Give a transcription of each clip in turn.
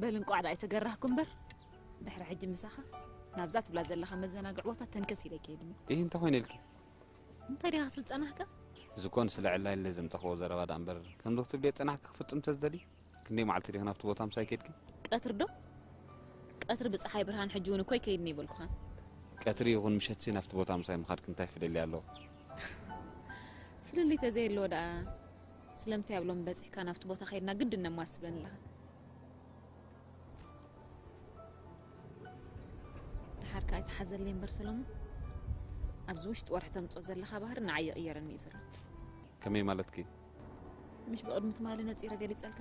በል እንቋዕ ደኣ ኣይተገራህኩ እምበር፣ ድሕሪ ሕጂ ምሳኻ ናብዛ ትብላ ዘለኻ መዘናግዒ ቦታ ተንከስ ኢለ ይከይድኒ። ይህ እንታይ ኮይነ ኢልኪ? እንታይ ዲኻ ክትብል ጸናሕካ? እዚ ኮን ስለ ዕላይለ ዘምጻኽዎ ዘረባ ደኣ እምበር፣ ከምዚ ክትብልዮ ጸናሕኪ ክፍጽም ተዝደሊ፣ ክንደይ መዓልቲ ዲኺ ናብቲ ቦታ ምሳይ ከይድኪ? ቀትሪ ዶ? ቀትሪ ብጸሓይ ብርሃን ሕጂ እውን እኮ ኣይከይድን ይበልኩኻን። ቀትሪ ይኹን ምሸትሲ ናብቲ ቦታ ምሳይ ምኻድኪ እንታይ ፍልልይ ኣለዎ? ፍልልይ ተዘየለዎ ደኣ ስለምንታይ ኣብ ሎሚ በጺሕካ ናብቲ ቦታ ከይድና ግድን ነማስ ትብለኒ ኣለኻ? ደሓር ከኣ ኣይትሓዘለይ እምበር ሰሎሞን፣ ኣብዚ ውሽጢ ወርሒ ተምጽኦ ዘለኻ ባህሪ ንዓይ ይቕየረኒ እዩ ዘሎ። ከመይ ማለትኪ? ምሽ ብቕድሚ ትማሊ ነጺረ ገሊጸልካ?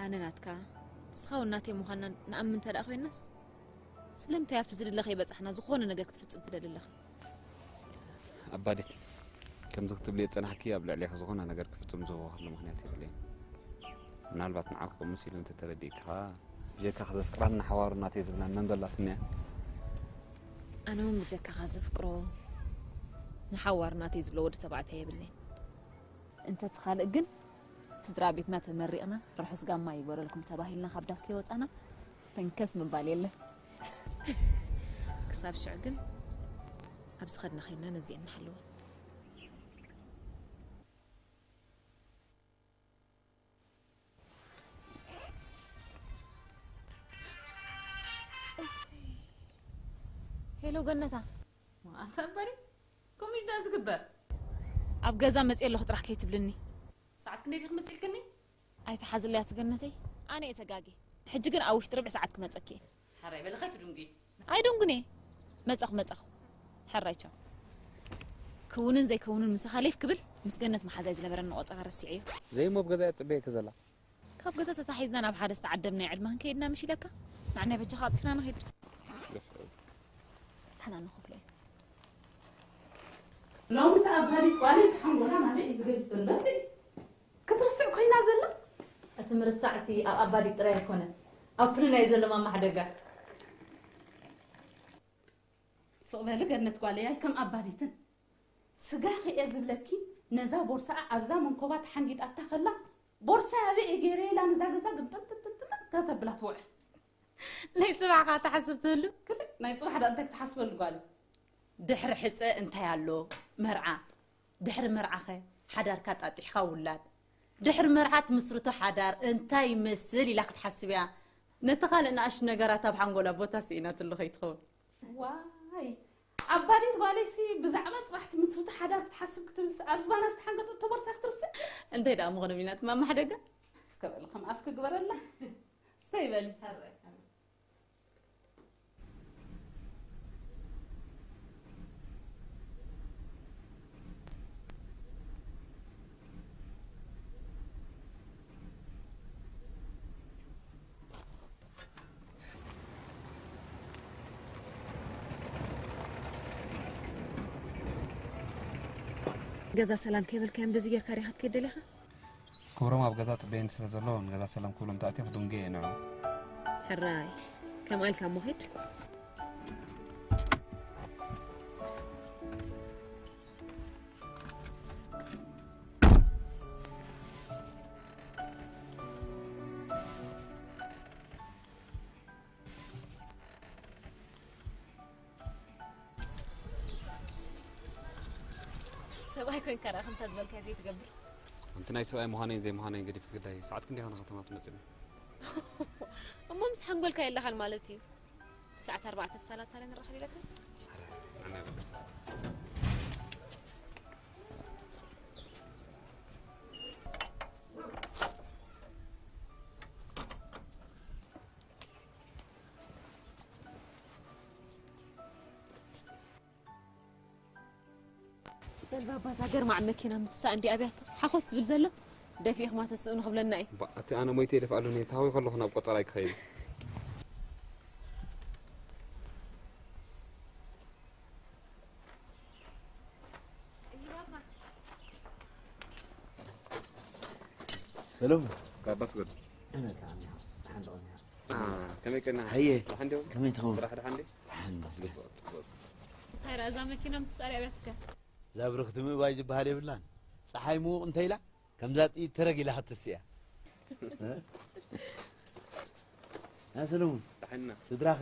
ኣነ ናትካ፣ ንስኻ እውን ናተይ ምዃንና ንኣምን እንተ ደኣ ኮይንናስ፣ ስለምንታይ ኣብቲ ዝድለ ከይበጻሕና ዝኾነ ነገር ክትፍጽም ትደሊ ኣለኻ? ኣባዲት፣ ከምዚ ክትብልዮ ዝጸናሕኪ ኣብ ልዕሌኺ ዝኾነ ነገር ክፍጽም ዝህወኸሉ ምኽንያት የብለይን። ምናልባት ንዓኺ ከምኡ መሲሉ እንተተረዲእኪ ኸኣ፣ ብጀካኺ ዘፍቅራን ንሓዋሩ ናተይ ዝብላን መን ዶ ኣላትኒ እያ? ኣነ እውን ብጀካኻ ዘፍቅሮ ንሓዋሩ ናተይ ዝብሎ ወዲ ተባዕታይ የብለይን። እንተ እቲ ካልእ ግን ስድራ ቤትና ተመሪቕና ርሑስ ጋማ ይግበረልኩም ተባሂልና ካብ ዳስ ከይወጻና ተንከስ ምባል የለን። ክሳብ ሽዑ ግን ኣብ ዝኸድና ኸይድና ነዚአን ንሓልወን። ሄሎ ገነታ። ኣንታ እምበሪ ከምኡ ኢልዳ ዝግበር? ኣብ ገዛ መጽእ ኣለኹ ጥራሕ ከይትብልኒ። ሰዓት ክንደይ ዲኺ መጺእልክኒ? ኣይትሓዝለያ ትገነተይ፣ ኣነ እየ ተጋግየ። ሕጂ ግን ኣብ ውሽጢ ርብዒ ሰዓት ክመጸኪ እየ። ሓራይ በሊ ከይትድንጉ። ኣይደንጉን እየ። መጻኹ መጻኹ። ሕራይ ቻው። ክውንን ዘይከውንን ምሳኻ ሌፍ ክብል ምስ ገነት መሓዛይ ዝነበረኒ ቆጸራ ረሲዐዮ። ዘይሞ ኣብ ገዛ እያ ትጽበየኪ ዘላ። ካብ ገዛ ተታሒዝና ናብ ሓደ ዝተዓደምናዮ ዕድመ ክንከይድ ኢና ምሽ ኢለካ? ንዓናይ በጃኻ ኣጥፊና ንኸይድ። ንሕና ንኸፍሎ ኢና። ሎምስ ኣባዲት ጓለይ ተሓንጎላ ማለት እዩ ዝገልጽ ዘሎ እንዴ? ክትርስዕ ኮይና ዘላ? እቲ ምርሳዕሲ ኣብ ኣባዲት ጥራይ ኣይኮነን። ኣብ ኩልና እዩ ዘሎ ማማ ሓደጋ። ስቕ በሊ ገነት ጓለይ ኣይከም ኣባዲትን። ስጋኺ እየ ዝብለኪ ነዛ ቦርሳኣ ኣብዛ መንኮባ ተሓንጊጣታ ከላ ቦርሳይ ኣበይ እየ ገይረ ኢላ ነዛ ገዛ ግምጥጥጥጥጥ ከተብላ ትውዕል። ናይ ጽባሕ ከኣ ትሓስብ ትህሉ? ክልእ ናይ ጽባሕ ደኣ እንታይ ክትሓስበሉ ጓለይ? ድሕሪ ሕጸ እንታይ ኣሎ? መርዓ። ድሕሪ መርዓኸ ሓዳርካ ጣጢሕካ ውላድ። ድሕሪ መርዓ ትምስርቶ ሓዳር እንታይ ይመስል ኢላ ክትሓስብ እያ። ነቲ ካልእ ንኣሽቱ ነገራት ኣብ ሓንጎላ ቦታ ስኢናትሉ ከይትኸውን። ዋይ ኣባዲት ጓለይሲ ብዛዕባ ጽባሕ ትምስርቶ ሓዳር ክትሓስብ ክትብልስ ኣብ ዝባና ዝተሓንገጠቶ ቦርሳ ክትርስዕ? እንታይ ደኣ ምኾነ ሚናት ማማ ሓደጋ? እስከ በል ከም ኣፍ ክግበረላ። ሰይ በሊ። ገዛ ሰላም ከይበልካዮም በዚ ጌርካ ዲኻ ክትከይድ ደሊኻ? ክብሮም ኣብ ገዛ ጽበየኒ ስለ ዘሎ ንገዛ ሰላም ክብሎም ተኣትየ ክድንጉ እየ ንዑ። ሕራይ ከምኣ ኢልካ እሞ ኺድ። ሰብኣይ ኮይንካ ደኣ ከምታ ዝበልካዮ ዘይትገብር። ኣንቲ ናይ ሰብኣይ ምዃነይን ዘይምዃነይን ገዲፍኪ ግዳይ ሰዓት ክንደይ ኸ ንኸተማ ትመጽኒ? እሞ ምስ ሓንጎልካ የለኻን ማለት እዩ። ሰዓት ኣርባዕተ ክሳብ ኣታለ ንራኸብ ኢለካ። በል ባባ እዛ ገርማዕ መኪና ምትሳእ እንዲ ኣብያቶ ሓኾት ዝብል ዘሎ ደፊእኽማ ተስእኑ ክብለና እዩ። ባ እቲ ኣነ ሞይተ ይደፍኣሉ ነይ ታዊ ከለኹ ናብ ቆጸራ ይክኸይድ። ሰለሙ ካባ ትገዱ እመጣ እኒሃ ሓንዶ እኒሃ ከመይ ቀና ሃየ ደሓን ዲኹም ከመይ ትኸውን ስራሕ ደሓን ዲ ደሓን መስገን እንታይ ራ እዛ መኪና ምትሳእር ኣብያትከ እዛ ብርኽቲ ምእባይ ዝበሃል የብላን ፀሓይ ምዉቕ እንተ ኢላ ከምዛ ጥይት ተረግ ኢላ ክትስእያ ያ ሰለሙን፣ ደሓንና። ስድራኸ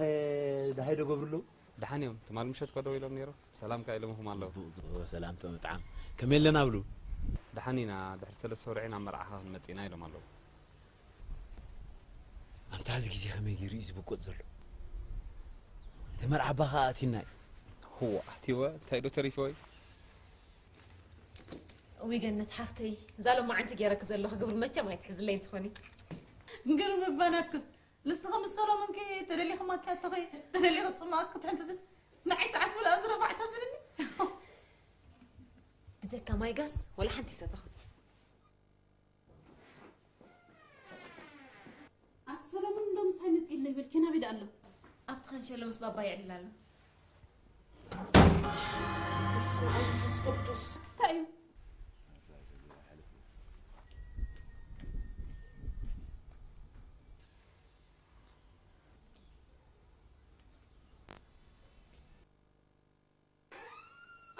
ደሃይ ዶ ገብሩ ኣለዉ? ደሓን እዮም። ትማል ምሸት እኮ ደው ኢሎም ነይሮም። ሰላም ከ ኢሎምኹም ኣለዉ። ጽቡቕ፣ ጽቡቕ፣ ሰላም ጥዑም ጥዓም። ከመይ ኣለና ብሉ? ደሓን ኢና። ድሕሪ ሰለስተ ወርሒ ናብ መርዓኻ ክንመጽእ ኢና ኢሎም ኣለዉ። ኣንታ እዚ ግዜ ከመይ ገይሩ እዩ ዝብቆጽ ዘሎ? እቲ መርዓ ኣባ ኸኣ ኣቲና እዩ። ህዋ፣ ኣቲወ፣ እንታይ ዶ ተሪፎ እዩ? እውይ ገነት ሓፍተይ፣ እዛ ሎማዓንቲ ገይረኪ ዘለኹ ግብሪ መቸም ኣይትሕዝለይ ትኾኒ። ግርም እባ ናትክስ፣ ንስኺ ምስ ሰሎሞንኪ ተደሊኺ ማኪያቶኺ፣ ተደሊኺ ጽማቕ ክትሕንፍፍስ፣ ንዓይ ሰዓት ሙሉእ ዝረፋዕ ተብልኒ። ብዘካ ማይ ጋስ ወላ ሓንቲ ይሰተኹ። ኣቲ ሰሎሞን እንዶ ምሳይ መጺእ ኣሎ ይብል፣ ኬናበይ ደኣ ኣሎ? ኣብቲ ኸንሸሎ ምስ ባባ የዕልል ኣሎ። በስመ ኣብ መንፈስ ቅዱስ። እንታይ እዩ?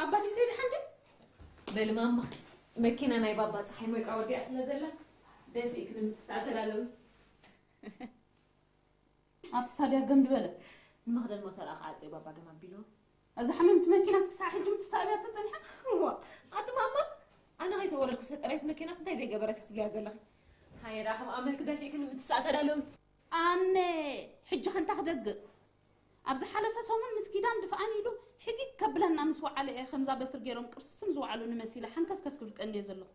ኣባዲተይ ደሓን ድዩ? በሊ ማማ፣ መኪና ናይ ባባ ጸሓይ ሞይቃ ወዲኣ ስለ ዘላ፣ ደፊእክ ንምትሳእ ተዳለዊ። ኣብቲ ሳድያ ገም ድበለት። ንመኽደን ሞተር ኣኻ ዓጽዮ ባባ ገም ኣቢልዎ። እዛ ሓመምቲ መኪናስ ክሳዕ ሕጂ ምትሳእ እያ ተጸኒሓ? እዋ፣ ኣቲ ማማ፣ ኣነ ከይተወለድኩ ሰጠራይት መኪናስ እንታይ ዘይገበረት ክትብልያ ዘለኺ? ሃየ ደኣ ከም ኣመልኪ ደፊእክ ንምትሳእ ተዳለዊ። ኣነ ሕጂ ከንታ ክደግእ። ኣብ ዝሓለፈ ሰሙን ምስ ኪዳን ድፍኣን ኢሉ ሕጊግ ከብለና ምስ ወዓለ እየ ከምዛ በትሪ ገይሮም ቅርስም ዝወዓሉኒ መሲለ ሓንከስከስ ክብል ቀንየ ዘለኹ።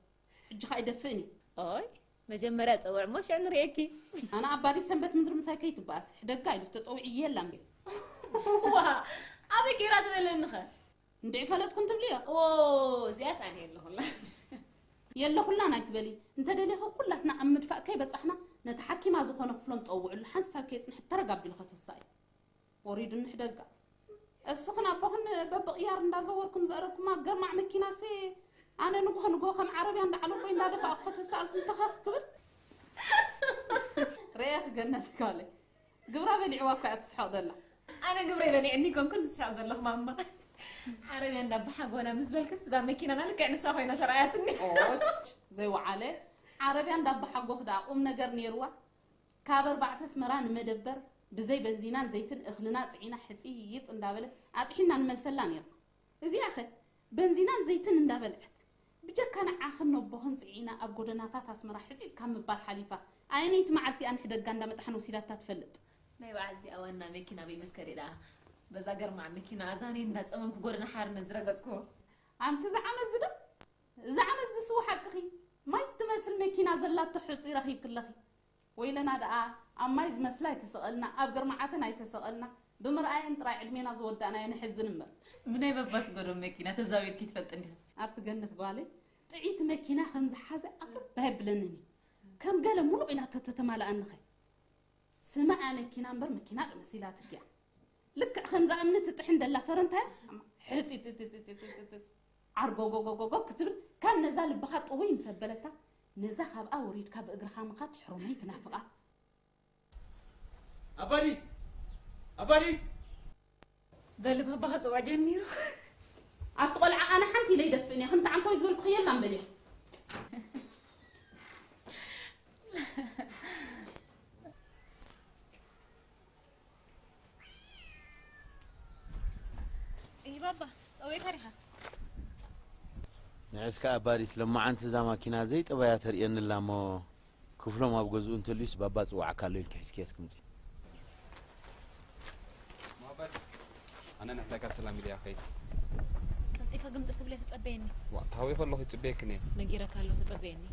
ሕጂ ኸኣ ይደፍእን እዩ። ኦይ፣ መጀመርያ ጸውዕ እሞ ሽዑ ንርእየኪ። ኣነ ኣባዲ ሰንበት ምድሪ ምሳይ ከይትበኣስ፣ ሕደጋ ኢሉ ተጸዊዑ የላም። ዋ፣ ኣበይ ገይራ ትበለኒኸ? እንድዒ ፈለጥኩ እንትብልዮ? ኦ፣ እዚኣስ ኣነ የለኹላን። የለኹላን ኣይትበሊ። እንተደሊኺ ኩላትና ኣብ ምድፋእ ከይበጻሕና ነቲ ሓኪማ ዝኾነ ክፍሎም ጸውዕሉ፣ ሓንሳብ ከየጽንሐት ተረጋቢሉ ከተሳኢ። ወሪዱኒ ሕደጋ። እስኽን ኣቦኽን በብቕያር እንዳዘወርኩም ዘእረግኩማ ገርማዕ መኪናሲ ኣነ ንግሆ ንግሆ ከም ዓረብያ እንዳዓለቦ እንዳደፋእኩ ከተሳእልኩም ተኸኽ ክብል። ርእየኺ ገነት ጓለይ። ግብራ በሊዕዋ እኮ እያ ትስሕቕ ዘላ። ኣነ ግብረይ በሊዕኒ ይኮንኩ ንስሕቕ ዘለኹ ማማ። ዓረብያ እንዳባሓጎና ምስ በልክስ እዛ መኪናና ልክዕ ንሳ ኮይና ተራእያትኒ። ኦች፣ ዘይወዓለ ዓረብያ እንዳባሓጎኽ ደኣ ቁም ነገር ነይርዋ። ካብ ኣርባዕተ ኣስመራ ንመደበር ብዘይ በንዚናን ዘይትን እኽልና ጽዒና ሕጽይጽ እንዳበለት ኣጥሒና ንመልሰላ ነይርና። እዚኣኸ በንዚናን ዘይትን እንዳበልዐት ብጀካ ንዓኽን ነቦኽን ጽዒና ኣብ ጎደናታት ኣስመራ ሕጺጽ ካብ ምባል ሓሊፋ ኣየነይቲ መዓልቲ እያ ንሕደጋ እንዳመጣሕን ወሲዳታ ትፈልጥ? ናይ በዓል እዚኣ ዋና መኪና በይ መስከሪ ደኣ በዛ ገርማዕ መኪና ኣዛነይ እንዳጸመምኩ ጎደና ሓርነት ዝረገጽኩዎ። ኣንቲ ዝዓመዚ ዶ? ዝዓመዚ ስው ሓቅኺ ማይ ትመስል መኪና ዘላቶ ሕጹይ ረኺብኪ ኣለኺ። ወይለና ደኣ ኣብ ማይ ዝመስላ ኣይተሰቐልና፣ ኣብ ግርማዓተን ኣይተሰቐልና፣ ብምርኣየን ጥራይ ዕድሜና ዝወዳእናዮ ነሕዝን እምበር። ብናይ በባስ ጎዶም መኪና ተዛዊርኪ ትፈልጢ እንዲኺ? ኣቲ ገነት ጓለይ፣ ጥዒቲ መኪና ከም ዝሓዘ ኣቕርብ ኣየብለንን እዩ። ከም ገለ ሙሉቕ ኢላ ተተተማልኣኒኸ? ስማ እያ መኪና እምበር መኪና ዶ መሲላትኪ እያ? ልክዕ ከምዛ እምኒ ትጥሕን ደላ ፈረንታ እያ። ሕጢጥጥጥጥጥጥጥ ዓርጎጎጎጎጎ ክትብል ካብ ነዛ ልብኻ ጥውይ ምስ ኣበለታ፣ ነዛ ካብኣ ወሪድካ ብእግርኻ ምኻድ ሕሩመይ ትናፍቓ። ኣባዲ! ኣባዲ! በሊ ባባ ክጽውዕ ጀሚሩ። ኣቲ ቆልዓ ኣነ ሓንቲ ኢለ ይደፍእን እየ፣ ከምቲ ዓንቶይ ዝበልኩኺ የላን በሊ። እይ ባባ፣ ጸዊዕካ ዲኻ? ንዕስ ከኣ ኣባዲት፣ ሎማዓንቲ እዛ ማኪና ዘይጠባያ ተርእየኒ ኣላ እሞ፣ ክፍሎም ኣብ ገዝኡ እንተልዩስ ባባ ጽዋዓካ ኣሎ ኢልኪ ሒዝክያስ ክምጺ። ኣነ ንሕደጋ ሰላም ኢለያ ኸይድ። ቀልጢፈ ግምጥል ክብለ ተጸበየኒ። ዋ፣ ታዊ ከለኹ ይጽበየክን እየ። ነጊረካ ኣለኹ ተጸበየኒ።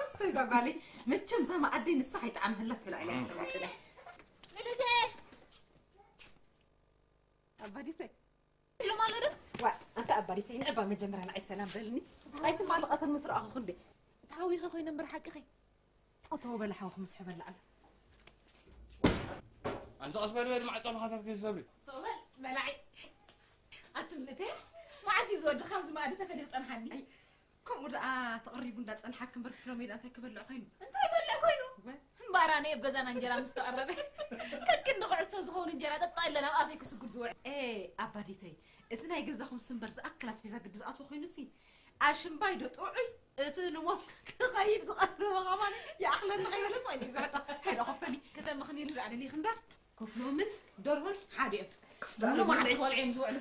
እሰይ፣ እዛ ጓለይ፣ መቸም እዛ መኣደይ ንሳ ከይጠዓመህላ ተላዒላ ትፈልጥ እያ። ምልእቲ! ኣባዲተይ። ኢሎም ኣሎ ዶ? ዋ፣ ኣንታ ኣባዲተይ፣ ንዕባ መጀመርያ ንዓይ ሰላም በልኒ። ኣይትማልቐትን ምስ ረኣኹ ክንደይ። ተሃዊኸ ኮይነ እምበር ሓቅኺ። ኣቶ በላ ሓውኹ ምስ ሕበላ ኣሎ። ኣንታ ቀስ በል በል፣ ማዕጾ ብኻታት ከይትሰብሪ። ሶበል በላዒ። ኣቲ ምልእቲ፣ መዓስ እዩ ዝወዲ ካብዚ መኣዲ ተፈልዩ ክጸንሓኒ? ኣይ፣ ከምኡ ደኣ ተቐሪቡ እንዳጸንሓኪ እምበር ክፍሎም ኢላ እንታይ ክበልዕ ኮይኑ? እንታይ ይበልዕ ኮይኑ? እወ። እምበኣር ኣነ ኣብ ገዛና እንጀራ ምስ ተቐረበ፣ ከክንዲ ኩዕሶ ዝኸውን እንጀራ ጠጣ ኢለ ናብ ኣፈይ ክስጉድ ዝውዕል። ኤ፣ ኣባዲተይ፣ እቲ ናይ ገዛኹም ስምበር ዝኣክል ኣስቤዛ ግዲ ዝኣትዎ ኮይኑሲ ኣሽምባይ ዶ ጥዑይ እቲ ንሞት ክኸይድ ዝቐረበ ኸማን ይኣኽለኒ ከይበለስ ወይ ዝሕጣ ሄዶ ኸፈኒ ከተመኽንየሉ ዳኣ ደሊኺ እምበር ክፍሎምን ደርሆን ሓደ እዮም። ሙሉ መዓልቲ ቆልዑ እዮም ዝውዕሉ።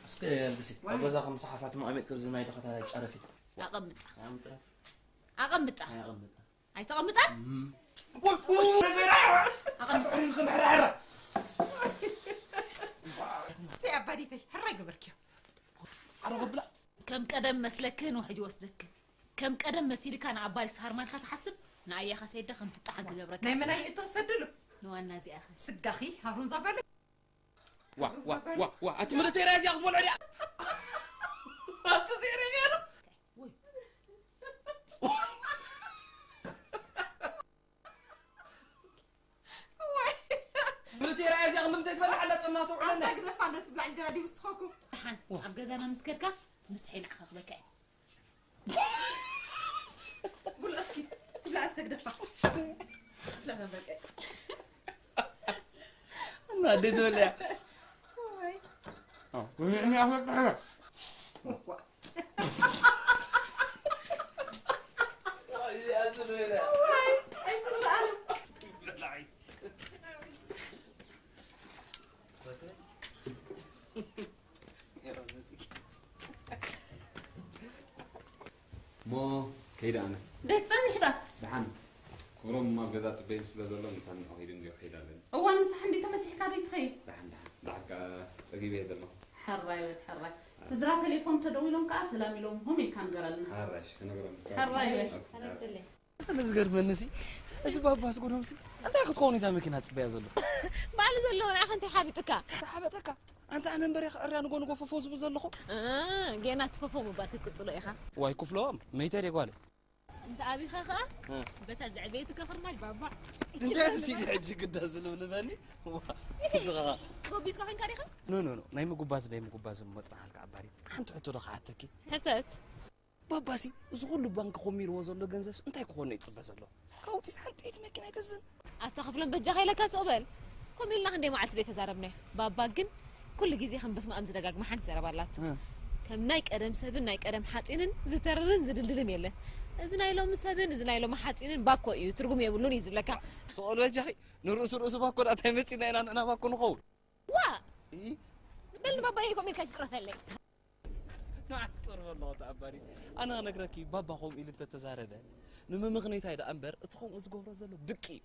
እስከ ኣልግሲ ኣብ ገዛኹም ሰሓፋት መቐመጥ ክብዚ ናይ ተኸታታይ ጨረት እዩ። ኣቐምጣ ኣቐምጣ ኣቐምጣ ኣቐምጣ ኣይተቐምጣን? ኣቐምጣ። እሰይ ኣባዲተይ ሕራይ ገበርክዮ። ኣረ ከብላ ከም ቀደም መስለክን ውሕጅ ወስደክን ከም ቀደም መሲልካ ንኣባዲስ ሃርማልካ ትሓስብ ንኣያኻ ሰይዳ ከም ትጠዓን ክገብረካ ናይ መናይ እቶ ሰድሉ ንዋና እዚኣኸ ስጋኺ ሃሩን ዛጓለ ዋ ዋ ዋ ዋ ኣቲ ምልተይ ራዚያ ክትበልዖ ድያ ኣቲ ዘይረብያ ዶ ወይ ምልቲ ራያ እዚኣ ክንዲ ምንታይ ትበልዕ ኣላ ጸምና ተውዕለና ኣንታ ግደፋ ኣሎ ትብላ እንጀራ ድዩ ምስኸኩም ደሓን ኣብ ገዛና ምስ ከድካ ትምስሐ ንዓኻ ክበካ እዩ ብልዕ እስኪ ብልዕ እስከ ግደፋ ብልዕ ዘበልቀ እና ኣደይ ትበልያ ወይ እሞ ከይደ ኣነ። ደይ ትጸንሕ ዶ? ደሓን። ክብሮም ኣብ ገዛ ጽበይኒ ስለ ዘሎ፣ ምሳን ንዕኡ ኺዱ እንድዮ ክኸይድ ኣለኒ። እዋን ምሳሕ እንድዩ ተፈሲሕካ ደይ ትኸይድ? ደሓን፣ ደሓን። ደሓር ከኣ ጸጊበ እየ ዘለኹ። ሕራይ በል፣ ሕራይ። ስድራ ተሌፎን ተደዊሎም ከኣ ሰላም ኢሎምኹም ኢልካ ንገረልና። ሕራይ፣ እሺ፣ ክነግሮም። ሕራይ በል። ኣነ ዝገርመኒ ሲ እዚ ባባስ ጎዶም ሲ እንታይ ክትከውን እዛ መኪና ትጽበያ ዘሎ ባዕሉ ዘለዎ ንዓኻ እንታይ ሓቢጥካ እንታይ ሓበጠካ ኣንታ ኣነ እምበር እየ ክዕርያ ንጎ ንጎ ፈፎ ዝብል ዘለኹ እ፣ ጌና እቲ ፈፎ ምባል ክትቅጽሎ ኢኻ ዋይ ክፍሎም መይተ ድየ ጓለ እንተ ኣቢኻ ኸኣ እ። በታ ዘዕበየትካ ፍርናሽ ባባ እንታይ ሲ ሕጂ ግዳ ዝልብልበኒ ዋ፣ እዚ ኸኣ ጎቢዝካ ኮይንካ ዲኻ ኖ ኖ ኖ ናይ ምጉባዝ ናይ ምጉባዝ መጽናሓልካ ኣባሪ ሓንቲ ሕቶ ዶ ክሓተኪ ሕተት ባባሲ እዚ ኩሉ ባንክ ኮሚርዎ ዘሎ ገንዘብስ እንታይ ክኾኖ ይጽበ ዘሎ? ካብኡ ጢስ ሓንጠይቲ መኪና ኣይገዝእን። ኣታ ክፍሎም በጃኻ ኢለካ ስቕ በል። ከምኡ ኢልና ክንደይ መዓልቲ ዘይተዛረብናዮ። ባባ ግን ኩሉ ግዜ ከም በስመኣም ዝደጋግማ ሓንቲ ዘረባ ኣላቶ። ከም ናይ ቀደም ሰብን ናይ ቀደም ሓጺንን ዝተርርን ዝድልድልን የለን። እዚ ናይ ሎሚ ሰብን እዚ ናይ ሎሚ ሓጺንን ባኮ እዩ ትርጉም የብሉን እዩ ዝብለካ። ስቕ በል በጃኺ ንርእሱ ርእሱ ባኮ ደኣ እንታይ መጺእና ኢና ንሕና ባኮ ንኸውን? ዋእ! በል ንባባየይ ከምኡ ኢልካ ኣይትጽረፈለይ። ንዓስ ትጸርፎ ኣለኹ ተኣባሪ ኣነ ክነግረኪ ባባ ከምኡ ኢሉ እንተተዛረበ ንምምኽነይታይ ደኣ እምበር እቲ ከምኡ ዝገብሮ ዘሎ ብቂ እዩ።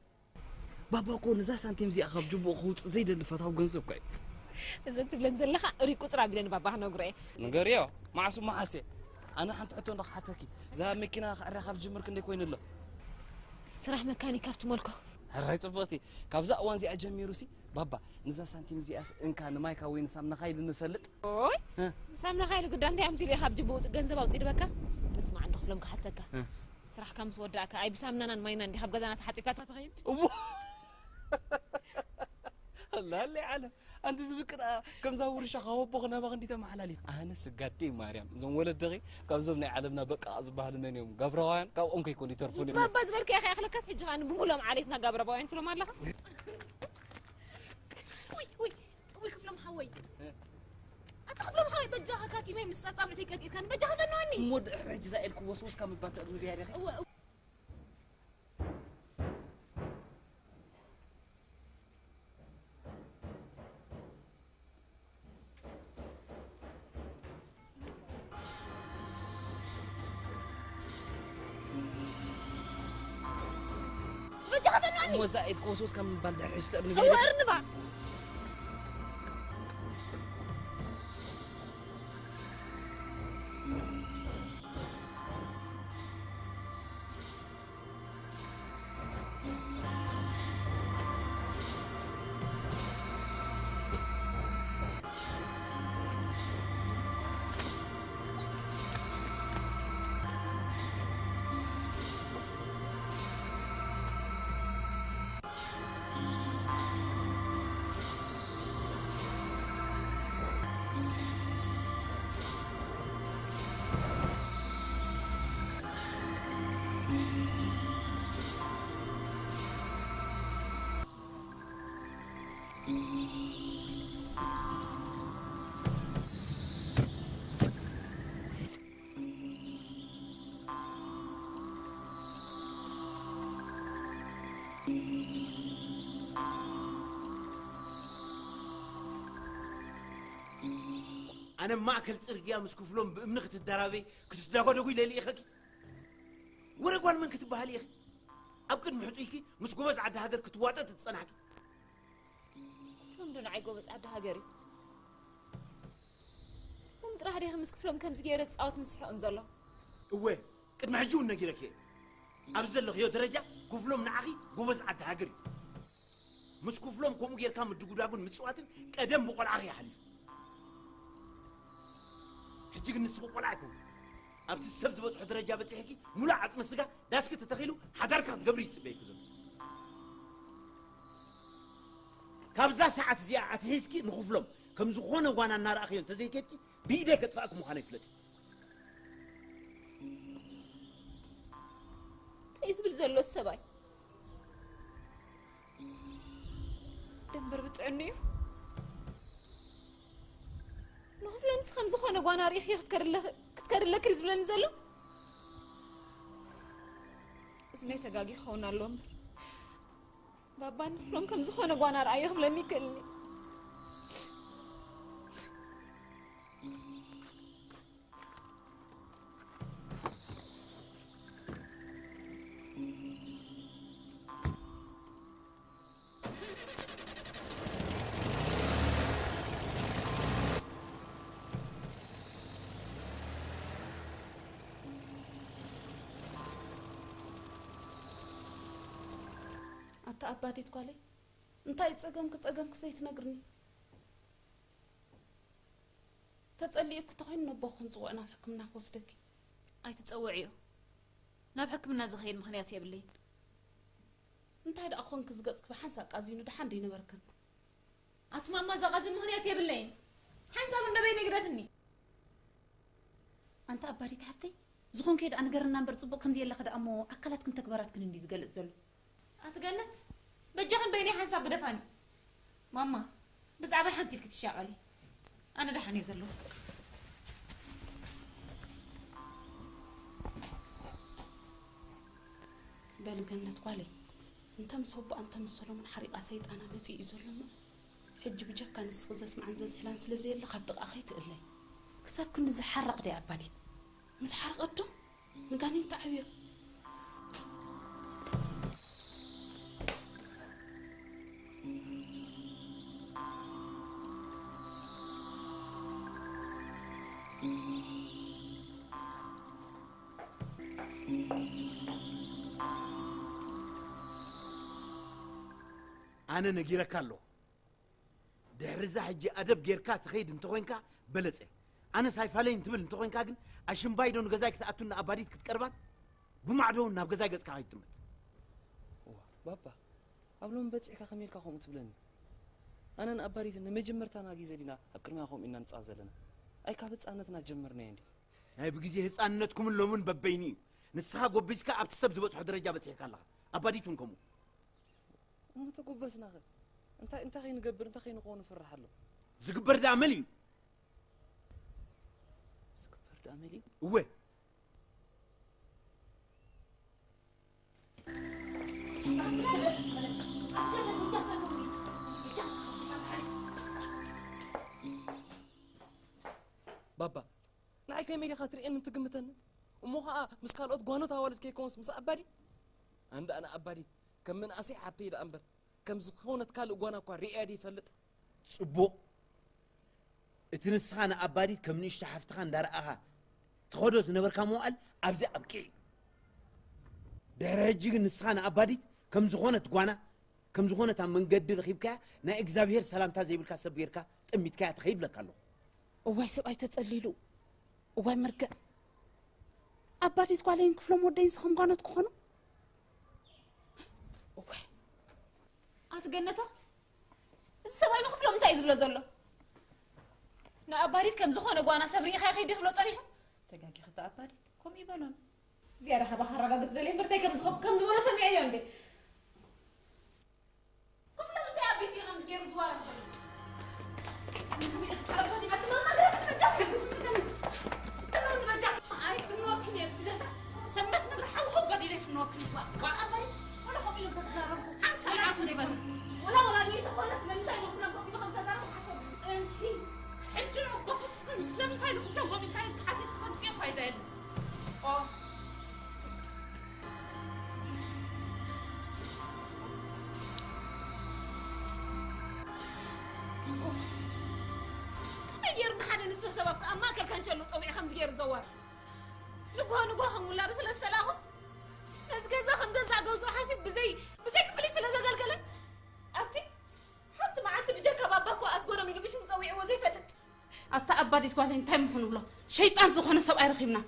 ባባ እኮ ነዛ ሳንቲም እዚኣ ካብ ጅቡኡ ከውጽእ ዘይደሊ ፈታው ገንዘብ እኳ እዩ። እዘን ትብለን ዘለኻ እሩይ ቁጽር ኣቢለ ንባባ ክነግሮ እየ። ንገርዮ መዓስ እሞ ሓስየ። ኣነ ሓንቲ ሕቶ እንዶ ክሓተኪ እዛ መኪና ክዕርያ ካብ ዝጅምር ክንደይ ኮይኑ ኣሎ? ስራሕ መካኒክ ካብ ትመልኮ። ሕራይ ጽብቕቲ ካብዛ እዋን እዚኣ ጀሚሩሲ ባባ ንዛ ሳንቲም እዚኣስ እንካ ንማይካ ወይ ንሳምናኻ ኢሉ ንፈልጥ ኦይ እ። ሳምናኻ ኢሉ ግዳ እንታይ ኣምሲሉ ኢኻ ኣብ ጅቡ ውፅእ ገንዘብ ኣውፂ ድበካ እስማዕ እንዶ ክፍሎም ክሓተካ እ። ስራሕካ ምስ ወዳእካ ኣይ ብሳምናናን ማይናን እንዲኻ ኣብ ገዛና ተሓፂብካ ትኸይድ እሞ ኣላለ ዓለም ኣንቲ ዝብቅና ከምዛ ውርሻ ካብ ኣቦ ክናባ ክንዲ ተመሓላሊፍ ኣነ ስጋደይ ማርያም እዞም ወለደኺ ካብዞም ናይ ዓለምና በቃ ዝበሃሉ መን እዮም ጋብራውያን ካብኦም ከይኮኑ ይተርፉን እዮም ባባ ዝበልካ ኢኻ ይኽለካስ ሕጂ ኸኣ ብሙሎም ዓሌትና ጋብራባውያን ትብሎም ኣለኻ ውይ ውይ ውይ ክፍሎም ሓወይ ኣታ ክፍሎም ሓወይ በጃኻ ካቲመይ ምስ ጻጻብዕተይ ቀጢርካኒ በጃኻ ፈንወኒ እሞ ድሕሪ ሕጂ ዛኤል ክወስወስ ካብ ምባል ተእርምብያ ዲኺ እወ ሞዛ ኢድ ኮሶስ ከም ባል ድሕሪ ሕጂ ተእርኒ እወ እርንባ ኣነ ማእከል ጽርግያ ምስ ክፍሎም ብእምኒ ክትደራበይ ክትዳጓደጉ ኢለ ልኢኸኪ። ወረ ጓል መን ክትበሃሊ ኢኺ? ኣብ ቅድሚ ሕጹይኪ ምስ ጎበዝ ዓዲ ሃገር ክትዋጠጥ ትጸናሕኪ። ክፍሎም ዶ ንዓይ ጎበዝ ዓዲ ሃገር እዩ? ሎም ጥራሕ ዲኺ ምስ ክፍሎም ከምዚ ገይረ ዝጻወትን ዝስሕቕን ዘሎ? እወ፣ ቅድሚ ሕጂ እውን ነጊረኪ እየ። ኣብዚ ዘለኽዮ ደረጃ ክፍሎም ንዓኺ ጎበዝ ዓዲ ሃገር እዩ። ምስ ክፍሎም ከምኡ ጌርካ ምድጉዳጉን ምጽዋትን ቀደም ብቆልዓኺ እዩ ሓሊፉ። ሕጂ ግን ንስኺ ቆልዓ ኣይኮንኩ። ኣብቲ ሰብ ዝበጽሖ ደረጃ በጺሕኪ፣ ሙሉእ ዓጽመ ስጋ ዳስኪ ተተኺሉ ሓዳርኪ ክትገብሪ ይጽበየኪ ዘሎ። ካብዛ ሰዓት እዚኣ ኣትሒዝኪ ንኽፍሎም ከም ዝኾነ ጓና እናረኣኽዮ እንተዘይኬድኪ፣ ብኢደይ ከጥፋእኪ ምዃነይ ፍለጢ። እንታይ ዝብል ዘሎ ሰብኣይ? ደንበር ብጥዕኑ እዩ። ንኽፍሎምስ ከም ዝኾነ ጓና ርኢኺ ክትከድለኺ ክትከድለኪ ዝብለኒ ዘሎ? እዝነይ ተጋጊ ክኸውን ኣለዎ እምበር፣ ባባ ንኽፍሎም ከም ዝኾነ ጓና ርኣዮ ክብለኒ ይክእልኒ። ኣታ ኣባዲት ጓለይ፣ እንታይ ጸገምኪ ጸገምኪ ዘይትነግርኒ? ተጸሊኡኪ ተኾይኑ ነቦ ክንጽውዕ ናብ ሕክምና ክወስደኪ። ኣይትጸውዕዮ። ናብ ሕክምና ዝኸይድ ምኽንያት የብለይን። እንታይ ደኣ ኮንኪ ዝገጽኪ ብሓንሳብ ቃዚኑ ደሓን ደይነበርክን? ኣቲ ማማ፣ ዘቓዝን ምኽንያት የብለይን። ሓንሳብ እንዶ በይነይ ግደፍኒ። ኣንታ ኣባዲት ሓፍተይ፣ ዝኾንከዮ ደኣ ንገርና እምበር ጽቡቕ ከምዚ የለኺ ደኣ እሞ ኣካላትክን ተግባራትክን እንድዩ ዝገልጽ ዘሎ። ኣቲ ገነት፣ በጃኽን በይነይ ሓንሳብ ግደፋኒ። ማማ፣ ብዛዕባይ ሓንቲ ኢልኪ ትሻቐሊ። ኣነ ደሓን እየ ዘለኹ። በሊ ገነት ጓለይ፣ እንተ ምስ ኣቦኣ እንተ ምስ ሰሎሞን ሓሪቓ ሰይጣና መጺኡ እዩ ዘሎ እሞ፣ ሕጂ ብጀካ ንስኺ ዘስምዓን ዘዝሕላን ስለ ዘየለ ካብ ጥቓኣ ከይትእለይ። ክሳብ ክንዲ ዝሓርቕ ድያ ኣባዲት? ምስ ሓርቐት ዶ ንጋኔን ተዓብዮ? ኣነ ነጊረካ ኣለኹ። ድሕሪ እዛ ሕጂ ኣደብ ጌርካ ትኸይድ እንተኾይንካ በለጸ። ኣነስ ኣይፋለይን ትብል እንተኾይንካ ግን ኣሽምባይ ዶ ንገዛይ ክትኣቱን ንኣባዲት ክትቀርባን ብማዕዶ እውን ናብ ገዛይ ገጽካ ከይትጥምት። እዋ ባባ፣ ኣብ ሎሚ በጺሕካ ከመይ ኢልካ ከምኡ ትብለኒ? ኣነን ኣባዲትን ንመጀመርታና ግዜ ዲና ኣብ ቅድሚያ ከምኡ ኢልና ንጻወት ዘለና? ኣይ ካብ ህጻንነትና ጀመርናዮ እንዲ። ናይ ብግዜ ህጻንነትኩምን ሎምን በበይኑ እዩ። ንስኻ ጎቢዝካ ኣብቲ ሰብ ዝበጽሖ ደረጃ በጺሕካ ኣለኻ። ኣባዲት እውን ከምኡ። እሞ ተጎበዝናኸ እንታይ እንታይ ከይንገብር እንታይ ከይንኸውን ንፍርሕ ኣሎ። ዝግበር ደኣ መን እዩ? ዝግበር ደኣ መን እዩ? እወ። ባባ ንዓይ ከመይ ዲኻ ትርእየንን ትግምተንን? እሞ ኸኣ ምስ ካልኦት ጓኖት ኣዋልድ ከይከውንስ ምስ ኣባዲት? ኣንዳ ኣነ ኣባዲት ከም ምንኣሰይ ሓብተይ ደኣ እምበር ከም ዝኾነት ካልእ ጓና እኳ ርእያ ደይፈልጥ። ጽቡቕ። እቲ ንስኻ ንኣባዲት ከም ንእሽቶ ሓፍትኻ እንዳረኣኻ ትኸዶ ዝነበርካ መዋእል ኣብዚ ኣብቂዑ። ድሕሪ ሕጂ ግን ንስኻ ንኣባዲት ከም ዝኾነት ጓና ከም ዝኾነት ኣብ መንገዲ ረኺብካያ ናይ እግዚኣብሄር ሰላምታ ዘይብልካ ሰብ ጌርካ ጠሚትካያ ትኸይድ ብለካ ኣለኹ። እዋይ ሰብኣይ ተጸሊሉ፣ እዋይ መርገም። ኣባዲት ጓለይን ክፍሎም ወደይን ዝኸም ጓኖት ክኾኑ? እዋይ ኣቲ ገነታ፣ እዚ ሰብኣይ ንክፍሎም እንታይ እዩ ዝብሎ ዘሎ? ንኣባዲት ከም ዝኾነ ጓና ሰብ ርኢኻ ከይዲ ክብሎ ጸኒሑ? ተጋጊኺ እታ ኣባዲት ከምኡ ይበሎን። ዝያዳ ካባኻ ኣረጋግጽ ደልየ እምበር እንታይ ከም ዝኸ- ከም ዝበሎ ሰሚዐዮ እንዴ? ክፍሎም እንታይ ኣቢሱ እዩ ከምዚ ገይሩ ዝዋረድ ዘሎ? ኣቲ ማማ ግደፍ በጃኺ፣ ግደፍ በጃኺ። ኣይፍንወክን እየ፣ ብዝገዛስ ሰንበት ምድሪ ሓዊ ሓው ገዲለ ይፍንወክን ይኽባእ። ዋ ኣባይ፣ ወላ ከምኡ ኢሎም ተዝዛረቡ ሓንሳብ ንዓኹም ዘይበሉ። ወላ ወላዲት ተኾነት ንምንታይ ኢሎም ክነግሮም ኢሉ ከም ዝተዛረቡ ሓሰቡ። ጽንሒ፣ ሕጂ ነው በፍጹም ኣብ ማእከል ካንቸሎ ጸዊዑ ከምዚ ገይሩ ዘዋር። ንግሆ ንግሆ ከም ውላዱ ስለ ዝተላእኹ፣ ነዚ ገዛ ከም ገዛ ገዝኡ ሓሲብ ብዘይ፣ ብዘይ ክፍሊት ስለ ዘገልገለ፣ ኣብቲ ሓንቲ መዓልቲ ብጀካ ባባ እኮ ኣስጎዶም ኢሉ ብሽሙ ጸዊዕዎ ዘይፈልጥ። ኣታ ኣባዲት ጓለይ እንታይ ምኾኑ ብሎ ሸይጣን ዝኾነ ሰብኣይ ረኺብና።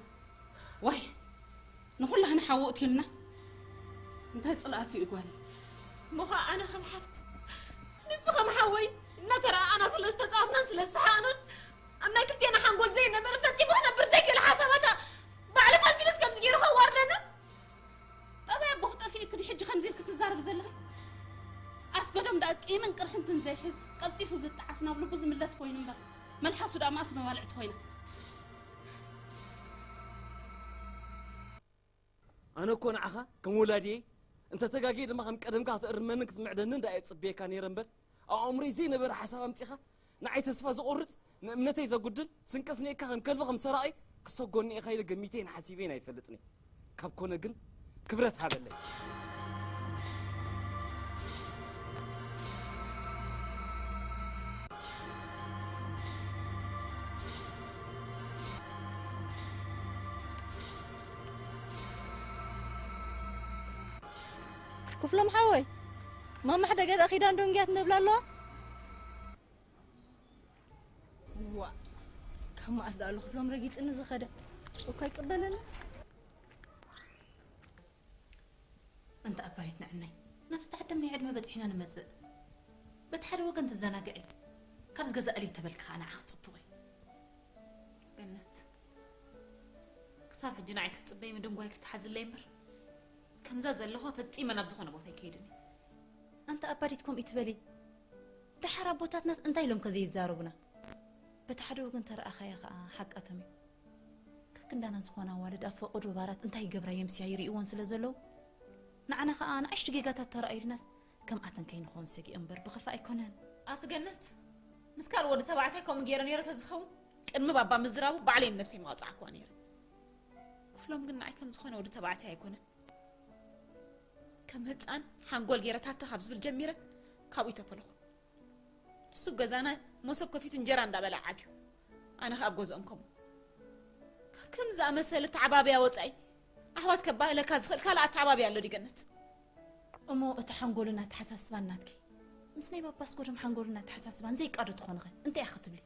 ዋይ፣ ንኹላህና ሓወ እትዩልና። እንታይ ጽልኣት እዩ ጓለይ? እሞ ኸኣ ኣነ ከም ሓፍቱ፣ ንሱ ከም ሓወይ እናተረኣኣና ስለ ዝተጻወትናን ስለ ዝሰሓቕናን፣ ኣብ ናይ ክልቴና ሓንጎል ዘይነበረ ፈጺሙ ክነብር ዘይክእል ሓሳባታ ባዕሉ ፈልፊሉስ ከምዚ ገይሩ ከዋርደና። ጠባይ ኣቦ ክጠፍእ እዩ ክዲ ሕጂ ከምዚ ኢልክ ትዛረብ ዘለኺ? ኣስገዶም ደኣ ቂምን ቅርሕንትን ዘይሕዝ፣ ቀልጢፉ ዝጠዓስ ናብ ልቡ ዝምለስ ኮይኑ እምበር፣ መልሓሱ ደኣ መኣስ መባልዕቲ ኮይና። ኣነ እኮ ንዓኻ ከም ወላዲየይ፣ እንተ ተጋግየ ድማ ከም ቀደምካ ክትእርመንን ክትምዕደንን ደኣ እየ ዝጽበየካ ነይረ እምበር፣ ኣብ ኣእምሮይ ዘይነበረ ሓሳብ ኣምጺኻ፣ ንዓይ ተስፋ ዘቑርጽ፣ ንእምነተይ ዘጉድል፣ ስንቂ ኣስኒቕካ ከም ከልቢ ከም ሰራቒ ክሰጎኒ ኢኻ ኢለ ገሚተይን ሓሲበይን ኣይፈልጥን እየ። ካብ ኮነ ግን ክብረት ሃበለይ። ክፍሎም ሓወይ፣ ማማ ሕደገ ደኣ ኪዳን ደንጉያት ንብላ ኣለዋ። ዋ፣ ካብ መኣስ ደኣ ኣሎ ክፍሎም ረጊጽኒ ዝኸደ? እኳ ይቅበለኒ። እንተ ኣባሪት ንዕናይ፣ ናብ ዝተዓደምናዮ ዕድመ በጺሕና ንመጽእ። በቲ ሓደ ወገን ትዘናግዒ፣ ካብዚ ገዛ እልይ ተበልኪ ኸኣ ንዓኺ ጽቡቕ እዩ። ገነት፣ ክሳብ ሕጂ ንዓይ ክትጽበይ ምድንጓይ ክትሓዝለይ እምበር፣ ከምዛ ዘለኹ ፈጺመ ናብ ዝኾነ ቦታ ኣይከይድን እየ። ኣንታ ኣባዲት ከምኡ ትበሊ? ደሓር ኣቦታትናስ እንታይ ኢሎም ከ ዘይዛረቡና? በቲ ሓደ ወገን ተረኣኻያ ኸኣ ሓቃቶም እዩ። ከክንዳና ዝኾና ኣዋልድ ኣብ ፈቐዶ ባራት እንታይ ይገብራ የምስያ ይርእይወን ስለ ዘለዉ፣ ንዓና ኸኣ ንኣሽቱ ጌጋታት ተራእዩልናስ ከምኣተን ከይንኸውን ሰጊኦም እምበር ብኽፋእ ኣይኮነን። ኣቲ ገነት፣ ምስ ካልእ ወዲ ተባዕታይ ከምኡ ገይረ ነይረ ተዝኸውን፣ ቅድሚ ባባ ምዝራቡ ባዕለይ ንነብሰይ ምቐጻዕክዋ ነይረ። ክፍሎም ግን ንዓይ ከም ዝኾነ ወዲ ተባዕታይ ኣይኮነን። ከም ህጻን ሓንጎል ገይረ ታተ ካብ ዝብል ጀሚረ ካብኡ ይተፈለኹ። ንሱ ገዛና መሶብ ከፊቱ እንጀራ እንዳበልዐ ዓብዩ። ኣነ ኸኣ ኣብ ገዝኦም ከምኡ። ካብ ከምዚ ዝኣመሰለ ኣተዓባብያ ወጻኢ ኣሕዋት ከባህለካ ዝኽእል ካልእ ኣተዓባብያ ኣሎ ድዩ ገነት? እሞ እቲ ሓንጎልን ኣተሓሳስባን ናትኪ ምስ ናይ ባባ ኣስጎዶም ሓንጎልን ኣተሓሳስባን ዘይቃዶ ተኾነኸ እንታይ ኢኺ ክትብሊ?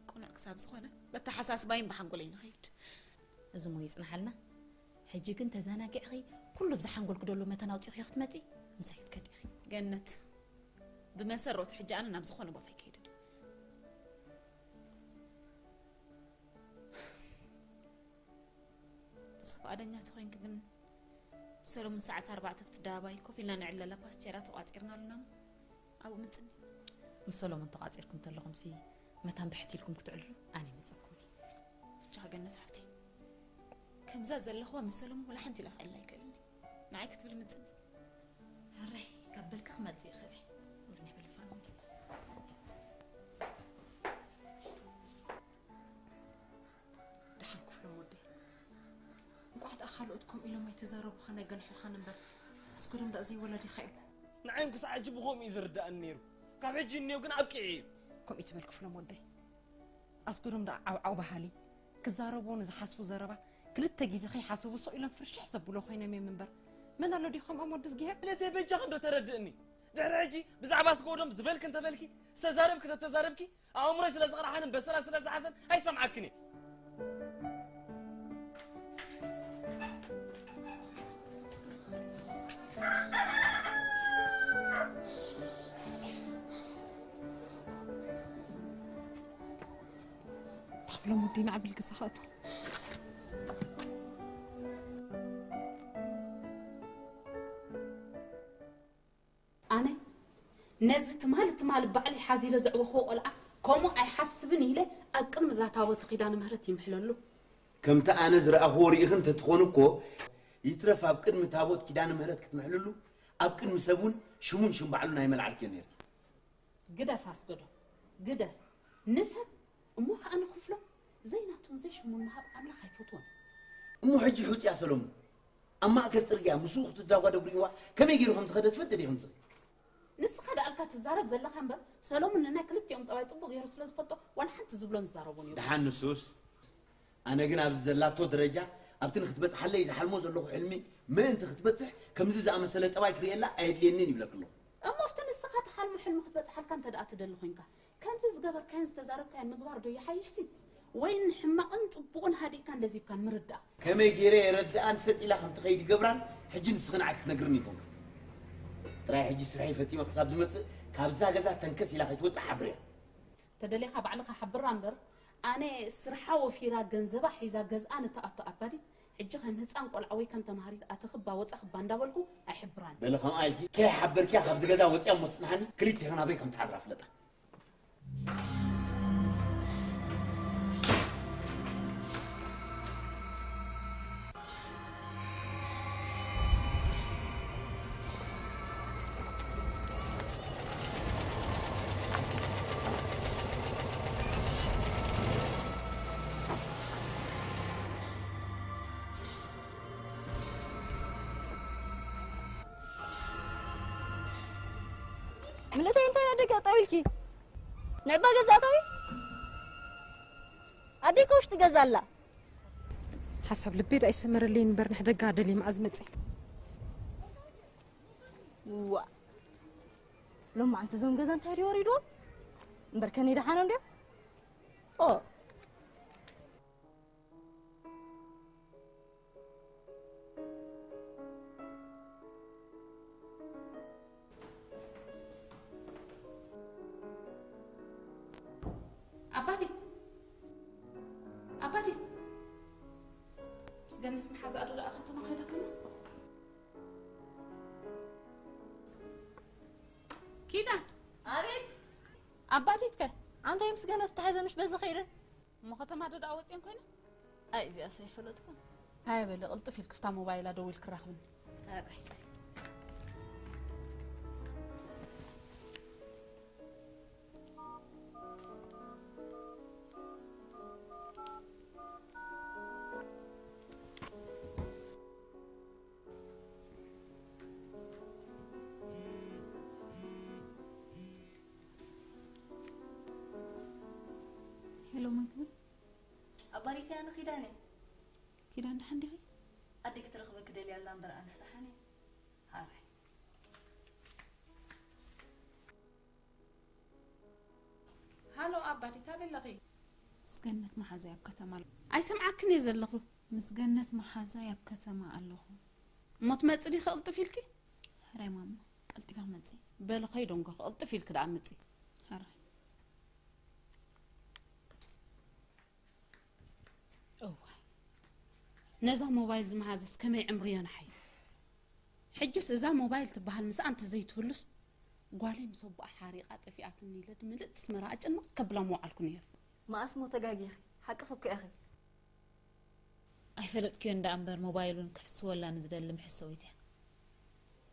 ቅኑዕ ክሳብ ዝኾነ በተሓሳስባይን ብሓንጎለይን ንኸይድ። እዚ እሞ ይጽንሓልና። ሕጂ ግን ተዘናጊዕኺ ኩሉ ብዚ ሓንጎልኪ ደሎ መታን ኣውጺእኺ ክትመጺ ምሳይ ክትከዲ ኢኺ። ገነት፣ ብመሰረቱ ሕጂ ኣነ ናብ ዝኾነ ቦታ ኣይከይድን። ሰብኣደኛ ተኾይንኪ ግን ሰሎሙን ሰዓት ኣርባዕተ ኣብቲ ኣደባባይ ኮፍ ኢልና ንዕለላ ፓስቴራ ተቋጺርና ኣለና እሞ ኣብኡ ምጽኒ። ምስ ሰሎሙን ተቋጺርኩም ተለኹምሲ መታን ብሕት ኢልኩም ክትዕልሉ ኣነ ይመጸኩም። ብቻ ገነት ሓፍተይ፣ ከምዛ ዘለኹዋ ምስ ሰሎሙን ወላ ሓንቲ ኢለ ክዕልላ ኣይክእልን እየ። ንዓይ ክትብሊ ምጽኒ። ኣረይ፣ ካብ በልኪ ክመጽእ ይኽእል እየ። ወርኒ ብልፋ ደሓን ክፍሎም ወደይ። እንቋዕ ደኣ ካልኦት ከምኡ ኢሎም ኣይተዛረቡኻን ኣይገንሑኻን እምበር፣ ኣስገዶም ደኣ ዘይወላዲኻ እዮም። ንዓይም ክሳዕ ሕጂ ብኸምኡ እዩ ዝርድኣኒ ነይሩ። ካብ ሕጂ እኒኦ ግን ኣብቂዑ እዩ። ከምኡ ትበል ክፍሎም ወደይ። ኣስገዶም ደኣ ዓውዓው በሃሊ፣ ክዛረብዎ ንዝሓስቡ ዘረባ ክልተ ግዜ ከይሓሰቡ ስቕ ኢሎም ፍርሽሕ ዘብሎ ኮይኖም እዮም እምበር፣ መን ኣሎ ድዩ ከምኦም ወዲ እዝግሄር? ስለዚ በጃኺ እንዶ ተረድእኒ። ድሕሪ ሕጂ ብዛዕባ ኣስገዶም ዝበልኪ እንተበልኪ፣ ዝተዛረብኪ ተተዛረብኪ፣ ኣእምሮይ ስለ ዝቕርሓንን በሰላ ስለ ዝሓዘን ኣይሰምዓክን እየ። ታብሎም ወዲ ንዓብል ገዛ ክኣቱ። ኣነ ነዚ ትማሊ ትማሊ ባዕለይ ሓዚለ ዘዕበኽዎ ቆልዓ ከምኡ ኣይሓስብን ኢለ ኣብ ቅድሚ እዛ ታቦት ኪዳነ ምህረት ይምሕለሉ። ከምቲ ኣነ ዝረኣኽዎ ርኢኺ እንተትኾኒ እኮ፣ ይትረፍ ኣብ ቅድሚ ታቦት ኪዳነ ምህረት ክትምሕልሉ፣ ኣብ ቅድሚ ሰብ እውን ሽሙን ሽም ባዕሉን ኣይመልዓልክዮ ነይርኪ። ግደፍ ኣስገዶም፣ ግደፍ። ንሰብ እሞ ኸኣ ንኽፍሎም ዘይናቱን ዘይሽሙን ምሃብ ኣምላኽ ኣይፈትዎን። እሞ ሕጂ ሕጹያ ሰሎሙን፣ ኣብ ማእከል ጽርግያ ምስኡ ክትዳጓደብ ርእይዋ ከመይ ገይሩ ከም ዝኸደ ትፈልጢ ዲኺ ንስኺ? ንስኻ ደኣልካ ትዛረብ ዘለኻ እምበር፣ ሰሎሙን ንናይ ክልቲኦም ጠባይ ጽቡቕ ገይሩ ስለ ዝፈልጦ፣ ዋላ ሓንቲ ዝብሎን ዝዛረቦን የብሉን። ደሓን ንሱስ፣ ኣነ ግን ኣብዚ ዘላቶ ደረጃ፣ ኣብቲ ንክትበጽሓለይ ዝሓልሞ ዘለኹ ሕልሚ ምእንቲ ክትበጽሕ፣ ከምዚ ዝኣመሰለ ጠባይ ክርእየላ ኣየድልየንን ይብለኪ ኣለኹ። እሞ ኣብቲ ንስኻ ትሓልሞ ሕልሚ ክትበጽሓልካ እንተ ደኣ ትደሊ ኮይንካ፣ ከምዚ ዝገበርካዮን ዝተዛረብካዮን ምግባር ዶ ይሓይሽሲ? ወይ ንሕማቕን ጽቡቕን ሃዲእካን ለዚብካን ምርዳእ? ከመይ ገይረ የረድኣን ሰጥ ኢላ ከም ትኸይድ ይገብራን፣ ሕጂ ንስኺ ንዓይ ክትነግርኒ ይኮንኩ። ጥራይ ሕጂ ስርሐይ ፈጺመ ክሳብ ዝመጽእ፣ ካብዛ ገዛ ተንከስ ኢላ ከይትወጽእ ሓብርያ። ተደሊኻ ባዕልኻ ሓብራ እምበር፣ ኣነ ስርሓ ወፊራ ገንዘባ ሒዛ ገዝኣ ንትኣቱ ኣባዲት፣ ሕጂ ከም ህጻን ቆልዓ ወይ ከም ተማሃሪት ኣተኽባ ወጻኽባ እንዳበልኩ ኣይሕብራን። በሊ ከምኣ ኢልኪ ከይሓበርኪያ ካብዚ ገዛ ወጺኣ እሞ ትጽንሓኒ፣ ክልቴኽን ኣበይ ከም ትሓድራ ፍለጣ። ምልእተይ እንታይ ደገ ጠው ኢልኪ? ንዕባ ገዛ ኣታዊ? ኣደይ ከ ውሽጢ ገዛ ኣላ። ሓሳብ ልበይ ደኣ ይሰመረለይ እምበር ንሕደጋ ደልየ መዓዝ መጸ? ዋ። ሎማዓንቲ እዞም ገዛ እንታይ ድዩ ወሪድዎም? እምበር ከነይ ደሓኖም ድዮም? ኦ። ኣባዲት! ኣባዲት! ምስ ገነት መሓዛኣ ዶ ደኣ ከተማ ከይዳ ኮይና? ኪዳን! ኣቤት! ኣባዲት ከ? ኣንታይ ምስ ገነት ተታሒዘንሽ በዚ ከይደን? እሞ ከተማ ዶ ደኣ ወጺኤን ኮይና? ኣይ፣ እዚኣስ ኣይፈለጥኩን። ሃየ በሊ፣ ቅልጥፍ ኢልኪ፣ ክፍታ ሞባይላ ደዊልኪ ራኽብኒ። ኣራይ። ሄሎ፣ መን ክብል? ኣባዲት እያ፣ ንኺዳን እየ። ኪዳን፣ ደሓን ዲኺ? ኣደይ ክትረኽበኪ ደልያ ኣላ እምበር ኣነስ ደሓን እየ። ሃራይ። ሃሎ ኣባዲት፣ ኣበይ ኣለኺ? ምስ ገነት መሓዛይ ኣብ ከተማ ኣለኹ። ኣይሰምዓክን እየ ዘለኹ። ምስ ገነት መሓዛይ ኣብ ከተማ ኣለኹ። እሞ ትመጺ ዲኺ ቅልጥፍ ኢልኪ? ሕራይ ማማ፣ ቀልጢፈ ክመጽእ። በሊ ኸይዶ እንጎ፣ ቅልጥፍ ኢልኪ ደኣ ምጺ። ሕራይ። እዋይ፣ ነዛ ሞባይል ዝመሃዘስ ከመይ ዕምሪ የንሓዮ? ሕጅስ እዛ ሞባይል ትበሃል ምስኣ እንተዘይትህሉስ፣ ጓለይ ምስ ኣቦኣ ሓሪቓ ጠፊኣትኒ ኢለ ድምልእቲ ኣስመራ ኣጨንቕ ከብላ ምወዓልኩ ነይረ። መኣስ እሞ ተጋጊኺ፣ ሓቅኺ እኮ ኢኺ። ኣይፈለጥክዮን ደኣ እምበር ሞባይል እውን ክሕስወላ ንዝደሊ መሐሰዊት እያ።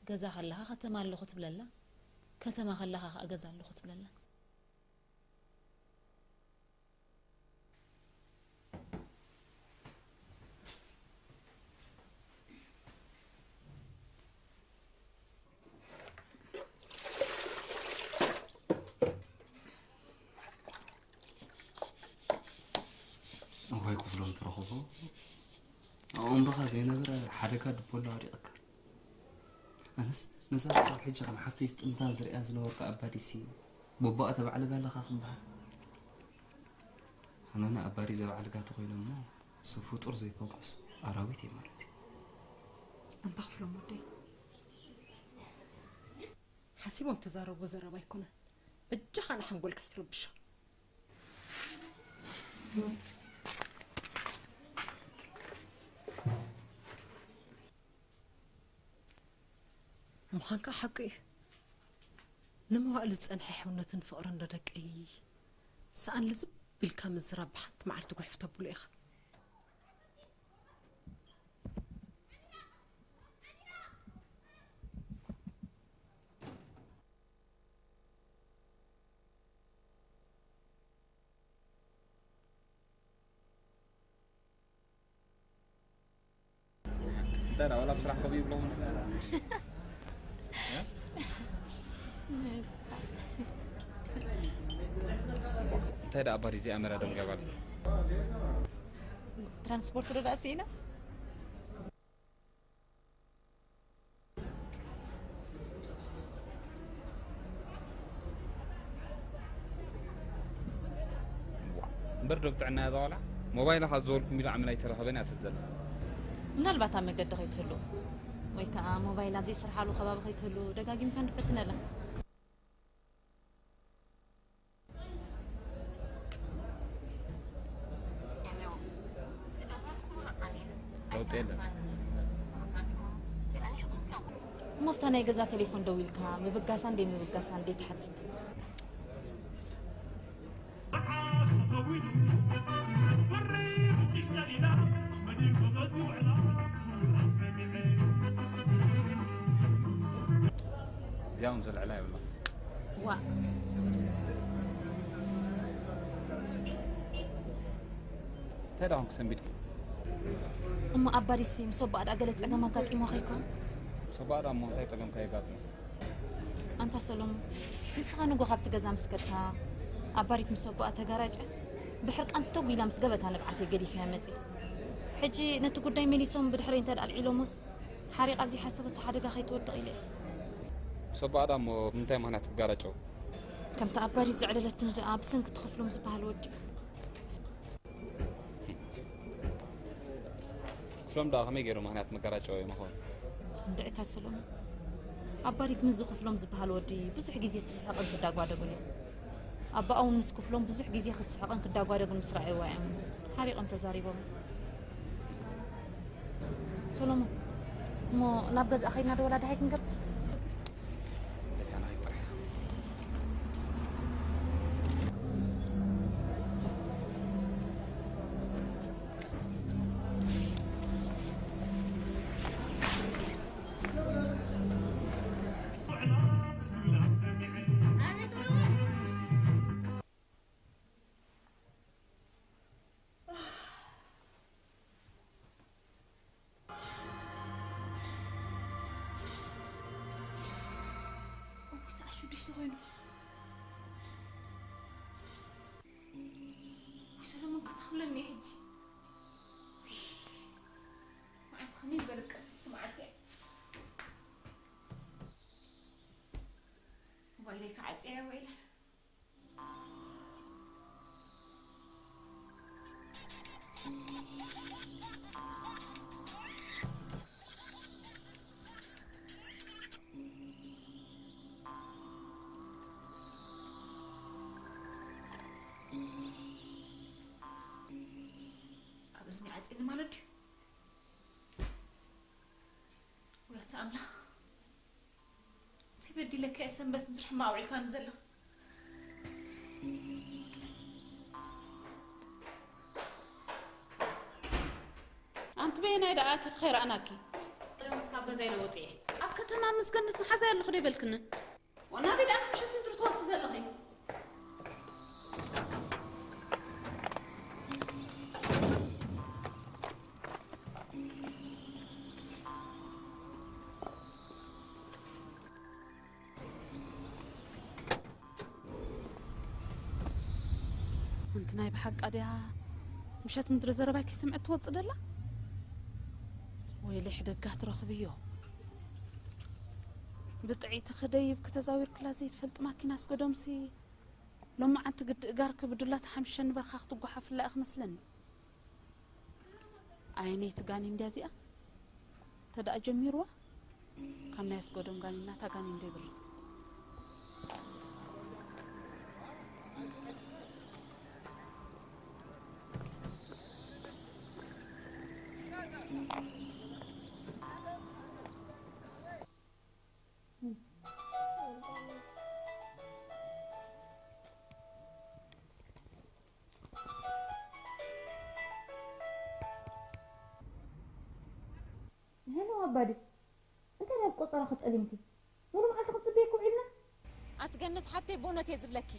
ገዛ ከለኻ ከተማ ኣለኹ ትብለላ፣ ከተማ ከለኻ ከኣ ገዛ ኣለኹ ትብለላ። እዋይ ክፍሎም ትረኽቦ፣ ኣብ ኣእምሮኻ ዘይነበረ ሓደጋ ድቦሎ ኣውዲቕካ። ኣነስ ነዛ ክሳብ ሕጂ ከም ሓፍተይ ዝጥምታን ዝርእያን ዝነበርኩ ኣባዲሲ፣ ቦቦኣ ተባዕልጋ ኣለኻ ክበሃል። ኣነ ንኣባዲ ዘባዕልጋ ተኾይነ እሞ፣ ሰብ ፍጡር ዘይኮንኩስ ኣራዊት እየ ማለት እዩ። ኣንታ ክፍሎም ወደይ፣ ሓሲቦም ተዛረብዎ ዘረባ ኣይኮነን። በጃኻ ንሓንጎልካ ኣይትረብሾ። ምዃንካ ሓቂ እዩ። ንመዋእል ዝጸንሐ ሕውነትን ፍቕርን ዶ ደቀይ? ሰኣን ልዝብ ኢልካ ምዝራብ ብሓንቲ መዓልቲ ጉሕፍ ተብሎ ኢኻ። እንታይ ደኣ፣ ዋላ ኣብ ስራሕ ኮፍ ይብሎ ኾነ? እ? እንታይ ደኣ ኣባዲ እዚኣ መራ ደንገባል? ትራንስፖርት ዶ ደኣ ስኢና? እምበር ዶ ብጥዕና እያ እዛ ቆልዓ? ሞባይላ ካብ ዝበልኩም ኢሉ ዓመል ኣይተረኸበን እያ ትብል ዘላ። ምናልባት ኣብ መገዲ ከይትህሉ ወይ ከዓ ሞባይል ኣብ ዘይሰርሓሉ ከባቢ ከይትህሉ ደጋጊምካ ንፈትነላ። ለውጢ የለን። እሞ ኣብታ ናይ ገዛ ቴሌፎን ደዊልካ ምብጋሳ እንደ ምብጋሳ እንደ ትሓትት። እዚኣ እውን ዘልዕላ የብላ። ዋ። እንታይ ደኣ ኮንክ ሰንቢድኪ? እሞ ኣባዲሲ ምስ ኣቦኣ ደኣ ገለ ጸገም ኣጋጢሞ ከይኮን? ምስ ኣቦኣ ደኣ እሞ እንታይ ጸገም ከየጋጥሞ? ኣንታ ሰሎሞን፣ ንስኻ ንጎ ካብቲ ገዛ ምስ ከድካ፣ ኣባዲት ምስ ኣቦኣ ተጋራጨ፣ ብሕርቃን ተጉ ኢላ ምስ ገበታ ንብዓተይ ገዲፈያ መጺእ። ሕጂ ነቲ ጉዳይ መሊሶም ብድሕረይ እንተ ደኣ ኣልዒሎሞስ፣ ሓሪቕ ኣብ ዘይሓሰበቶ ሓደጋ ከይትወድቕ ኢለ እየ። ምስ ኣቦኣ ደኣ እሞ ብምንታይ ምኽንያት ክጋራጨው? ከምቲ ኣባዲት ዘዕለለትኒ ደኣ ብሰንኪ እቲ ክፍሎም ዝበሃል ወዲ። ክፍሎም ደኣ ከመይ ገይሩ ምኽንያት መጋራጨዊ ይኸውን? እንድዒ እታ ሰሎሞን፣ ኣባዲት ምስዚ ክፍሎም ዝበሃል ወዲ ብዙሕ ግዜ ትስሕቕን ትዳጓደጉን እያ። ኣባኣ እውን ምስ ክፍሎም ብዙሕ ግዜ ክስሕቕን ክዳጓደጉን ምስ ረኣይዋ እዮም ሓሪቖም ተዛሪቦም። ሰሎሞን፣ እሞ ናብ ገዛእ ከይድና ዶ ወላ ደሃይ ክንገብር? ደፊኣና ኸይድ ጥራሕ። እውይ፣ ሰዓት ሽዱሽተ ኮይኑ። ሰለሙን፣ ክትኽብለኒ እየ ሕጂ። መዓልቲ ከመይ ዝበለት ቅርስቲ መዓልቲ እያ። ሞባይለይ ክዓጽያ እየ ወይለ። ኣብ እዝኒ ዓጺኒ ማለት ድዩ? ወይ ኣታ ኣምላኽ፣ እንታይ በዲለካ እየ ሰንበት ምድሪ ሕማቕ ኣውዒልካኒ ዘለኻ? ኣንቲ በየናይ ደኣ ኣቲኺ ከይረኣናኪ? ቅድም ምስ ካብ ገዛይ ለወጥ እየ። ኣብ ከተማ ምስ ገነት መሓዛይ ኣለኹ ዶ ይበልክኒ? ወናበይ ደኣ ምሸት ምድሪ ትወጽእ ዘለኺ? ኣንቲ ናይ ብሓቃ ድያ ምሸት ምድሪ ዘረባይ ከይሰምዐት ትወጽእ ደላ? ወይለይ ሕደጋ ትረኽብዮ። ብጥዕይቲ ክደይብ ክተዛዊርክላ ዘይትፈልጥ ማኪና ኣስገዶምሲ ሎማዓንቲ ግዲ እጋርኪ ብዱላ ተሓምሽሸኒ በርኻ ክትጓሓፍላ እያ ክመስለኒ። ኣየነይቲ ጋኒን ድያ እዚኣ? ተደኣ ጀሚርዋ? ካብ ናይ ኣስገዶም ጋኒን ናታ ጋኒን ዶ ይብርኽ? ሄሎ ኣባዲ፣ እንታይ ናብ ቆጸራ ክጠሊምኪ? ሙሉ መዓልቲ ክትጽበየኪ ውዒልና? ኣቲ ገነት ሓብተይ፣ ብእውነት እየ ዝብለኪ።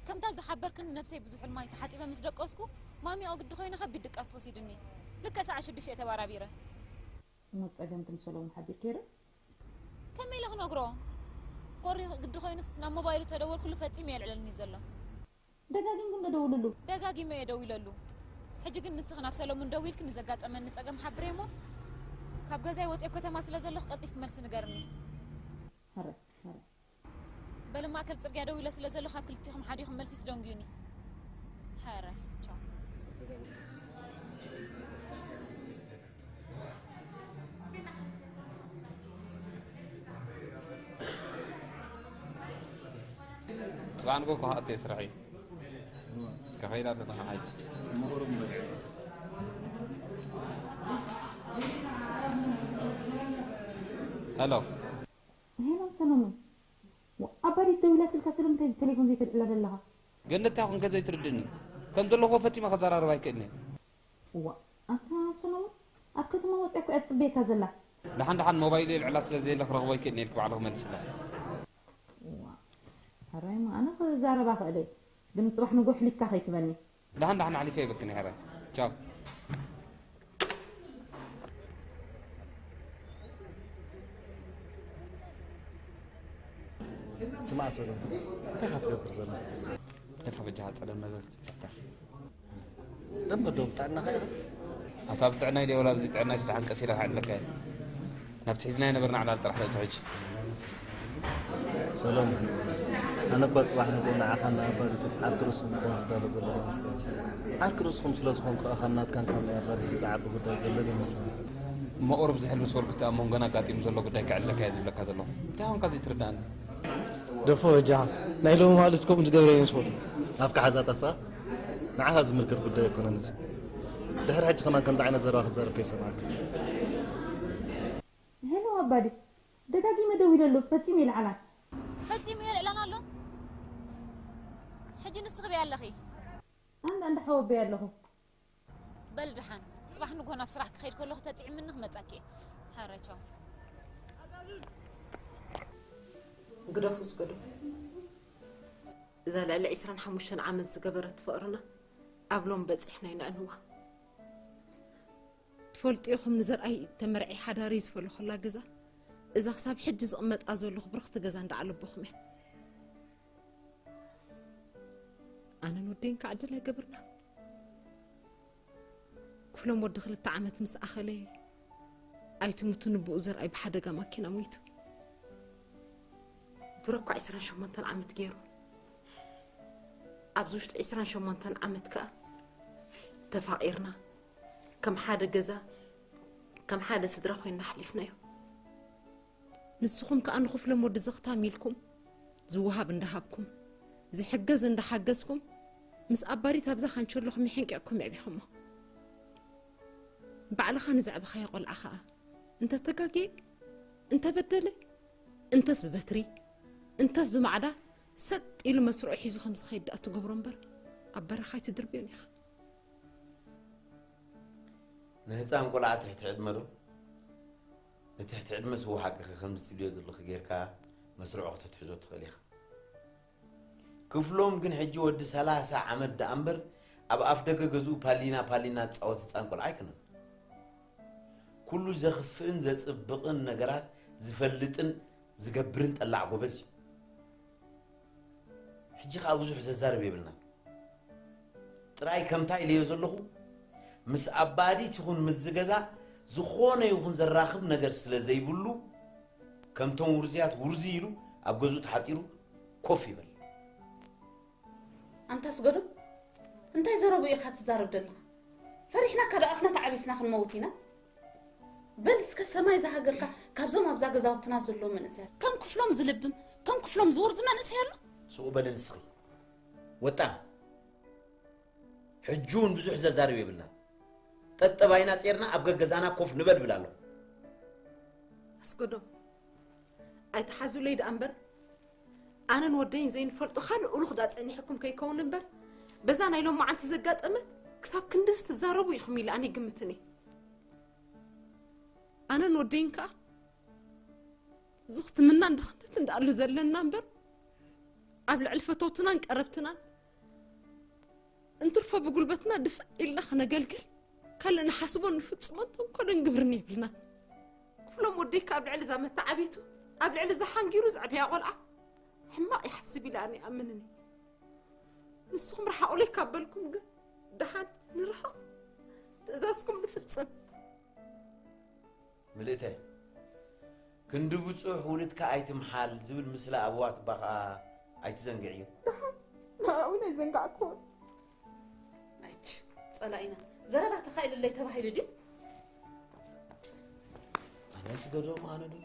ከምታ ዝሓበርክኒ ነብሰይ ብዙሕ ሕልማይ ተሓጺበ ምስ ደቀስኩ፣ ማሚኦ ግዲ ኮይነ ከቢድ ድቃስ ተወሲድኒ። ልክዕ ሰዓት ሽዱሽተ እየ ተባራቢረ። እሞ ጸገምኪ ንሰሎሙን ሓቢርክዮ ዶ? ከመይ ኢለ ክነግሮ? ኮሪ ግዲ ኮይኑስ ናብ ሞባይሉ ተደወልኩሉ ፈጺሙ የልዕለኒ ዘሎ። ደጋጊምኩም ዶ ደውልሉ? ደጋጊመ እየ ደዊለሉ። ሕጂ ግን ንስኺ ናብ ሰለሙን ደዊልኪ ንዘጋጠመኒ ጸገም ሓብሬ እሞ፣ ካብ ገዛይ ወጺኤ ኣብ ከተማ ስለ ዘለኹ ቀልጢፍኪ መልሲ ንገርኒ። ሕረ፣ ሕረ። በሊ ማእከል ጽርግያ ደዊለ ስለ ዘለኹ ካብ ክልቲኹም ሓዲኹም መልሲ ትደንጉዩኒ። ሕረ፣ ቻው። ጽባሕ ንጎ እኮ ሃእተ ስራሕ እዩ። ከኸይድ ኣሎ ተኸሓጅ። ሄሎ። ሄሎ ሰለሙን፣ ኣባዲት ደዊላትልካ ስለምንታይ ቴሌፎን ዘይተልዕላ ዘለኻ? ገነት እንታይ ኮንከ ዘይትርድኒ? ከም ዘለኹ ፈጺመ ከዘራርባ ኣይክእልን እየ። እዋ ኣታ ሰለሙን፣ ኣብ ከተማ ወፂኣ እኮ እያ ትፅበየካ ዘላ። ደሓን ደሓን ሞባይል የልዕላ ስለ ዘየለ ክረኽቦ ኣይክእልን እየ ኢልኪ ባዕልኺ መልስላ። እዋ ሕራይ እሞ ኣነ ክዛረባ ክእል እየ፣ ግን ፅባሕ ንጎ ሕሊፍካ ከይትበኒ። ደሓን ደሓን ኣሕሊፈ ይበክን እየ ሕራይ። ቻው። ስማዕ ሰለሙን፣ እንታይ ኢኻ ትገብር ዘለኻ? ደፋ በጃኻ ጸለል መለል ትብል ኣታ። ደንበ ዶ ብጥዕናኻ ኢኻ? ኣታ ብጥዕናይ ድየ ወላ ብዘይ ጥዕናይስ ደሓን ቀስ ኢለ ክዕለካ እየ። ናብቲ ሒዝናዮ ነበርና ዕላል ጥራሕ ንእቱ ሕጂ። ሰለሙን፣ ኣነ እኳ ጽባሕ ንግሆ ንዓኻን ንኣባዲትን ዓርኪ ርእስኹም ክኾን ዝዳሎ ዘለኹ ይመስለኒ። ዓርኪ ርእስኹም ስለ ዝኾንኩ ከኣ ካብ ናትካን ካብ ናይ ኣባዲትን ዝዓቢ ጉዳይ ዘለኒ ይመስለኒ። እሞ ቁሩብ ዝሕል ምስ በልኩ እቲ ኣብ መንጎና ኣጋጢሙ ዘሎ ጉዳይ ክዕለካ እየ ዝብለካ ዘለኹ። እንታይ ኾንካ ዘይትርድኣኒ? ደፎ በጃኻ ናይ ሎሚ ማልት ከምኡ ዝገብረ እየ ዝፈቱ። ኣፍካ ሓዛ ታሳ ንዓኻ ዝምልከት ጉዳይ ኣይኮነን እዚ። ድሕሪ ሕጂ ከማን ከምዚ ዓይነት ዘረባ ክትዛረብ ከይሰምዓካ። ሄሎ ኣባዲ፣ ደጋጊመ ደዊለሉ ፈጺሙ የልዓላን። ፈጺሙ የልዕላን ኣሎ። ሕጂ ንስኺ በይ ኣለኺ። ኣነ እንዳሓወበይ ኣለኹ። በል ደሓን፣ ጽባሕ ንግሆ ናብ ስራሕ ክኸይድ ከለኹ ተጥዒምኒ ክመጻኪ እየ። ሃረ ቻው። ግደፉ ስገዱ። እዛ ልዕሊ ዒስራን ሓሙሽተን ዓመት ዝገበረት ፍቕርና ኣብ ሎም በጺሕና ኢና ንዕንዋ። ትፈልጡ ኢኹም ንዘርኣይ ተመርዒ ሓዳሪ ዝፈለኹላ ገዛ እዛ ክሳብ ሕጂ ዝቕመጣ ዘለኹ ብርኽቲ ገዛ እንዳዓለቦኹም እያ። ኣነን ወደይን ከዓ ዕድል ኣይገበርናን። ክፍሎም ወዲ ክልተ ዓመት ምስ ኣኸለ ኣይትሙቱ ንብኡ ዘርኣይ ብሓደጋ ማኪና ሞይቱ። ዱረ እኳ ዒስራን ሸሞንተን ዓመት ገይሩ። ኣብዚ ውሽጢ ዒስራን ሸሞንተን ዓመት ከኣ ተፋቒርና ከም ሓደ ገዛ ከም ሓደ ስድራ ኮይንና ኣሕሊፍናዮ። ንስኹም ከኣ ንኽፍሎም ወዲ ዘኽታም ኢልኩም ዝወሃብ እንዳሃብኩም ዝሕገዝ እንዳሓገዝኩም ምስ ኣባዲት ኣብዛ ካንቸሎኹም የሕንቂቕኩም የዕቢኹሞ። ባዕልኻ ንዘዕበኻዮ ቆልዓ ኸኣ እንተ ተጋግየ እንተ በደለ እንተስ ብበትሪ እንተስ ብማዕዳ ሰጥ ኢሉ መስርዑ ሒዙ ከም ዝኸይድ ደኣ ትገብሮ እምበር ኣብ በረኻ ኣይትድርብዮን ኢኻ። ንህፃን ቆልዓ ትሕቲ ዕድመ ዶ? ንትሕቲ ዕድመ ስዎ ሓቅኺ ከምዚ ትብልዮ ዘለኺ ጌርካ መስርዖ ክትሕትሕዞ ትኽእል ኢኻ። ክፍሎም ግን ሕጂ ወዲ ሰላሳ ዓመት ደኣ እምበር ኣብ ኣፍ ደገ ገዝኡ ፓሊና ፓሊና ዝፃወት ህፃን ቆልዓ ኣይኮነን። ኩሉ ዘኽፍእን ዘፅብቕን ነገራት ዝፈልጥን ዝገብርን ጠላዕ ጎበዝ እዩ። ሕጂ ከዓ ብዙሕ ዘዛርብ የብልናን። ጥራይ ከምታ ኢለዮ ዘለኹ ምስ ኣባዲት ይኹን ምስዚ ገዛ ዝኾነ ይኹን ዘራኽብ ነገር ስለ ዘይብሉ ከምቶም ውርዝያት ውርዝይ ኢሉ ኣብ ገዝኡ ተሓጺሩ ኮፍ ይበል። ኣንታ ኣስገዶም እንታይ ዘረብኡ ኢኻ ትዛረብ ዘለኻ? ፈሪሕናካ ዶ ኣፍና ተዓቢስና ክንመውት ኢና? በል እስከ ሰማይ ዝሃገርካ ካብዞም ኣብዛ ገዛውትና ዘለዉ መንእሰያት ከም ክፍሎም ዝልብም ከም ክፍሎም ዝውርዝ መንእሰይ ኣሎ? ስቕ በሊ ንስኺ ወጣም። ሕጂ እውን ብዙሕ ዘዛርብ የብልናን። ጠጠባይና ጼርና ኣብ ገገዛና ኮፍ ንበል ብል ኣለኹ። ኣስገዶም ኣይትሓዙለይ ደኣ እምበር ኣነን ወደይን ዘይንፈልጦ ካልእ እሉኽ ደኣ ጸኒሕኩም ከይከውን እምበር በዛ ናይ ሎማዓንቲ ዘጋጠመት ክሳብ ክንድዚ ትዛረቡ ኢኹም ኢለ ኣነ ኣይግምትን እየ። ኣነን ወደይን ከኣ ዝኽትምናን ድኽነትን ደኣሉ ዘለና እምበር ኣብ ልዕሊ ፈተውትናን ቀረብትናን እንትርፎ ብጉልበትና ድፍእ ኢልና ክነገልግል ካልእ ንሓስቦን ንፍጽሞን ተንኮልን ግብርን የብልናን። ክፍሎም ወደይካ ኣብ ልዕሊ እዛ መተዓብይቱ ኣብ ልዕሊ እዛ ሓንጊሩ ዘዕበያ ቆልዓ ሕማቕ ይሓስብ ኢለ ኣነ ይኣምንን። ንስኹም ርሓቑለይ ካብ በልኩም ግን ደሓን ንርሓቕ። ትእዛዝኩም ንፍጽም። ምልእተ፣ ክንዲ ብጹሕ ውሉድካ ኣይትምሓል ዝብል ምስላ ኣበዋት እባ ኸኣ ኣይትዘንግዕዮ። ደሓን ንዓ እውን ኣይዘንጋዕኩዎን። ኣይች፣ ጸላኢና ዘረባ ተኻኢሉለይ ተባሂሉ ድዩ? ኣነ ስገዶም ኣነ ዶ?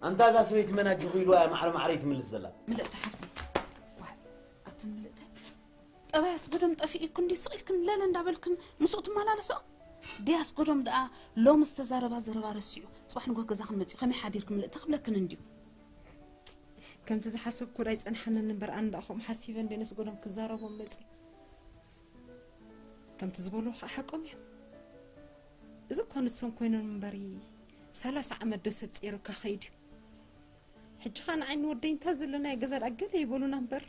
ኣንታ እዛ ሰበይቲ መን ኣጆኹ ኢልዋ እያ ማዕረ ማዕረ ትምልስ ዘላ? ምልእቲ ሓፍቲ፣ ዋይ፣ ኣትን ምልእቲ። ጠባይ ኣስጎዶም ጠፊኡ እኮ እንዲ ስቕ ኢልክን ለለ እንዳበልክን ምስኡ ትመላለሶ? ድያ ኣስጎዶም ደኣ ሎሚ ዝተዛረባ ዘረባ ረሲዑ፣ ጽባሕ ንግሆ ገዛኽን መጺኡ ከመይ ሓዲርክ ምልእቲ ክብለክን እንድዩ። ከምቲ ዝሓሰብኩ ዶ ኣይጸንሓንን እምበር፣ ኣነ ደኣ ከምኡ ሓሲበ እንደ ነስጎዶም ክዛረቦም መጺ። ከምቲ ዝበልዎ ከዓ ሓቆም እዮም። እዚ እኳ ንሶም ኮይኖም እምበሪ፣ ሰላሳ ዓመት ዶ ሰብ ጸይሩካ ከይዱ? ሕጂ ኸኣ ንዓይ ንወደይ እንታ ዘለናዮ ገዛ ደኣ ገለ ይበሉና እምበር፣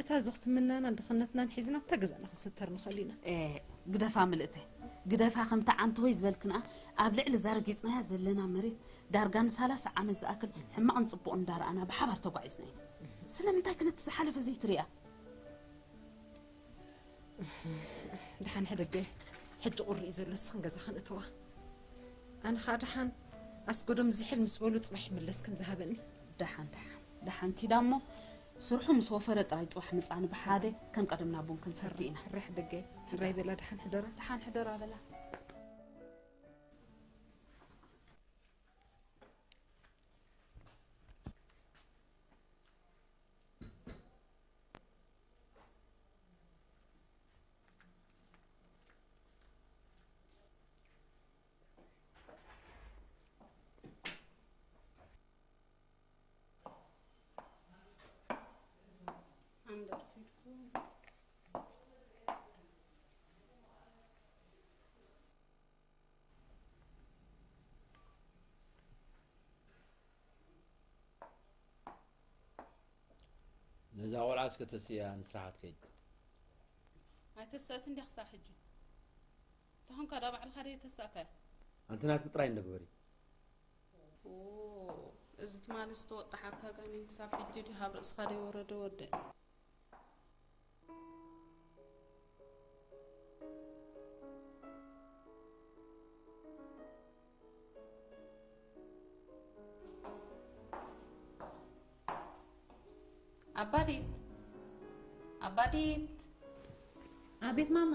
እታ ዝኽትምናና ድኽነትናን ሒዝና ኣብታ ገዛና ክንሰተር ንኽእል ኢና። ኤ፣ ግደፋ ምልእተ፣ ግደፋ። ከምቲ ዓንተሆይ ዝበልክንኣ ኣብ ልዕሊ እዛ ረጊጽናያ ዘለና መሬት ዳርጋ ንሰላሳ ዓመት ዝኣክል ሕማቕን ጽቡቕን እንዳረኣና ብሓባር ተጓዒዝና ኢና። ስለምንታይ ክነቲ ዝሓለፈ ዘይትሪኣ? ደሓን ሕደገ፣ ሕጂ ቁሪ እዩ ዘሎ፣ ንስኽን ገዛኽን እተዋ። ኣነ ኸኣ ደሓን ኣስገዶም ዝሕል ምስ በሉ ጽባሕ ይምለስ ከም ዝሃበኒ። ደሓን፣ ደሓን፣ ደሓን ኪዳ እሞ ስርሑ ምስ ወፈረ ጥራይ ጽባሕ ምጻኒ ብሓደ ከም ቀደምና ቡን ክንሰቲ ኢና። ሕራይ ሕደገ፣ ሕራይ በላ፣ ደሓን ሕደራ። ደሓን ሕደራ በላ። ነዛ ቆልዓ እስከ ተስእያ ንስራሓ ትከይድ። ኣይተሰእትን ድያ ክሳብ ሕጂ? ተኾንካ ዳ ባዕልኻ ድየ ተሳእካያ? ኣንቲ ናትኪ ጥራይ እንዶ ግበሪ። ኦ፣ እዚ ትማሊ ዝተወጣሓካ ጋኔን ክሳብ ሕጂ ድዩ ካብ ርእስኻ ደይወረደ ወደ? ኣባዲት፣ ኣባዲት። ኣቤት ማማ።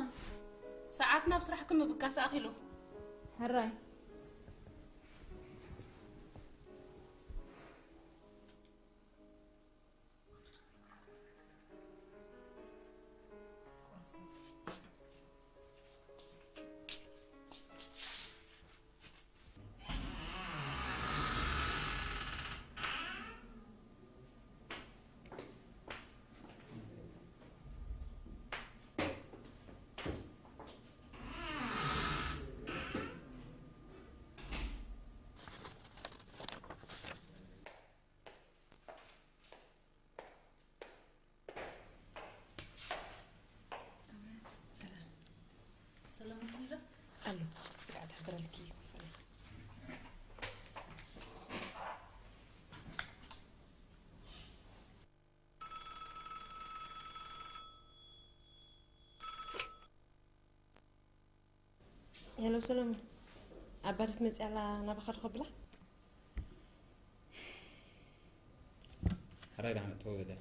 ሰዓት ናብ ስራሕኪ ምብጋስ ኣኺሉ። ሕራይ። ሰላም። ሰላም ኣልኩም ዶ? ኣሎ፣ ስጋዕ ተሕብረልኪ ይኽፈል። ሄሎ ሰለሙን፣ ኣባዲት መፅያ ኣላ፣ ናባኻ ዶ ከብላ? ሕራይ ደሓን እተው በለ።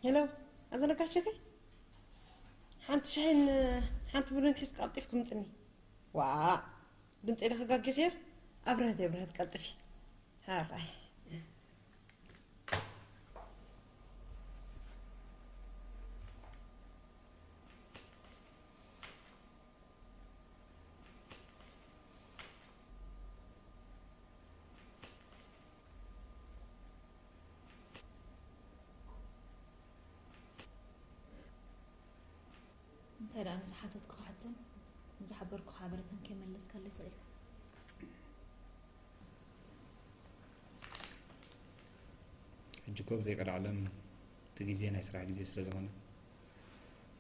ሄሎ፣ ኣዘነጋችኺ? ሓንቲ ሻሂን ሓንቲ ቡንን ሒዝኪ ቀልጢፍኪ ምጽኒ። ዋእ፣ ድምፀይ ዶ ከጋጊኽዮ? ኣብርሀት የብርሀት ቀልጥፊ። ሓራይ። እንታይ ደኣ ንዝሓተትኩኻ ሕቶን ንዝሓበርኩኻ ሓበሬታን ከይመለስካለይ ስቕ ኢልካ? ሕጂ እኮ ብዘይ ቀዳዕለም እቲ ግዜ ናይ ስራሕ ግዜ ስለ ዝኾነ፣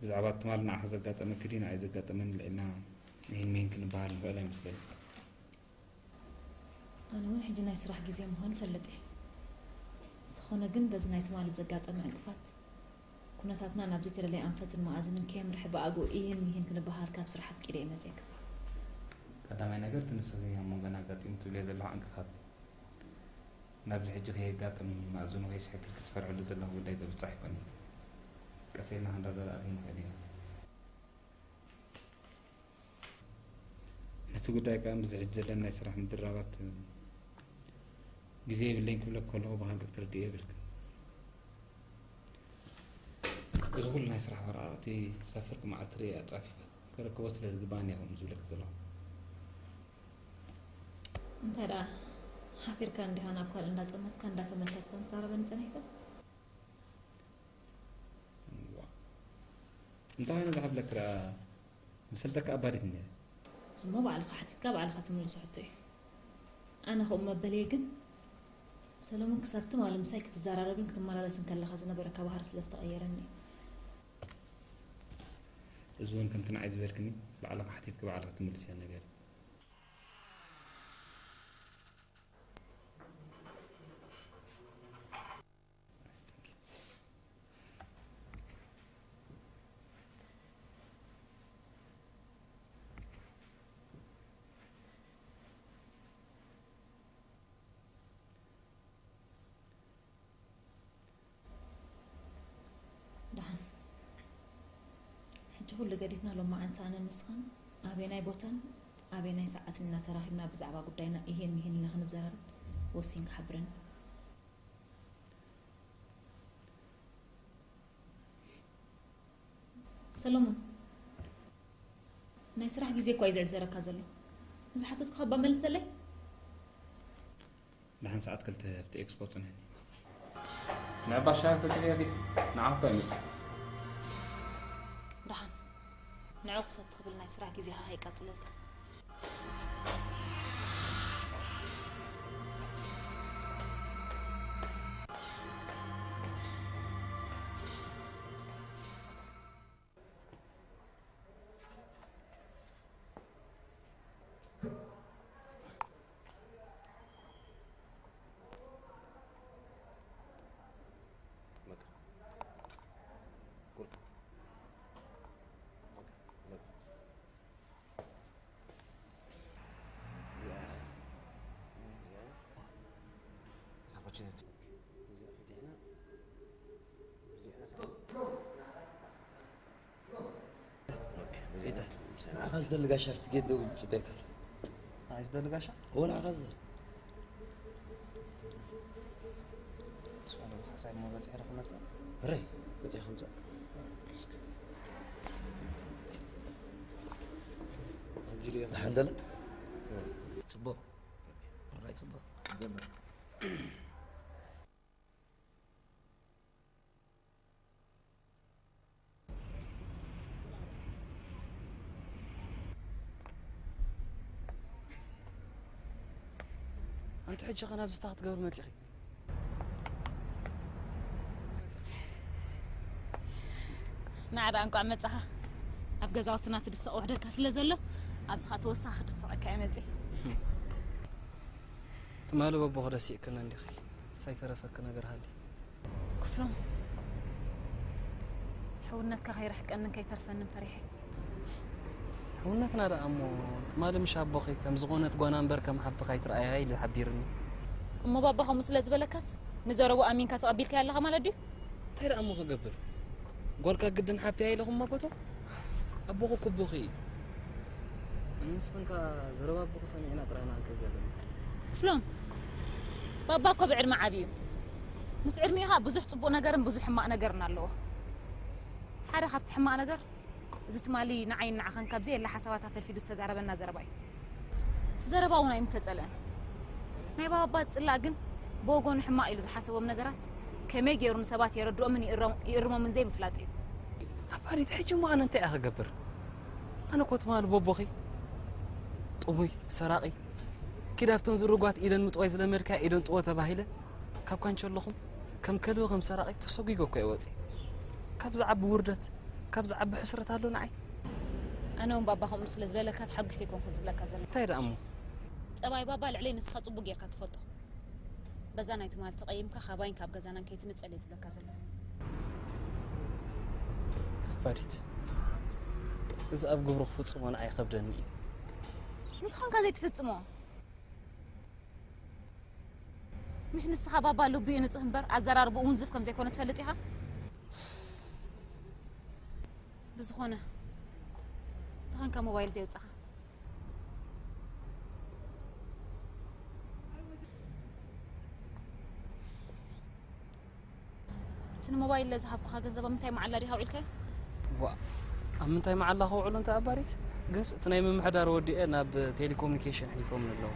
ብዛዕባ ትማል ንዓኻ ዘጋጠመኪ ድዩ ንዓይ ዘጋጠመኒ ልዒልና ይህን ምሂን ክንበሃል ንኽእል ኣይመስለኒ። ኣነ እውን ሕጂ ናይ ስራሕ ግዜ ምዃኑ እፈልጥ እየ። እንተኾነ ግን በዚ ናይ ትማሊ ዘጋጠመ ዕንቅፋት ኩነታትና ናብ ዘይተደለየ ኣንፈትን መኣዝንን ከየምርሕ ብኣግኡ ኢሂን ሚሂን ክንበሃል ካብ ስራሕ ኣፍቂደ እየ መጺኤ ክብል። ቀዳማይ ነገር እቲ ንስኺ ኣብ መንጎና ኣጋጢሙ ትብልዮ ዘለኺ ዕንቅፋት እዩ። ናብዚ ሕጂ ከየጋጥም መኣዝኑ ከይስሕትልኪ ትፈርሕሉ ዘለኺ ጉዳይ ዘብጻሕ ኣይኮነን። ቀስ ኢልና ክንረዳድኣሉ ንኽእል ኢና። ነቲ ጉዳይ ከኣ ምስዚ ሕጂ ዘለና ናይ ስራሕ ምድራባት ግዜ የብለይን ክብለኪ ከለኹ ብኻልእ ክትርድእዮ የብልክን። እዚ ኩሉ ናይ ስራሕ ወረቓቕቲ ክሳብ ፍርቂ መዓልቲ ርእየ ኣጻፊፈ ክረክቦ ስለ ዝግባኣኒ እየ ከምኡ ዝብለኪ ዘለኹ። እንታይ ደኣ ሓፊርካ እንዲኻ ናብ ካልእ እንዳጸመትካ እንዳተመልከትካ ክትዛረበኒ ጸኒሕካ? እዋ። እንታይ ዓይነት ዝሓፍለክ ደኣ ዝፈልጠካ ኣባዲት እንድያ? እዚሞ ባዕልኻ ሓቲትካ ባዕልኻ ትምልሶ ሕቶ እዩ። ኣነ ከምኡ መበልየ ግን ሰለሙን ክሳብ ትማሊ ምሳይ ክትዘራረብን ክትመላለስን ከለኻ ዝነበረካ ባህሪ ስለ ዝተቐየረኒ እዩ። እዚ እውን ከምቲ ንዓይ ዝበልክኒ ባዕልኻ ሓቲትኪ ባዕልኺ ትምልስዮ ነገር እዩ። ደሓን። ሕጂ ኩሉ ገዲፍና ሎማዓንቲ ኣነን ንስኻን ኣበየናይ ቦታን ኣበየናይ ሰዓትን ኢና ተራኺብና ብዛዕባ ጉዳይና ኢሂን ሚሂን ኢልና ክንዘራረብ ወሲንካ ሓብረኒ። ሰሎሞን፣ ናይ ስራሕ ግዜ እኳ እዩ ዝዕዘረካ ዘሎ። ንዝሓተትኩኻ እባ መልሰለይ። ደሓን ሰዓት ክልተ ኣብቲ ኤክስፖ ጽንሕኒ። ንዕባሻ ተጽልያ ዲኺ? ንዓኻ እኮ ኣይመጽእ። ደሓን። ንዑ ክሰቲ ክብል ናይ ስራሕ ግዜኻ ከይቀጽለልካ። ንዓኻ ዝደሊ ጋሻ ኣብቲ ጌት ደው ኢሉ ይጽበየካ ኣሎ። ንዓይ ዝደሊ ጋሻ? እወ፣ ንዓኻ ዝደሊ። ስቕ ኢለ ሓሳብ እሞ በጺሐ ዶ ክመጽእ? ሕራይ፣ በጺሐ ክምጻእ። ደሓን ደለ? ጽቡቕ። ሕራይ ጽቡቕ። ኣንቲ ሕጂ ኸ ናብዚ እንታይ ክትገብሪ መጺኺ? ንዓ ደኣ እንቋዕ መጻኻ። ኣብ ገዛውትና ትድሰቕ ውሕደካ ስለ ዘሎ፣ ኣብዚ ኸኣ ተወሳኺ ክድስቐካ እየ መጺአ። ትማሊ በቦ ክደሲእክን እንዲኺ። ሳይተረፈኪ ነገር ሃሊ። ክፍሎም፣ ሕውነትካ ከይርሕቀንን ከይተርፈንን ፈሪሐ። ሕውነትና ደኣ እሞ፣ ትማሊ ምሽ ኣቦኺ ከም ዝኾነት ጓና እምበር ከም ሓብትኻ ኣይትርኣያ ኢሉ ሓቢሩኒ። እሞ ባባ ከምኡ ስለ ዝበለካስ፣ ንዘረቡ ኣሚንካ ተቐቢልካዮ ኣለኻ ማለት ድዩ? እንታይ ደኣ እሞ ክገብር? ጓልካ ግድን ሓብተይ ኢለኹም ኣቦቶ? ኣቦኹ ክቡኺ እዩ። ንስኽን ከኣ ዘረባ ኣቦኹ ሰሚዕና ጥራይ ኢና ክንከይድ ዘለና። ክፍሎም፣ ባባ እኮ ብዕድመ ዓቢ እዩ። ምስ ዕድሚኡ ከኣ ብዙሕ ጽቡቕ ነገርን ብዙሕ ሕማቕ ነገርን ኣለዎ። ሓደ ካብቲ ሕማቕ ነገር፣ እዚ ትማሊ ንዓይን ንዓኻን ካብ ዘየለ ሓሳባት ኣፈልፊሉ ዝተዛረበና ዘረባ እዩ። እቲ ዘረባ እውን ኣይምተጸልአን። ናይ ባባ ጽላእ ግን ብወገኑ ሕማቕ ኢሉ ዝሓሰቦም ነገራት ከመይ ገይሩ ንሰባት የረድኦምን ይእረ-፣ ይእርሞምን ዘይምፍላጥ እዩ። ኣባዲት፣ ሕጂ እሞ ኣነ እንታይ እየ ክገብር? ኣነ እኮ ትማሊ ቦቦኺ ጥሙይ ሰራቒ ኪድ ኣብተን ዝርጓት ኢደን ምጥዋይ ዝለመድካ ኢደን ጥዎ ተባሂለ ካብ ካንቸ ኣለኹም ከም ከልቢ ከም ሰራቒ ተሰጒጎ እኮ እየ ወፂ። ካብ ዝዓቢ ውርደት ካብ ዝዓቢ ሕስረት ኣሎ ንዓይ። ኣነ እውን ባባ ከምኡ ስለ ዝበለካ ተሓጒሰ ኣይኮንኩን ዝብለካ ዘሎ። እንታይ ደኣ እሞ? ጠባይ ባባ ልዕለይ ንስኻ ጽቡቅ ጌርካ ትፈልጦ። በዛ ናይ ትማሊ ተቐይምካ ካባይን ካብ ገዛናን ከይትንጸል እየ ዝብለካ ዘለኹ። ኣባዲት፣ እዚ ኣብ ግብሩ ክፍጽሞ ንዓይ ይኸብደኒ እዩ። እንተኾንካ ዘይትፍጽሞ? ምሽ ንስኻ ባባ ልቡ እዩ ንጹህ እምበር ኣዘራርብኡ ውንዝፍ ከም ዘይኮነ ትፈልጥ ኢኻ? ብዝኾነ፣ እንተኾንካ ሞባይል ዘየውጻኻ? እቲ ንሞባይል ለዝሃብኩኻ ገንዘብ ኣብ ምንታይ መዓላ ዲኻ ኣውዒልካዮ? ዋ፣ ኣብ ምንታይ መዓላ ከውዕሎ እንተ ኣባሪት? ግንስ እቲ ናይ ምምሕዳር ወዲኤ ናብ ቴሌኮሙኒኬሽን ሕሊፎምን ኣለዉ።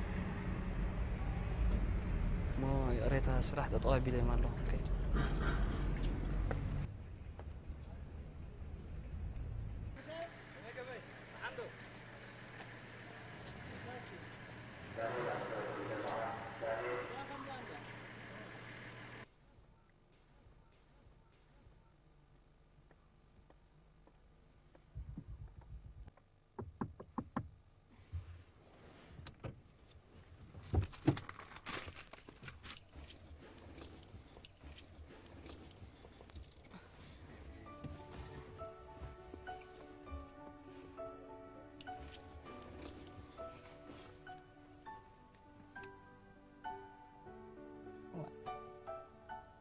እሞ ይቕሬታ፣ ስራሕ ጠጠው ኣቢለዮም ኣለኹ። ከይድ።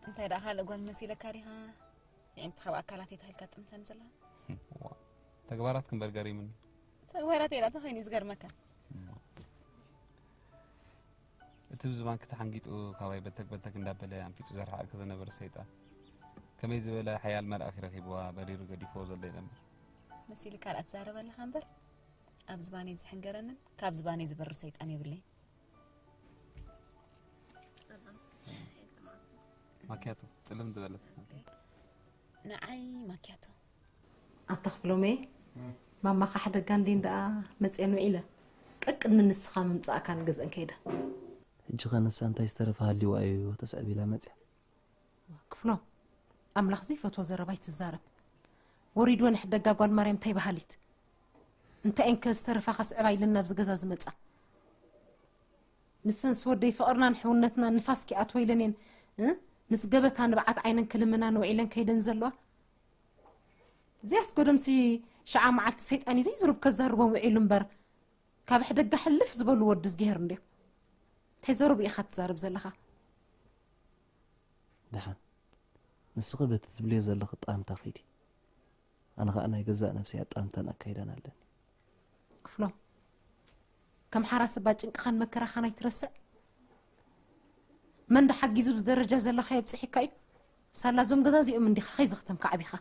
እንታይ ደኣ ካልእ ጓል መሲለካ ዲኻ? የዒንቲ ካብ ኣካላት እየ ተባሂልካ ትጥምተኒ ዘለኻ? ዋ፣ ተግባራትኪ እምበር ገሪሙኒ። ተግባራት እየ ዳኣ ተኾይኑ እዩ ዝገርመካ። እዋ። እቲ ብዝባንኪ ተሓንጊጡ ካባይ በተክ በተክ እንዳበለ ኣንፊጹ ዘርሓቀኪ ዝነበረ ሰይጣን ከመይ ዝበለ ሓያል መልኣኽ ረኺብዋ በሪሩ ገዲፍዎ ዘሎ የለን እምበር። መሲልካ ደኣ ትዛረብ ኣለኻ እምበር፣ ኣብ ዝባነይ ዝሕንገረንን ካብ ዝባነይ ዝበርር ሰይጣን የብለይን። ማኪያቶ ጽልም ዝበለት። ንዓይ ማኪያቶ። ኣታ ክፍሎመይ፣ ማማኻ ሕደጋ እንዴን ደኣ መጽየን ውዒለ። ቀቅድሚ ንስኻ ምምጻእካ ንገዝአን ከይደ። ሕጂ ኸ ንሳ እንታይ ዝተረፈ ሃልይዋ እዩ ተስዕብ ኢላ መጽያ? ክፍሎም፣ ኣምላኽ ዘይፈትዎ ዘረባ ኣይትዛረብ። ወሪድወን ሕደጋ ጓል ማርያም እንታይ በሃሊት። እንታይ እየን ከ ዝተረፋ ከስዕባ ኢለን ናብዚ ገዛ ዝመጻ? ንሰንስ ወደይ ፍቕርናን ሕውነትናን ንፋስ ኪኣትዎ ኢለን እየን፣ እ? ምስ ገበታ ንብዓት ዓይነን ክልምናን ውዒለን ከይደን ዘለዋ? እዚኣስ ጎደምሲ ሽዓ መዓልቲ ሰይጣን እዩ ዘይዝሩብ ከዛርቦም ውዒሉ እምበር፣ ካብ ሕደጋ ሕልፍ ዝበሉ ወዲ እዝግሄር እንድዮም። እንታይ ዘረቡ ኢኻ ትዛረብ ዘለኻ? ደሓን፣ ንስኺ በቲ ትብልዮ ዘለኺ ጣምታ ኺዲ። ኣነ ኸኣ ናይ ገዛእ ነብሰይ ኣጣምታን ኣካይዳን ኣለኒ። ክፍሎም፣ ከም ሓራስ እባ ጭንቅኻን መከራኻን ኣይትረስዕ። መን ዶ ሓጊዙ ኣብዚ ደረጃ ዘለኻዮ ኣብጺሒካ እዩ? ሳላ እዞም ገዛዚኦም እንዲኻ ኸይዘኽተምካ ዓቢኻ።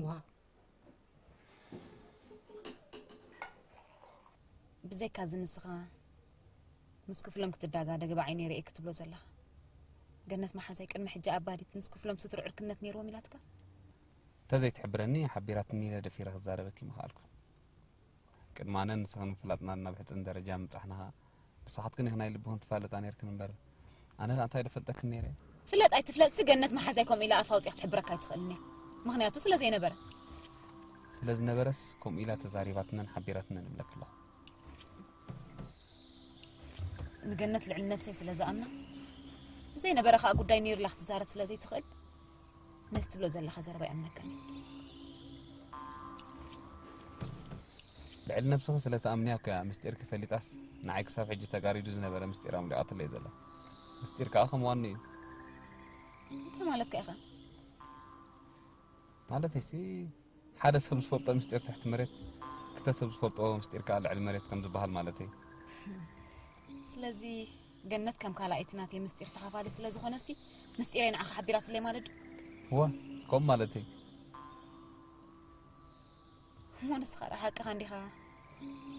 ዋ። ብዘይካ እዚ ንስኻ ምስ ክፍሎም ክትዳጋደግ ብዓይነይ ርእየ ክትብሎ ዘለኻ። ገነት መሓዛይ ቅድሚ ሕጂ ኣባዲት ምስ ክፍሎም ስቱር ዕርክነት ነይርዎም ኢላትካ? እንተዘይትሕብረኒ ሓቢራትኒ ኢለ ደፊረ ክዛረበኪ ምኽኣልኩ። ቅድሚ ኣነን ንስኽን ምፍላጥና ናብ ሕጽን ደረጃ ምብጻሕና ኸኣ ንስኻትክን ኢኽን ናይ ልብኽን ትፋለጣ ነይርክን እምበር ኣነ ደኣ እንታይ ዶ ፈልጠክን ነይረ? ፍለጥ ኣይትፍለጥሲ ገነት መሓዛይ ከምኡ ኢላ ኣፋ ኣውጺኣ ክትሕብረካ ኣይትኽእልን እያ። ምኽንያቱ ስለ ዘይነበረ። ስለ ዝነበረስ ከምኡ ኢላ ተዛሪባትነን ሓቢራትነን እብለኪ ኣለኹ። ንገነት ልዕሊ ነብሰይ ስለ ዝኣምና፣ ዘይነበረ ከኣ ጉዳይ ነይሩ ኢላ ክትዛረብ ስለ ዘይትኽእል፣ ነዚ ትብሎ ዘለኻ ዘረባ ኣይኣምነካን እየ። ልዕሊ ነብስኺ ስለ ትኣምንያ እኮ እያ ምስጢርኪ ፈሊጣስ ንዓይ ክሳብ ሕጂ ተጋሪዱ ዝነበረ ምስጢር ኣምሊቓትለይ ዘላ። ምስጢር ከኣ ከም ዋኑ እዩ። እንታይ ማለትካ ኢኻ? ማለተይሲ፣ ሓደ ሰብ ዝፈልጦ ምስጢር ትሕቲ መሬት፣ ክልተ ሰብ ዝፈልጦ ምስጢር ከኣ ልዕሊ መሬት ከም ዝበሃል ማለተይ። ስለዚ ገነት ከም ካልኣይቲ ናተይ ምስጢር ተኻፋሊት ስለ ዝኾነሲ፣ ምስጢረይ ንዓኻ ሓቢራትለይ ማለት ድዩ? እወ፣ ከምኡ ማለተይ። እሞ ንስኻ ደኣ ሓቅኻ እንዲኻ?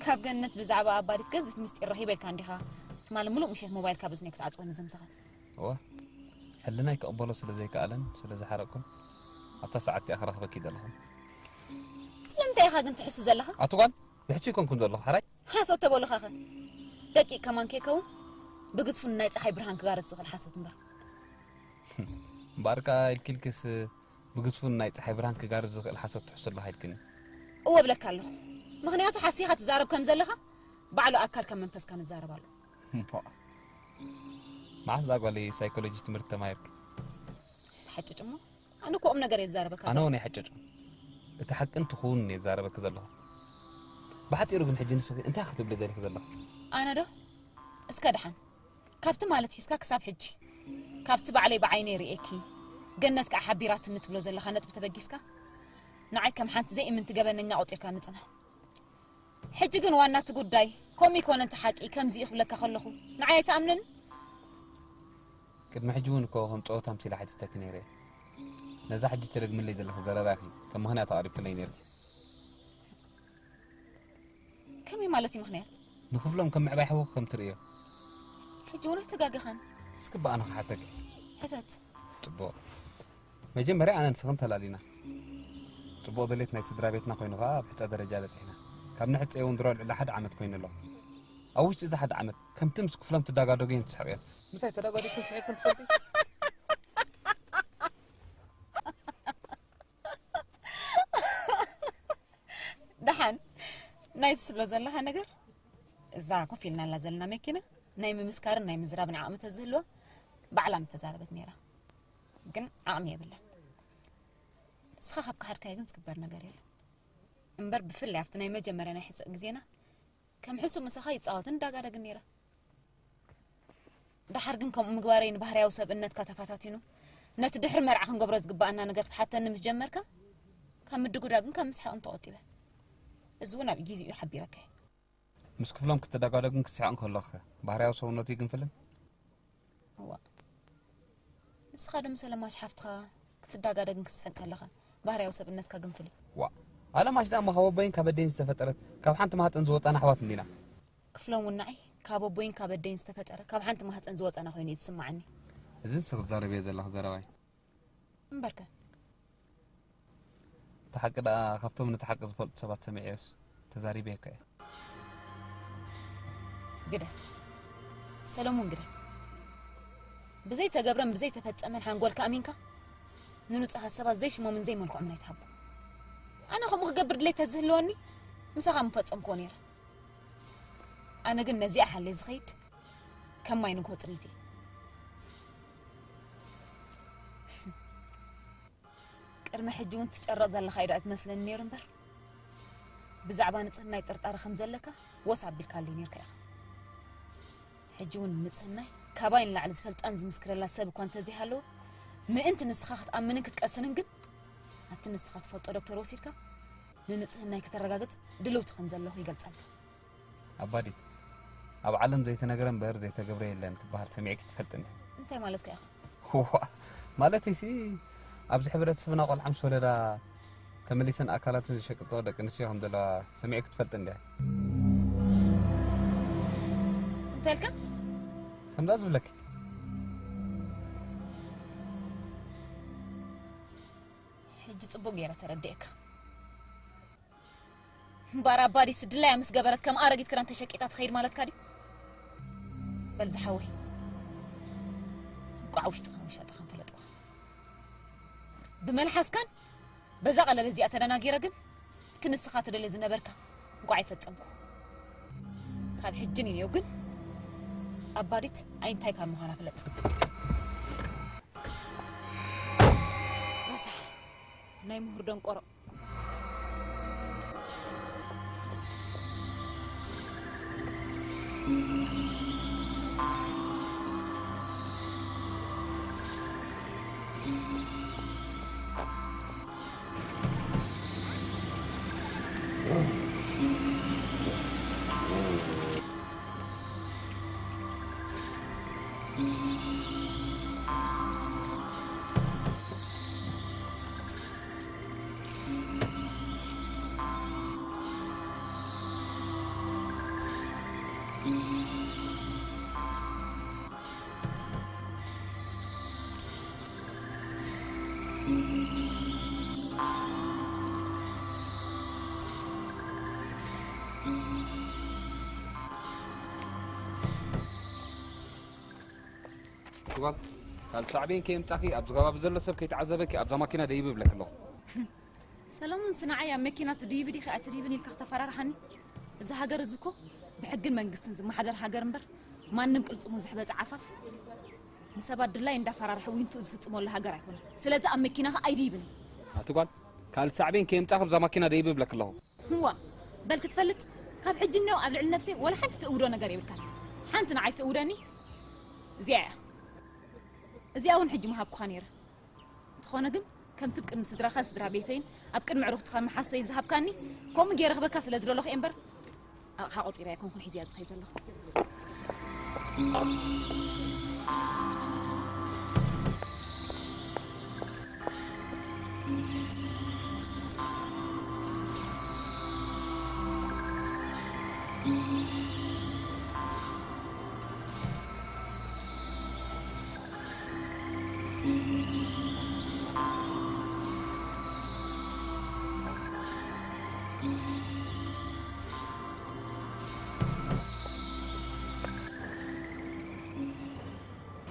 ካብ ገነት ብዛዕባ ኣባዲት ገዚፍ ምስጢር ረኺበ ኢልካ እንዲኻ ትማሊ ምሉእ ምሸት ሞባይል ካብ እዝነይ ክትዓጽወኒ ዘምሰኻ። እወ፣ ሕልናይ ክቕበሎ ስለ ዘይከኣለን ስለ ዝሓረቕኩን፣ ኣብታ ሰዓት እቲኣ ክረኽበኪ ደለኹ። ስለምንታይ ኢኻ ግን ትሕሱ ዘለኻ? ኣቲ ጓል፣ ብሕሱ ይኮንኩም ዘለኹ ሓራይ። ሓሶት ተበሉኻኸ? ደቂቕ ከማን ከይከውን ብግዝፉን ናይ ፀሓይ ብርሃን ክጋርስ ዝኽእል ሓሶት እምበር። እምበኣርካ ኢልኪልክስ ብግዝፉን ናይ ፀሓይ ብርሃን ክጋርስ ዝኽእል ሓሶት ትሕሱ ኣለኻ ኢልክኒ። እወ እብለካ ኣለኹ። ምኽንያቱ ሓሲኻ ትዛረብ ከም ዘለኻ ባዕሉ ኣካልካን መንፈስካን ይዛረብ ኣሎ። እምቧእ። መዓስ እዛ ጓለይ ሳይኮሎጂ ትምህርቲ ተማሂርኪ? ትሓጭጭ እሞ ኣነ እኮ ቁም ነገር እየ ዝዛረበካ ኣነ ዘለኹ። እውን ኣይሕጨጭኩን። እቲ ሓቂ እንትኸውን እየ ዝዛረበኪ ዘለኹ። ብሓፂሩ ግን ሕጂ ንስኺ እንታይ ክትብሊ ደሊኺ ዘለኺ? ኣነ ዶ? እስከ ደሓን ካብቲ ማለት ሒዝካ ክሳብ ሕጂ ካብቲ ባዕለይ ብዓይነይ ርእየኪ ገነት ከዓ ሓቢራትኒ ትብሎ ዘለኻ ነጥቢ ተበጊስካ ንዓይ ከም ሓንቲ ዘይእምንቲ ገበነኛ ቆፂርካ ንፅና። ሕጂ ግን ዋና እቲ ጉዳይ ከምኡ ይኮነ እንተ ሓቂ ከምዚ እዩ ክብለካ ከለኹ ንዓይ ኣይትኣምንን? ቅድሚ ሕጂ እውን እኮ ከም ፀወታ ኣምሲለ ሓቲተኪ ነይረ እየ። ነዛ ሕጂ ትደግምለይ ዘለኺ ዘረባኺ ከም ምኽንያት ኣቕሪብክለይ ነይርኪ። ከመይ ማለት እዩ ምኽንያት? ንኽፍሎም ከም ምዕባይ ሓወኺ ከም ትርእዮ። ሕጂ እውን ኣይተጋገኻን። እስኪ ብኣነ ክሓተኪ። ሕተት። ጽቡቕ። መጀመርያ ኣነን ንስኽን ተላሊና። ጽቡቕ ድሌት ናይ ስድራ ቤትና ኮይኑ ኸኣ ኣብ ሕጸ ደረጃ በጺሕና። ካብ ንሕጸ እውን ድሮ ልዕሊ ሓደ ዓመት ኮይኑ ኣሎ። ኣብ ውሽጢ እዚ ሓደ ዓመት ከምቲ ምስ ክፍሎም ትዳጋደጉ እየን ትስሕቕ እየን። ምሳይ ተዳጋዲግክን ስሒቕክን ትፈልጢ? ደሓን ናይዚ ትብሎ ዘለኻ ነገር እዛ ኮፍ ኢልናላ ዘለና መኪና ናይ ምምስካርን ናይ ምዝራብን ዓቕሚ ተዝህልዋ ባዕላ ምተዛረበት ነይራ። ግን ዓቕሚ የብላን። ንስኻ ካብ ከሓድካዮ ግን ዝግበር ነገር የለን። እምበር ብፍላይ ኣብቲ ናይ መጀመርያ ናይ ሕስእ ግዜና ከም ሕሱእ ምሳኻ ይጻወትን ይዳጋደግን ነይረ። ደሓር ግን ከምኡ ምግባረይ ንባህርያዊ ሰብእነትካ ተፈታቲኑ ነቲ ድሕሪ መርዓ ክንገብሮ ዝግባኣና ነገር ክትሓተኒ ምስ ጀመርካ ካብ ምድጉዳግን ካብ ምስሓቕን ተቖጢበ። እዚ እውን ኣብ ጊዜኡ ሓቢረካ እየ። ምስ ክፍሎም ክትደጋደግን ክትስሕቕን ከለኹኸ ባህርያዊ ሰውነቱ ይግንፍልን? እዋ ንስኻ ዶ ምስ ኣለማሽ ሓፍትኻ ክትዳጋደግን ክትስሕቅ ከለኻ ባህርያዊ ሰብእነትካ ግንፍል እዩ። ዋእ ኣለማሽ ደኣ እሞ ካብ ኣቦይን ካብ ኣደይን ዝተፈጠረት ካብ ሓንቲ ማህፀን ዝወፃና ኣሕዋት እንዲና። ክፍሎም እውን ንዓይ ካብ ኣቦይን ካብ ኣደይን ዝተፈጠረ ካብ ሓንቲ ማህፀን ዝወፃና ኮይኑ እዩ ዝስማዓኒ። እዚ ንስኺ ትዛረብዮ ዘለኺ ዘረባ እዩ። እምበርከ እቲ ሓቂ ደኣ ካብቶም ነቲ ሓቂ ዝፈልጡ ሰባት ሰሚዐዮስ ተዛሪበየካ እየ። ግደፍ ሰለሙን ግደፍ። ብዘይተገብረን ብዘይተፈጸመን ሓንጎልካ ኣሚንካ ንንጹሃት ሰባት ዘይሽሞምን ዘይመልክዖምን ኣይትሃቦ። ኣነ ከምኡ ክገብር ድሌት ተዝህልወኒ ምሳኻ ምፈጸምክዎ ነይረ። ኣነ ግን ነዚኣ ሓልየ ዝኸይድ ከም ማይ ንግሆ ጥሪት እየ። ቅድሚ ሕጂ እውን ትጨረቕ ዘለኻ እዩ ደኣ ዝመስለኒ ነይሩ እምበር ብዛዕባ ንጽህናይ ጥርጣረ ከም ዘለካ ወስ ኣቢልካለይ ነይርካ ኢኻ። ሕጂ እውን ንጽህናይ ካባይ ንላዕሊ ዝፈልጣን ዝምስክረላ ሰብ እኳ እንተዘይሃለወ ምእንቲ ንስኻ ክትኣምንን ክትቀስንን ግን ኣብቲ ንስኻ ትፈልጦ ዶክተር ወሲድካ ንንጽህናይ ከተረጋግጽ ድልውቲ ከም ዘለኹ ይገልጸልካ። ኣባዲ ኣብ ዓለም ዘይተነግረ እምበር ዘይተገብረ የለን ክበሃል ሰሚዕኪ ትፈልጢ እንዲ? እንታይ ማለትካ ኢኻ? ዋእ ማለተይሲ ኣብዚ ሕብረተሰብና ቆልዓ ምስ ወለዳ ተመሊሰን ኣካላተን ዝሸቅጥኦ ደቂ ኣንስትዮ ከም ዘለዋ ሰሚዕኪ ትፈልጢ እንዲ? እንታይ ኢልካ? ከምዛ ዝብለኪ ሕጂ ጽቡቅ ገይረ ተረዲኤካ። እምበኣር ኣባዲስ ድላያ ምስ ገበረት ከም ኣረጊት ክዳን ተሸቂጣ ትኸይድ ማለትካ ድዩ? በል ዝሓወይ እንቋዕ ውሽጥኻን ውሻጥኻን ፈለጥኩኻ። ብመልሓስካን በዛ ቀለበት እዚኣ ተደናጊረ ግን እቲ ንስኻ ትደልዮ ዝነበርካ እንቋዕ ኣይፈጸምኩ። ካብ ሕጂ ንኔው ግን ኣባዲት ኣይንታይ ካብ ምዃና ፍለጥ። ረሳሕ ናይ ምሁር ደንቆሮ። ጓል፣ ካብ ሳዕቤን ከየምጻኺ ኣብዚ ከባቢ ዘሎ ሰብ ከይተዓዘበኪ ኣብዛ ማኪና ደይቢ እብለኪ ኣለኹ። ሰለሙን፣ ስንዓይ ኣብ መኪና ትድይቢ ዲኺ ኣይትድይብን ኢልካ ከተፈራርሓኒ? እዚ ሃገር እዚ እኮ ብሕግን መንግስትን ዝመሓደር ሃገር እምበር ማንም ቅልጽሙ ዝሕበጠ ዓፋፍ ንሰባት ድላይ እንዳፈራርሐ ዊንቱ ዝፍጽመሉ ሃገር ኣይኮነን። ስለዚ ኣብ መኪናኻ ኣይድይብን። ኣቲ ጓል፣ ካልእ ሳዕቤን ከየምጻኺ ኣብዛ ማኪና ደይቢ እብለኪ ኣለኹ። ህዋ፣ በል ክትፈልጥ፣ ካብ ሕጂ እነሆ ኣብ ልዕሊ ነብሰይ ወላ ሓንቲ ትእውዶ ነገር የብልካን። ሓንቲ ንዓይ ትእውደኒ እዚኣ እያ። እዚኣ እውን ሕጂ ምሃብኩኻ ነይረ። እንተኾነ ግን ከምቲ ኣብ ቅድሚ ስድራኻን ስድራ ቤተይን ኣብ ቅድሚ ኣዕሩኽትኻ መሓሰይ ዝሃብካኒ፣ ከምኡ ገይረ ክበካ ስለ ዝደለኹ እየ እምበር፣ ኣቕሓ ቆጺረ ኣይኮንኩን ሒዘያ ዝኸይ ዘለኹ።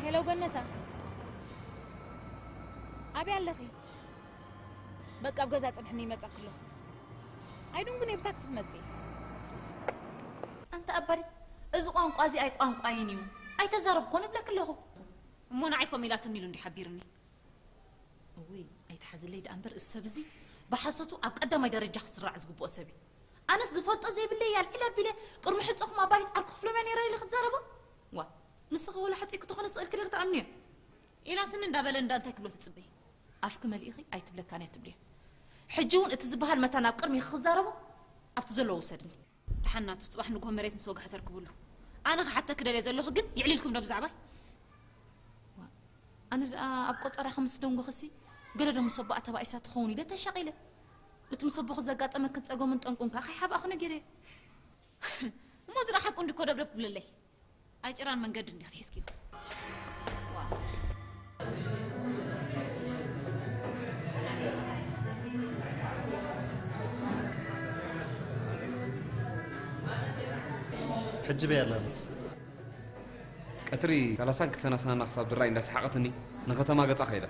ሄሎ ገነታ፣ ኣበይ ኣለኺ? በቃ ኣብ ገዛ ጽንሕኒ፣ ይመጻኩ ኣለኹ። ኣይድንጉን እየ፣ ብታክሲ ክመጽእ እየ። ኣንታ ኣባዲ፣ እዚ ቋንቋ እዚ ኣይ ቋንቋይን እዩ። ኣይተዛረብኮን እብለኪ ኣለኹ። እሞ ንዓይ ኮም ኢላትኒ ኢሉ እንዲ ሓቢርኒ። እውይ፣ ኣይትሓዝለይ ደኣ እምበር፣ እዚ ሰብ እዚ ብሓሶቱ ኣብ ቀዳማይ ደረጃ ክስራዕ ዝግብኦ ሰብ እዩ። ኣነስ ዝፈልጦ ዘይብለይ እየ ኣልዕል ኣቢለ ቅድሚ ሕጾኹም ኣባዲት ዓርኩ ክፍሎም እያ ነይረ ኢለ ክዛረቦ? ዋ፣ ንስኺ ወላ ሕጺእኪ ተኾነ ስቕ ኢልኪ ዲኺ ትኣምንዮ? ኢላትኒ እንዳበለ እንዳ እንታይ ክብሎ ትጽበይ? ኣፍኪ መሊእኺ ኣይትብለካን እያ ትብልዮ። ሕጂ እውን እቲ ዝበሃል መታን ኣብ ቅድሚኺ ክዛረቦ ኣብቲ ዘለዎ ውሰድኒ። ደሓን ናቱ፣ ጽባሕ ንግሆ መሬት ምስ ወግሐ ተርክብሉ። ኣነ ክሓተኪ ደልየ ዘለኹ ግን የዕሊልኩም ዶ ብዛዕባይ? ዋ፣ ኣነ ደኣ ኣብ ቆጸራኺ ምስ ደንጎኺሲ፣ ገለ ዶ ምስ ኣቦኣ ተባኢሳ ትኸውን ኢለ ተሻቒለ። እቲ ምስ ኣቦኺ ዘጋጠመኪ ጸገምን ጠንቁን ከኣ ከይሓብኣኺ ነጊረዮ። እሞ እዚ ደኣ ሓቁ እንዲ እኮ ደብደብ ትብለለይ። ኣይ ጭራን መንገዲ እንዲኺ ሒዝክዮ። ሕጂ በይ ኣላ ንስ። ቀትሪ ሰላሳን ክልተን ኣስናና ክሳብ ድራይ እንዳሰሓቐትኒ ንከተማ ገጻ ከይዳ።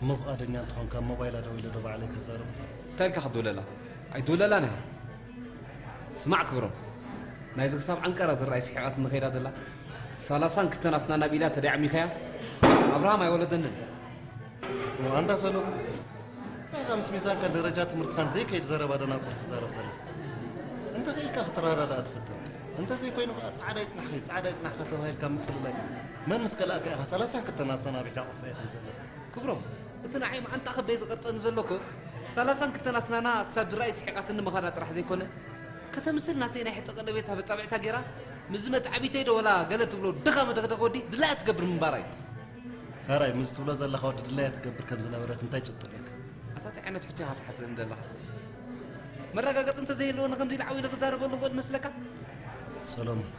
እሞ ፍቓደኛ እንተኾንካ ሞባይላ ደዊለ ዶ ባዕለይ ከዛርባ? እንታይ ኢልካ ክትድውለላ? ኣይትድውለላን ኢኻ። ስማዕ ክብሮም፣ ናይዚ ክሳብ ዓንቀራ ዝረኣይ ስሒቓትኒ ከይዳ ዘላ ሰላሳን ክልተን ኣስናና ብኢዳ ተደይ ዓሚኻያ? ኣብርሃም ኣይወለደንን። ኦ፣ ኣንታ ሰሎም፣ እንታይ ኢኻ ምስ ሚዛንካን ደረጃ ትምህርትኻን ዘይከይድ ዘረባ ደናቁር ትዛረብ ዘላ? እንተ ኽኢልካ ክትረዳዳእ ትፍትን። እንተ ዘይኮይኑ ኸኣ ጻዕዳ ይጽናሕኺ፣ ጻዕዳ ይጽናሕካ ተባሂልካ ምፍልላይ። መን ምስ ከልኣካ ኢኻ ሰላሳን ክልተን ኣስናና ብኢዳ ቆፍ እያ ትብል ዘላ? ክብሮም፣ እቲ ንዓይ መዓንጣ ከብደይ ዝቐርጸኒ ዘሎ እኮ፣ ሰላሳን ክልተን ኣስናና ክሳብ ዝረኣይ ስሒቓትኒ ምዃና ጥራሕ ዘይኮነ፣ ከተምስል ናተይ ናይ ሕጸ ቀለቤት ኣብ ኣጻብዕታ ገይራ፣ ምስዚ መተዓቢተይ ዶ ወላ ገለ ትብሎ ድኻ መደኽደኽ ወዲ ድላያ ትገብር ምንባራ እዩ። ሕራይ፣ ምስ ትብሎ ዘለኻ ወዲ ድላያ ትገብር ከም ዝነበረት እንታይ ጭብጢ ኣለካ? ኣታ እንታይ ዓይነት ሕቶ ኢኻ ትሓተኒ ዘለኻ? መረጋገጺ እንተ ዘይህልወኒ ከምዚ ኢለ ዓው ኢለ ክዛረበሉ እኽእል መስለካ? ሰሎሞን፣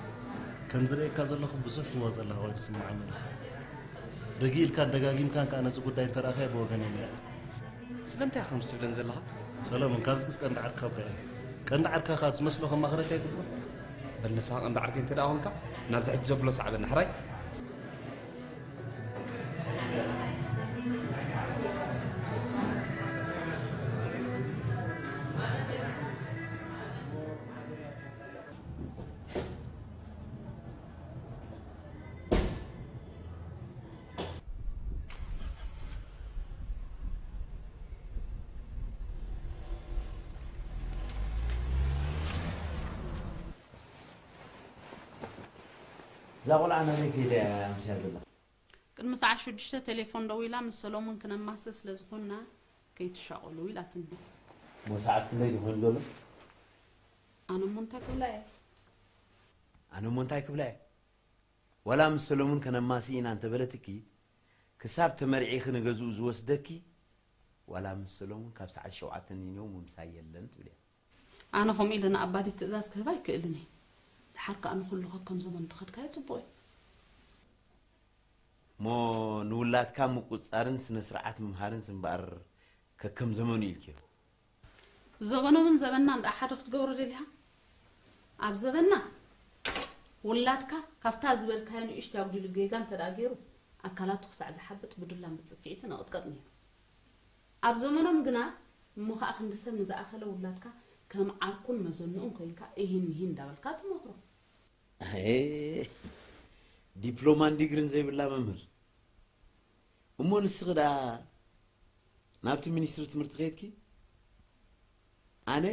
ከም ዝርእየካ ዘለኹ ብዙሕ ህይወት ዘለኻ ኮይኑ ይስምዓኒ ኣሎ። ርግእ ኢልካን ደጋጊምካን ከኣ ነዚ ጉዳይ እንተ ረኣኻዮ ብወገነይ ምረጽ። ስለምንታይ ኢኻ ከምዚ ትብለኒ ዘለኻ? ሰሎሞን፣ ካብ ዝግዝ ቀንዲ ዓርክኻ እኮ እየ። ቀንዲ ዓርክኻ ከኣ ዝመስሎ ከማኽረካ ኣይግብኦን። በል ንስኻ ቀንዲ ዓርከይ እንተ ደኣ ኾንካ፣ ናብዚ ሕጂ ዘብሎ ሰዓበኒ፣ ሕራይ? እዛ ቆልዓ ናበይ ከይዳ እያ ኣምስያ ዘላ? ቅድሚ ሰዓት ሽዱሽተ ቴሌፎን ደዊላ ምስ ሰሎሙን ክነማስእ ስለ ዝኾንና ከይትሻቐሉ ኢላትኒ። እሞ ሰዓት ክንደይ ድኾን ዘሎ? ኣነ እሞ እንታይ ክብላ እየ? ኣነ እሞ እንታይ ክብላ እየ? ዋላ ምስ ሰሎሙን ከነማሲ ኢና እንተበለትኪ፣ ክሳብ ተመርዒኺ ንገዝኡ ዝወስደኪ፣ ዋላ ምስ ሰሎሙን ካብ ሰዓት ሸውዓተ ንኒነው ምምሳይ የለን ትብል እያ። ኣነ ከምኡ ኢለ ንኣባዲት ትእዛዝ ክህባ ኣይክእልን እየ። ደሓር ከኣ ንኹሉ ከከም ዘመኑ እንተኸድካዮ ጽቡቕ እዩ። እሞ ንውላድካ ምቁጽጻርን ስነ ስርዓት ምምሃርን ስምበኣር ከከም ዘመኑ ኢልክዮ። ዘበኖምን ዘበንናን ደኣ ሓደ ክትገብሮ ደሊኻ? ኣብ ዘበንና ውላድካ ካብታ ዝበልካዮ ንእሽቶ ኣጉዲሉ ጌጋ እንተ ደኣ ገይሩ፣ ኣካላቱ ክሳዕ ዝሓብጥ ብዱላን ብጽፍዒትን እቕጥቀጥ ነይሩ። ኣብ ዘመኖም ግና፣ እሞ ኸኣ ክንዲ ሰብ ንዝኣኸለ ውላድካ ከም ዓርኩን መዘንኡን ኮይንካ እሂን ምሂን እንዳበልካ ትመኽሮ። ኣየ፣ ዲፕሎማን ዲግሪን ዘይብላ መምህር። እሞ ንስኺ ደኣ ናብቲ ሚኒስትሪ ትምህርቲ ከይድኪ? ኣነ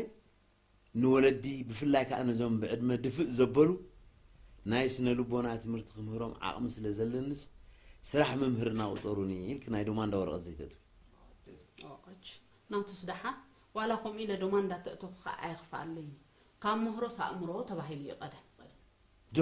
ንወለዲ፣ ብፍላይ ከኣ ነዞም ብዕድመ ድፍእ ዘበሉ፣ ናይ ስነ ልቦና ትምህርቲ ክምህሮም ዓቕሚ ስለ ዘለንስ፣ ስራሕ ምምህርና ቁጸሩኒ ኢልኪ ናይ ዶማንዳ ወረቐት ዘይተእትዊ። ኦች፣ ናቱስ ደሓን፣ ዋላ ከምኡ ኢለ ዶማንዳ ተእተኹ ከኣ ኣየኽፍኣለይን እዩ። ካብ ምህሮስ ኣእምሮ ተባሂሉ እዩ ቀደም። ዶ?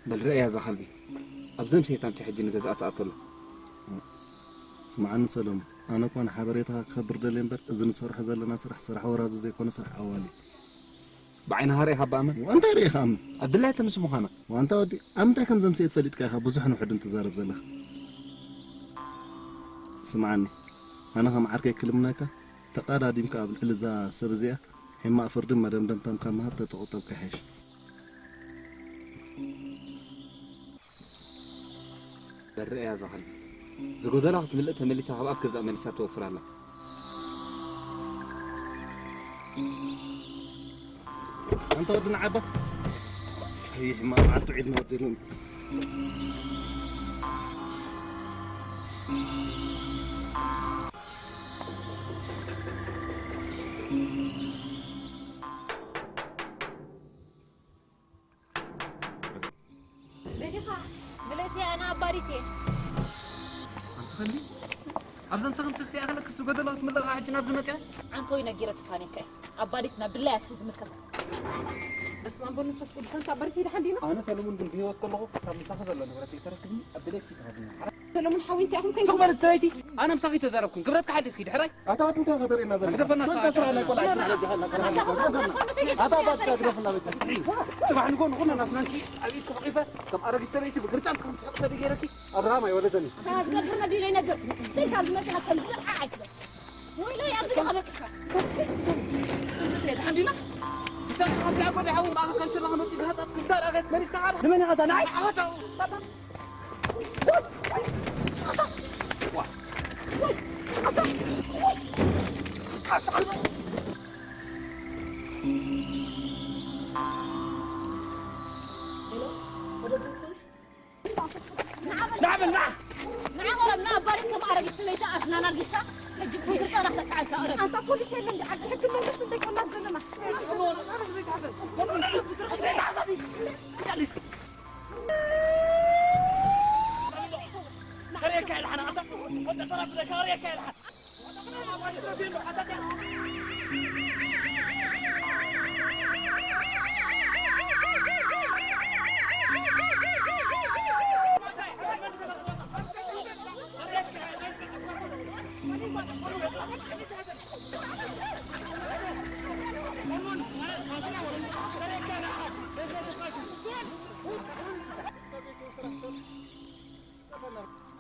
በል ርኣያ እዛ ከልቢ። ኣብዘን ሰይጣን ሕጂ ንገዝኣ ትኣቱ ኣላ። ስምዓኒ ሰለሙን፣ ኣነ እኳ ንሓበሬታኻ ክኸብር ደልየ እምበር፣ እዚ ንሰርሖ ዘለና ስራሕ፣ ስራሕ ወራዙ ዘይኮነ፣ ስራሕ ኣዋልድ። ብዓይንኻ ርኢኻ እባ ኣመን? እንታይ ርኢኻ ኣመን? ኣድላይተ ምስ ምዃና። ዋንታ ወዲ፣ ኣብ ምንታይ ከም ዘምስኤት ፈሊጥካ ኢኻ ብዙሕን ውሑድን ትዛረብ ዘለኻ? ስምዓኒ፣ ኣነ ከም ዓርከይ ክልምነካ፣ ተቐዳዲምካ ኣብ ልዕሊ እዛ ሰብ እዚኣ ሕማቕ ፍርድን መደምደምታን ካብ ምሃብ ተተቖጠብካ ይሓይሽ። በል ርኣያ እዛ ከልቢ። ዝጎደላ ክትምልእ ተመሊሳ ካብ ኣፍ ገዛእ መሊሳ ትወፍር ኣላ። ኣንታ ወዲ ንዓባ። ይህ መዓልቱ ዒድ ንወደሉን። በዲኻ፣ ብለይቲ ኣነ ኣባዲት እየ። ኣንቲ ከልቢ፣ ኣብዘን ተኽልቲ ክትሪኣ ከለክስ ዝጎደሎ ክትምልእ ኸዓ ሕጂ ናብዚ መጺኣ? ዓንተወይ ነጊረትካ ነይከ። ኣባዲት ናብ ድላያት እዩ ዝምልከታ። በስመ ኣብ ወወልድ ወመንፈስ ቅዱስ፣ ኣንታ ኣባዲት ይድሓን ዲና? ኣነ ሰለሙን ግን ብህይወት ከለኹ ካብ ምሳኺ ዘሎ ንብረት ይተረክብኒ፣ ኣብ ድሌትኪ ትኸድኒ። ሰለሙን ሓወይ እንታይ ኢኹም ከይኑ? ሱቕ በል ሰበይቲ፣ ኣነ ምሳኺ ተዛረብኩን፣ ግብረትካ ሓሊፍኪ ድሕረይ። ኣታ ወዲ እንታይ ከተርእየና ዘለኻ? ግደፈና፣ ሱቅ ስራሕ ናይ ቆልዓ ስራሕ። ኣታ ኣባትካ ግደፈና በቃ። ጽባሕ ንጎ ንኹና ናትናንኪ ኣብ ኢድኪ ሕቂፈ፣ ከም ኣረጊት ሰበይቲ ብግርጫን ከም ትሕቂ ሰዲ ገይረኪ፣ ኣብርሃም ኣይወለደን እዩ። ኣታ ዝገብር ነቢሉ ይነግር። ስልካ ዝመጽእ ከም ዝብል ዓዓ ኣይትበል። ወይለይ ኣብዚ ዲኻ መጺእካ? ሓንዲና? ብሰንኪ ከዚኣ ጎዳ ሓው ማእኸል ከም ስርና መጺእ ብሃጣት ክዳር ኣገት መሊስካ ቃል። ንመን ኢኻ እታ ንዓይ? ኣታ፣ ኣታ። ንዓ በል፣ ንዓ። ንዓ በል፣ ንዓ በል፣ ንዓ በል። ሰበይቲ ኣስናና ኣልጊስካ፣ ሕጂ ብሕጊ ጸረፍ ተስዓልካ፣ ቀረብ። ኣንታ ፖሊስ የለን፣ ዓዲ ሕጊ መንግስቲ እንተይኮና ዘለና።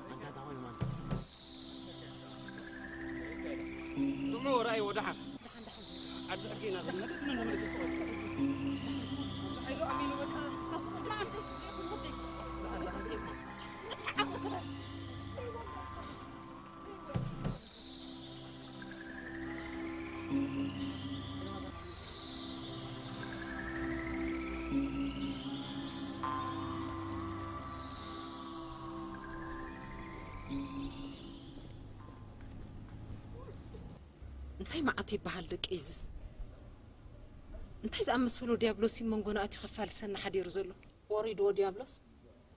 ኣንታ እንታይ ኮይኑ ማለት እዩ? ስምዑ፣ ርኣይዎ ደሓን። ዓዲ ሕጊ ኢና ዘለና። ደስ ንብል ንመልስ ሰዎች። ሓይሉ ኣሚኑ በቃ። እንታይ መዓት ይበሃል ደቂ እዝስ? እንታይ ዝኣመሰሉ ዲያብሎስ እዩ መንጎና ኣትዩ ከፋልሰና ሓዲሩ ዘሎ? ወሪድዎ ዲያብሎስ።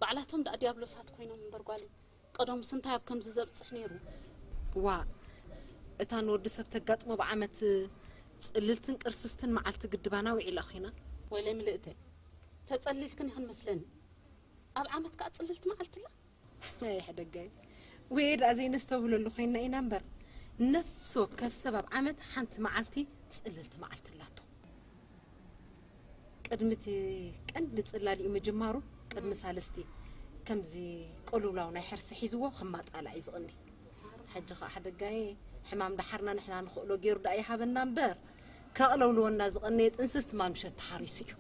ባዕላቶም ደኣ ዲያብሎሳት ኮይኖም እምበር ጓለይ። ቀደሙስ እንታይ ኣብ ከምዚ ዘብጽሕ ነይሩ? ዋ፣ እታ ንወዲ ሰብ ተጋጥሞ ብዓመት ጽልልትን ቅርስስትን መዓልቲ ግድባና ውዒላ ኮይና። ወይለይ ምልእተ፣ ተጸሊልክን ኢኽን መስለኒ። ኣብ ዓመት ከኣ ጽልልቲ መዓልቲ ኣላ? ኣይ ሕደጋይ፣ ወይ ደኣ ዘይነስተብህለሉ ኮይንና ኢና እምበር፣ ነፍሲ ወከፍ ሰብ ኣብ ዓመት ሓንቲ መዓልቲ ጽልልቲ መዓልቲ ኣላቶ። ቅድሚ እቲ ቀንዲ ጽላሊኡ ምጅማሩ፣ ቅድሚ ሳልስቲ፣ ከምዚ ቅልውላው ናይ ሕርሲ ሒዝዎ ክማጣላዕ እዩ ዝቕኒ። ሕጂ ኸኣ ሕደጋይ፣ ሕማም ደሓርና ንሕና ንኽእሎ ገይሩ ደኣ ይሃበና እምበር፣ ከቕለውልወና ዝቐነየ ጥንስስ ትማል ምሸት ተሓሪሱ እዩ።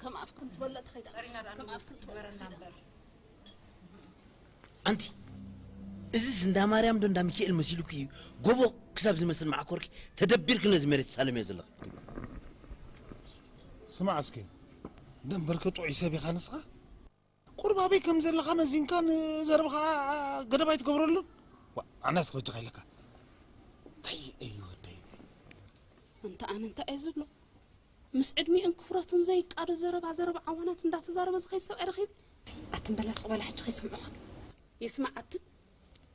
ከም ኣፍክን ትበልዕ ተኸይዳ። ጸሪና ደኣ ከም ኣፍክን ትበልዕ ይበረና እምበር። ኣንቲ፣ እዚስ እንዳ ማርያም ዶ እንዳ ሚካኤል መሲሉኪ እዩ? ጎቦ ክሳብ ዝመስል መዓኮርኪ ተደቢርኪ ነዚ መሬት ትሳለምዮ ዘለኺ። ስማዕ እስኪ፣ ደንበርከ ጥዑይ ሰብ ኢኻ ንስኻ? ቁርባበይ ከም ዘለኻ መዚንካ ንዘረብኻ ገደብ ኣይትገብረሉን? ዋ፣ ኣናስ በጃኻ ኢለካ። እንታይ እዩ ወደይ እዚ? እንተ ኣነ እንታይ እየ ዝብሎ? ምስ ዕድሚኡን ክብረቱን ዘይቃዶ ዘረባ፣ ዘረባ ዓዋናት እንዳተዛረበ ዝኸይድ ሰብኣይ ረኺቡ። ኣትን በላ ሱቕ በላ፣ ሕጂ ከይሰምዑኻ። ይስማዓትን።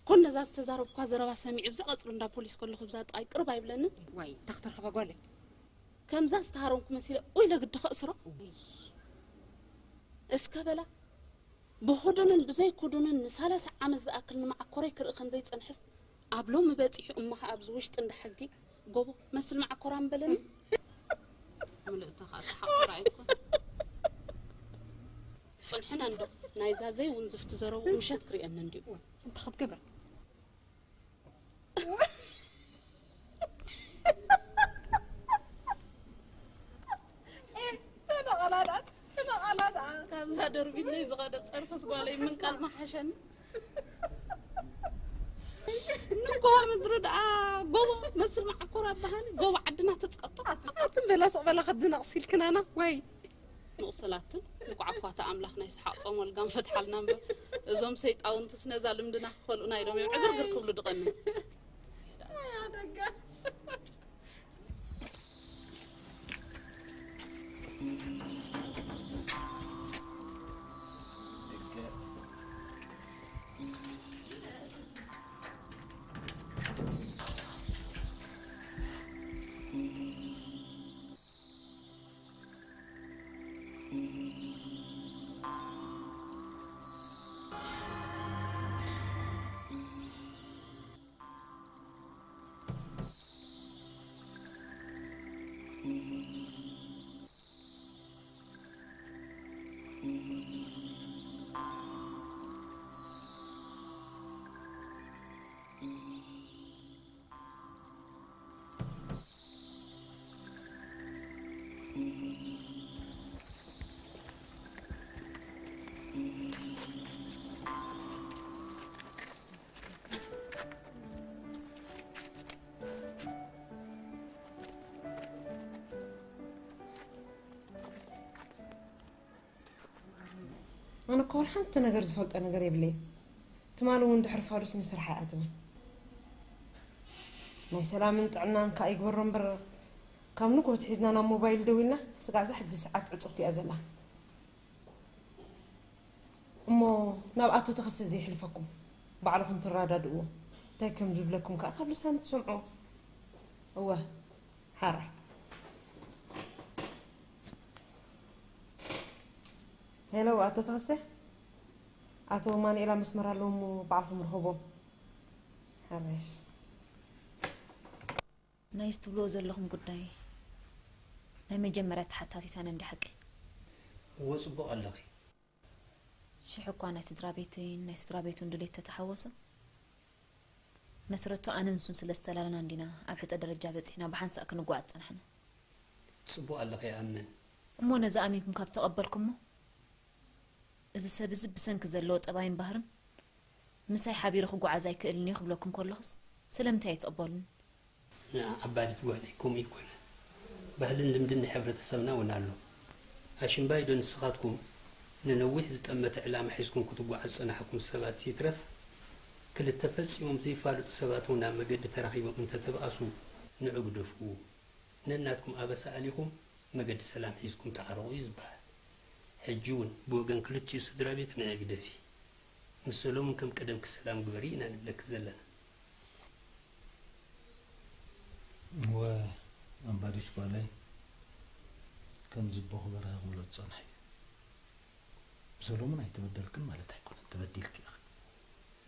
ኮን ነዛ ዝተዛረብኳ ዘረባ ሰሚዑ ብዛ ቀጽሪ እንዳ ፖሊስ ከለኹ ብዛ ጥቓይ ቅርብ ኣይብለንን። ዋይ፣ እንታይ ክትረኽባ ጓለይ? ከምዛ ዝተሃረምኩ መሲለ ኡይ ለግዲ ከእስሮ። እስከ በላ፣ ብኽዱንን ብዘይክዱንን ንሰላሳ ዓመት ዝኣክል ንመዓኮረይ ክርኢ ከም ዘይጸንሐስ፣ ኣብ ሎሚ በጺሑ እሞ ኸኣ ኣብዚ ውሽጢ እንዳ ሕጊ ጎቦ መስል መዓኮራ ምበለኒ። ምልእቲ ኸኣ ሰሓቕ ጥራይ ኣይኮን። ጽንሕና እንዶ ናይዛ ዘይውንዝፍቲ ዘረቡ ምሸት ክርእየኒ እንድዩ። እንታይ ክትገብራ? ተነቐላላት፣ ተነቐላላት። ካብዛ ደርቢለይ ዝቐደ ጸርፍስ ጓለይ ምንቃል መሓሸኒ። ንጎ ምድሪ ደኣ ጎቦ መስል መዓኮር ኣበሃኒ፣ ጎቦ ዓድና ተጽቀጦ። ኣትን በላ ሱቕ በላ ከድና ቁሲልክናና፣ ዋይ። ንቑሰላትን ንቋዕኳታ ኣምላኽ ናይ ሰሓቕ ጾም ወልጋም ፈትሓልና እምበር፣ እዞም ሰይጣውንትስ ነዛ ልምድና ክኸልኡና ኢሎም እዮም ዕግርግር ክብሉ ድቐኒ። ኣነ እኮ ወላ ሓንቲ ነገር ዝፈልጦ ነገር የብለይን። ትማሊ እውን ድሕሪ ፋዱስ ንስራሕ ኣይኣተወን። ናይ ሰላምን ጥዕናን ከኣ ይግበሮ እምበር፣ ካብ ንግሆ ኣትሒዝና ናብ ሞባይል ደዊልና፣ ስጋዕ እዛ ሕጂ ሰዓት ዕጽውቲ እያ ዘላ። እሞ ናብ ኣቶ ተኸስተ ዘየሕልፈኩም፣ ባዕልኹም ትረዳድእዎ። እንታይ ከም ዝብለኩም ከኣ ካብ ልሳኑ ትሰምዕዎ። እወ፣ ሓራይ። ሄሎ፣ ኣቶ ተኸስተ? ኣቶ ማንኤል ኣብ መስመር ኣለዉ እሞ ባዕልኹም ርኸብዎም። ሓራይሽ። ናይዚ ትብልዎ ዘለኹም ጉዳይ ናይ መጀመርያ ተሓታቲታነ እንድያ ሓቀይ? እወ፣ ጽቡቕ ኣለኺ። ሽሕ እኳ ናይ ስድራ ቤተይን ናይ ስድራ ቤቱን ድሌት ተተሓወሶ፣ መስረቱ ኣነን ንሱን ስለ ዝተላለና እንዲና ኣብ ሕጸ ደረጃ በጺሕና ብሓንሳእ ክንጓዓዝ ጸናሕና። ጽቡቕ ኣለኺ ይኣምን። እሞ ነዚ ኣሚንኩም ካብ ተቐበልኩሞ፣ እዚ ሰብ እዚ ብሰንኪ ዘለዎ ጠባይን ባህርን ምሳይ ሓቢሩ ክጓዓዝ ኣይክእልን እዩ ክብለኩም ከለኹስ ስለምንታይ ኣይትቕበሉን? ንዓ ዓባዲት ጓለይ ከምኡ ኣይኮነን። ባህልን ልምድን ናይ ሕብረተሰብና እውን ኣሎ። ኣሽምባይ ዶ ንስኻትኩም ንነዊሕ ዝጠመተ ዕላማ ሒዝኩም ክትጓዓዙ ዝጸናሕኩም ሰባትስ ይትረፍ፣ ክልተ ፈጺሞም ዘይፋለጡ ሰባት እውን ኣብ መገዲ ተራኺቦም እንተተባኣሱ ንዑ ግደፍዎ። ነናትኩም ኣበሳ ኣሊኹም መገዲ ሰላም ሒዝኩም ተዓረቑ እዩ ዝበሃል። ሕጂ እውን ብወገን ክልቲኡ ስድራ ቤት ንዒ ግደፊ። ንሰሎሙን ከም ቀደምኪ ሰላም ግበሪ ኢና ንብለኪ ዘለና። እወ ኣምባዲት ጓለይ፣ ከምዚ ኣቦ ክበርሃ ክብሎ ዝጸንሐ እዩ። ብሰሎሙን ኣይተበደልክን ማለት ኣይኮነን፣ ተበዲልኪ ኢኺ።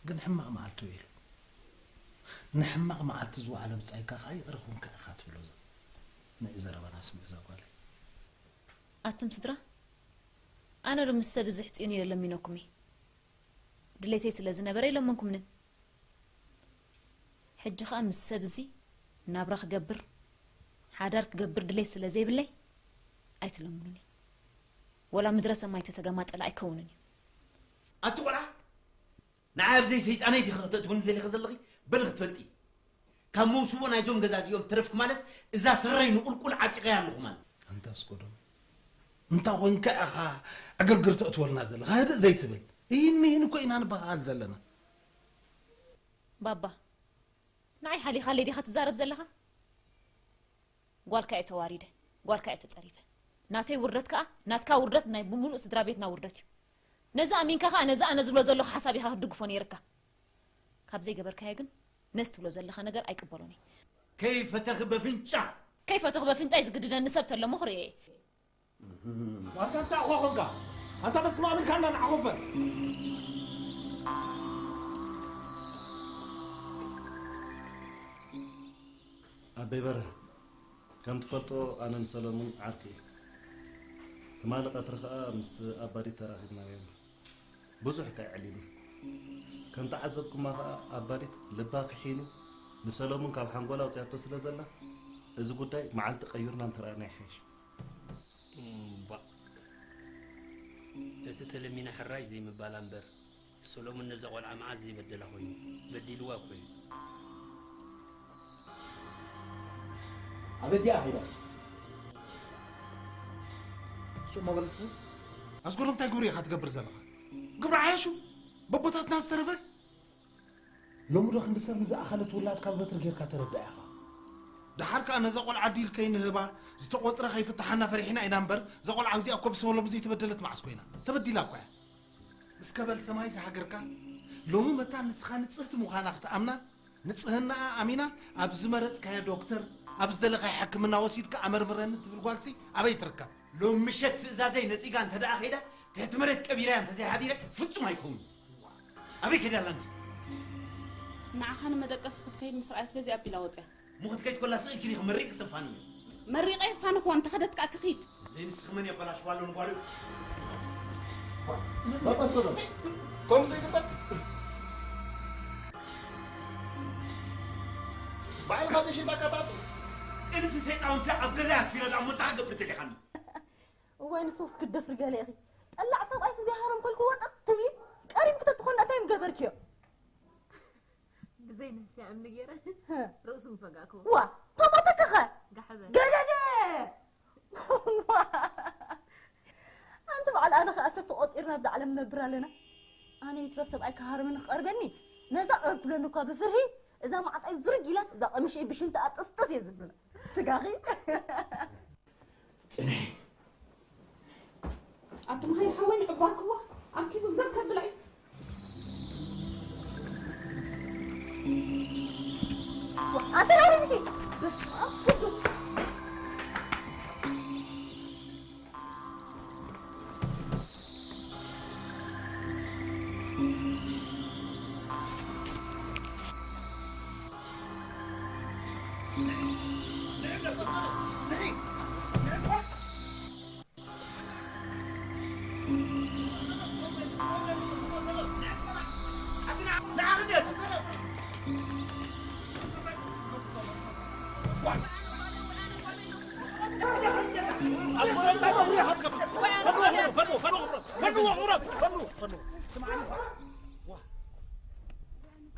ግን ሕማቕ መዓልቲ ውዒሉ። ንሕማቕ መዓልቲ ዝወዓለ ብጻይካ ከኣ ይቕረ ኩንካ ኢኻ ትብሎ ዘ-፣ ንዒ ዘረባና ስምዒ እዛ ጓለይ። ኣቱም ስድራ፣ ኣነ ዶ ምስ ሰብ እዚ ሕጽዩኒ ኢለ ለሚነኩም እየ? ድሌተይ ስለ ዝነበረ ኣይለመንኩምንን። ሕጂ ኸኣ ምስ ሰብ እዚ ናብራ ክገብር፣ ሓዳር ክገብር ድሌት ስለ ዘይብለይ ኣይትለምኑኒ። ወላ ምድረ ሰማይ ተተገማጠለ ኣይከውንን እዩ። ኣቲ ቆልዓ፣ ንዓይ ኣብዘይ ሰይጣነይ ዲኺ ከተእትውኒ ደሊኺ ዘለኺ? በሊ ክትፈልጢ፣ ካብ መውስቦ ናይዞም ገዛ እዚኦም ተረፍኪ ማለት፣ እዛ ስረይ ንቁልቁል ዓጢቐያ ኣለኹ ማለት። ኣንታ ኣስጎዶም፣ እንታይ ኮንካ ኢኻ ዕግርግር ተእትወልና ዘለኻ? ህድእ ዘይትብል? ይህን ይህን እኮ ኢና ንበሃል ዘለና። ባባ፣ ንዓይ ሓሊኻለይ ዲኻ ትዛረብ ዘለኻ? ጓልካ እየ ተዋሪደ፣ ጓልካ እየ ተጸሪፈ። ናተይ ውርደት ከኣ ናትካ ውርደት፣ ናይ ብምሉእ ስድራ ቤትና ውርደት እዩ። ነዚ ኣሚንካ ከኣ ነዚ ኣነ ዝብሎ ዘለኹ ሓሳብ ኢኻ ክትድግፎ ነይርካ። ካብ ዘይገበርካዮ ግን ነዚ ትብሎ ዘለኻ ነገር ኣይቅበሎን እየ። ከይፈተኺ በፍንጫ። ከይፈተኹ በፍንጫይ ዝግድደኒ ሰብ ተሎ እሞ ክርእዮ እየ። ዋታ እንታይ እኳ ኾንካ? ኣንታ በስመ ኣብ ኢልካ እንዳ ንዓኾፈ። ኣበይ በርሀ፣ ከም ትፈልጦ ኣነን ሰለሙን ዓርኪ እዩ። ትማሊ ቀትሪ ኸኣ ምስ ኣባዲት ተራኺብና ነይርና። ብዙሕ ከይዕሊሉ። ከም ተዓዘብኩማ ኸኣ ኣባዲት ልባ ክሒኑ ንሰለሙን ካብ ሓንጎላ ኣውጽያቶ ስለ ዘላ፣ እዚ ጉዳይ መዓልቲ ቀይርና እንተረኣና ይሓይሽ። እምባእ። እቲ ተለሚና ሕራይ ዘይምባላ እምበር፣ ሰሎሙን ነዛ ቆልዓ መዓት ዘይበደላ ኮይኑ፣ በዲልዋ እኮ እዩ። ኣበዲኣ ኸይዳ። ሽሞ በልስኺ። ኣስገሮም እንታይ ግብሪ ኢኻ ትገብር ዘለኻ? ግብሪ ዓያሹ በቦታትና ዝተረፈ? ሎሚ ዶ ክንዲ ሰብ ንዝኣኸለት ውላድ ካብ በትሪ ጌርካ ተረዳ ኢኻ? ደሓር ከኣ ነዛ ቆልዓ ዲል ከይንህባ፣ ዝተቖጽረ ከይፍትሓና ፈሪሕና ኢና እምበር፣ እዛ ቆልዓ እዚኣ እኮ ብሰበሎም ዘይተበደለት መዓስ ኮይና? ተበዲላ እኮ እያ። እስከ በል ሰማይ ዝሃገርካ፣ ሎሚ መታን ንስኻ ንጽህቲ ምዃና ክትኣምና፣ ንጽህናኣ ኣሚና ኣብ ዝመረጽካዮ ዶክተር፣ ኣብ ዝደለኻዮ ሕክምና ወሲድካ ኣመርምረኒ ትብል ጓልሲ ኣበይ ትርከብ? ሎም ምሸት ትእዛዘይ ነጺጋ እንተ ደኣ ኸይዳ፣ ትሕቲ መሬት ቀቢረያ እንተ ዘይሓዲረ፣ ፍጹም ኣይከውንን። ኣበይ ከይዳ ኣላ ንሳ? ንዓኻ ንመደቀሲ ክትከይድ ምስ ረኣየት በዚ ኣቢላ ወጽያ። እሞ ክትከይድ ከላ ስቕ ኢልኪ ዲኺ መሪቕ ክተፋንዮ? መሪቐ የፋንኹዋ፣ እንተ ኸደት ከኣ ትኺድ። ዘይንስኺ መን የበላሽዋ ኣሎ ንጓሉ? ባባ ሰሎን፣ ከምኡ ዘይግበር። ባዕልኻ ተሸይጣ ኣቃጣጥል። እልፊ ሰይጣውንቲ ኣብ ገዛይ ኣስፊረ ደኣ እሞ እንታይ ክገብር ደሊኻኒ? እዋይ ንስኽስ ክትደፍሪ ገለ ኢኺ። ጠላዕ ሰብኣይስ ዘይሃረምከልኩ ወጠጥ ትብሊ? ቀሪብኪ ተትኾና እንታይ ምገበርክዮ? ብዘይ ነፍሲ እምኒ ገይረ ህ። ርእሱ ምፈጋእክዎ። ዋ፣ ተሞተክኸ? ጋሕበ። ገደደ! ዋ! ኣንቲ በዓል ኣነ ኸኣ ሰብ ተቖጺርና ኣብዛ ዓለም ንነብር ኣለና። ኣነ ይትረፍ ሰብኣይ ክሃርመኒ ክቐርበኒ፣ ነዛ ቀርብ ክብለኒ እኳ ብፍርሂ፣ እዛ ማዕጣይ ዝርግ ኢላት፣ እዛ ቀሚሸይ ብሽንቲ ኣጥስጥስ እየ ዝብላ። ስጋኺ ጽንሒ። ኣቲ መሃይ ሓወይ ንዕባርክዋ ኣኪቡ ዘር ከብላ እዩ። ኣንተ ዳዊት፣ በስመ ኣብ ቅዱስ።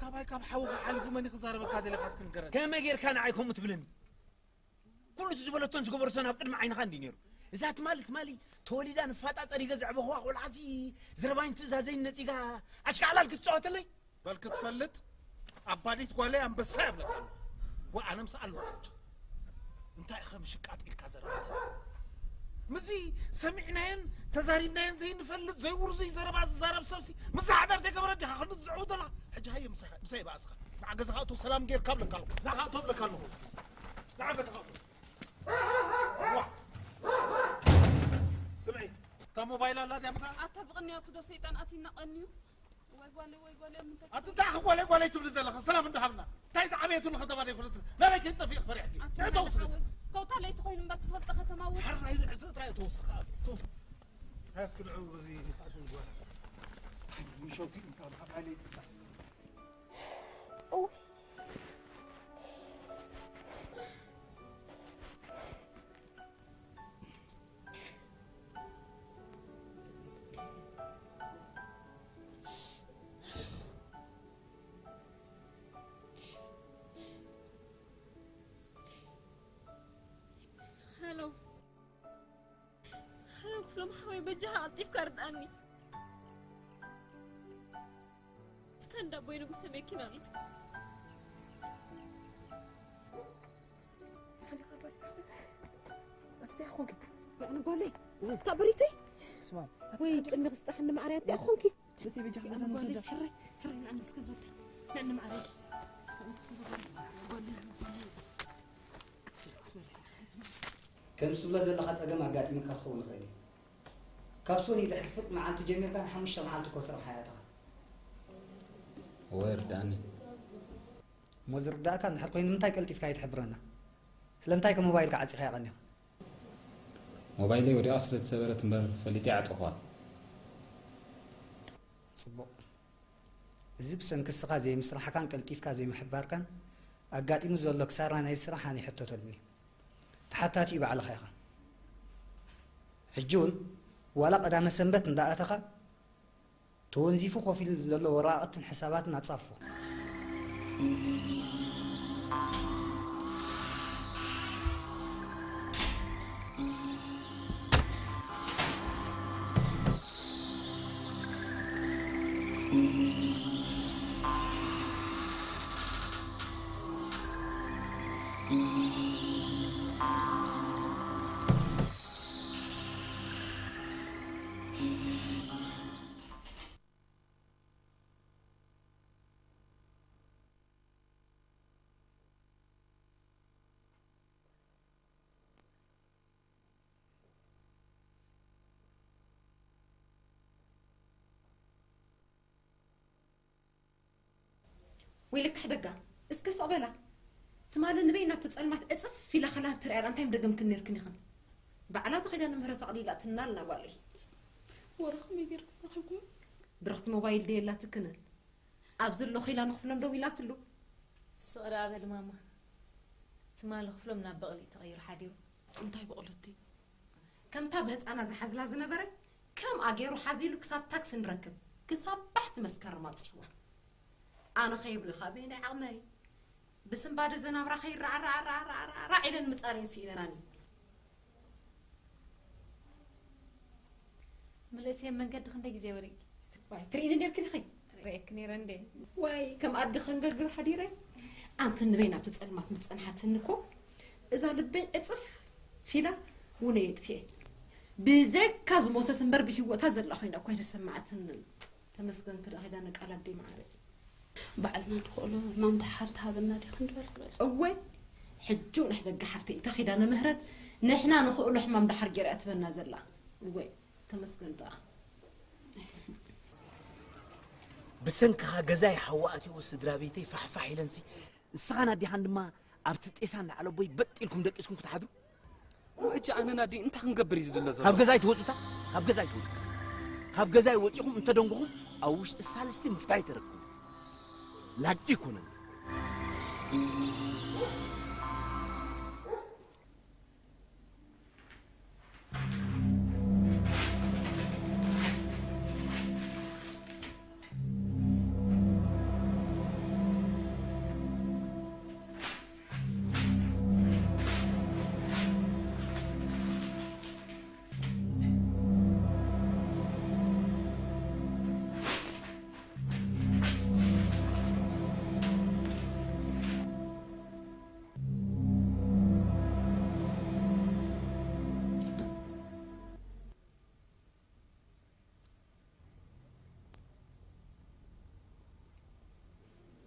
ካባይ ካብ ሓውኻ ሓሊፉ መን ክዛረበካ ደሊኻ እስኪ ንገረኒ። ከመይ ጌርካ ንዓይ ከምኡ ትብለኒ? ኩሉ እቲ ዝበለቶን ዝገበረቶን ኣብ ቅድሚ ዓይንኻ እንዲ ነይሩ። እዛ ትማሊ ትማሊ ተወሊዳ ንፋጣ ጸሪገ ዘዕበኹዋ ቆልዓሲ ዘረባይን ትእዛዘይን ነጺጋ ኣሽካዕላል ክትጻወተለይ? በል ክትፈልጥ ኣባዲት ጓለይ ኣንበሳ የብለካ ኣሎ። ወ ኣነ ምስ ኣለኹ ሕጂ እንታይ ኢኸ ምሽቃጥ ኢልካ ዘረባታት? ምስዚ ሰሚዕናዮን ተዛሪብናዮን ዘይንፈልጥ ዘይውርዙይ ዘረባ ዝዛረብ ሰብሲ፣ ምስዚ ሓዳር ዘይገበረ ዲኻ ክንዲ ዝዝዕቡ ዘለኻ? ሕጂ ሃየ ምሳይ፣ ምሳይ ባእስኻ። ንዓ ገዛኻ እቶ ሰላም ጌርካ እብለካ ኣለኹ። ንዓኻ እቶ እብለካ ኣለኹ። ንዓ ገዛኻ እቶ። ዋ። ስምዒ፣ እታ ሞባይል ኣላ ድያ ምሳኻ? ኣታ ብቕንያቱ ዶ ሰይጣን ኣትዩና ቀንዩ? ወይ ጓለይ፣ ወይ ጓለይ፣ ኣብ ምንታይ ኣቲ እንታይ ጓለይ ጓለይ ትብሊ ዘለኻ? ሰላም እንዳሃብና። እንታይ ዝዓበየትሉ ከተማ ደይኮነት? ናበይ ከይትጠፍኢ ፈሪሕቲ? ኣቲ ንዕቶ ውስጥ። ሓወይ፣ ከውታ ለይቲ ኮይኑ እምበር ትፈልጦ ከተማ እውን። ሕራይ ዝዕቶ ጥራይ ተወስኻ፣ ተወስኻ። ሃስክ ንዑ በዚ ንፋስ ንጓል። ምሾኪ እንታ ብሓባይ ለይቲ። ሃሎ። ሃሎ ክፍሎም ሓወይ፣ በጃኻ ቀልጢፍካ ርድኣኒ። ፍተን ዳቦይ ንጉሰ መኪና ኣሎ። ኣቲ እንታይ ኾንኪ? መዕነ ጓለይ፣ እታ በሪተይ? ስማ። ወይ ቅድሚ ክስጣ ክንዲ ማዕርያ እንታይ ኾንኪ? በቲ በጃ ገዛ መዕነ ጓለይ፣ ንውሰዳ። ሕራይ፣ ሕራይ፣ ንዓኒ እስከ ዝወልድ። ንዕኒ ማዕርያ። ንዕኒ እስከ ዝወልድ። ጓለይ፣ ጓለይ። እስከ፣ እስከ። ከም ዝብሎ ዘለኻ ጸገም ኣጋጢሙካ ክኸውን ይኽእል እዩ። ካብ ሶኒ ድሕሪ ፍርቂ መዓልቲ ጀሚርካ ንሓሙሽተ መዓልቲ እኮ ስራሕ ኣይኣተኻ። እወ፣ ይርድኣኒ። እሞ ዝርዳእካ እንድሕር ኮይኑ ንምንታይ ቀልጢፍካ ኣይትሕብረና? ስለምንታይ ከ ሞባይልካ ዓጺኻያ ቀኒኻ? ሞባይለይ ወዲቓ ስለ ዝሰበረት እምበር ፈሊጠ ኣይዓጠኹዋን። ጽቡቕ። እዚ ብሰንኪ እስኻ ዘይምስራሕካን ቀልጢፍካ ዘይምሕባርካን ኣጋጢሙ ዘሎ ክሳራ ናይ ስራሕ ኣነ ኣይሕተተሉን እየ። ተሓታቲኡ ባዕልኻ ኢኻ። ሕጂ እውን ዋላ ቀዳመ ሰንበት እንዳኣተኻ ተወንዚፉ ኮፍ ኢሉ ዘሎ ወረቓቕትን ሕሳባትን ኣጻፍፎ። ወይለካ ሕደጋ፣ እስከ ስቕ በላ። ትማሊ ንበይ ናብቲ ጸልማት ዕጽፍ ኢላ ከላ እንተሪኣላ እንታይ ምደገምክን ነርክን ኢኽን? ባዕላ ተኸይዳ ንምህረት ኣቕሊላትና ኣልና ጓለይ። ወረ ከመይ ጌርኩም ረኺብኩም? ብርኽቲ ሞባይል ደየላትክን? ኣብዚ ኣለኹ ኢላ ንኽፍሎም ደዊላትሉ። ስቕ ደኣ በሊ ማማ። ትማሊ ክፍሎም ናብ በቕሊ ተቐይሩ ሓዲሩ። እንታይ በቕሉቲ? ከምታ ብህፃና ዝሓዝላ ዝነበረ ከምኣ ገይሩ ሓዚሉ ክሳብ ታክሲ ንረክብ ክሳብ ባሕቲ መስከረም ኣብፅሕዋ። ኣነ ከይብሉ ካብ በየናይ ዓቕመይ ብስንባደ ዘናብራ ከይራዕራዕራዕራዕ ኢለን ምፃረይ ስኢነናኒ። ምልእቲ ኣብ መንገዲ ክንደይ ግዜ ወሪድኪ? ዋይ ትርእይኒ ነርኪ ዲኺ? ርእየኪ ነይረ እንዴ? ዋይ ከም ኣድጊ ከንገርግር ሓዲረ። ኣንቲ ንበይ ናብቲ ጸልማት ምስ ጸንሓትኒ እኮ እዛ ልበይ ዕጽፍ ፊላ ውነ የጥፍኤ። ብዘይካ ዝሞተት እምበር ብህይወታ ዘላ ኮይና እኮ ኣይተሰማዕትንን። ተመስገን ክዳ ኪዳነ ቃል ኣደይ መዓረይ። ባዕልና ንኽእሎ ሕማም ደሓር ትሃበና ዲኻ እንድበል ክበል። እወ ሕጂ እውን ኣሕ ደቂ ሓፍተይ እታ ኪዳነ ምህረት ንሕና ንኽእሎ ሕማም ደሓር ገይራ እያ ትበና ዘላ። እወ ተመስገን ደኣ። ብሰንክኻ ገዛይ ሓዊ ኣትይዎ ስድራ ቤተይ ፋሕፋሕ ኢለንሲ ንስኻን ኣዴኻን ድማ ኣብቲ ጤሳ እንዳዓለቦይ በጥ ኢልኩም ደቂስኩም ክትሓድሩ። ሕጂ ኣነን ኣደይ እንታይ ክንገብር እዩ ዝድለ ዘሎ? ካብ ገዛይ ትወፁታ? ካብ ገዛይ ትወፁ። ካብ ገዛይ ወፂኹም እንተደንጉኹም ኣብ ውሽጢ ሳልስቲ ምፍታይ ተረክቡ። ላግፂ ይኮነን።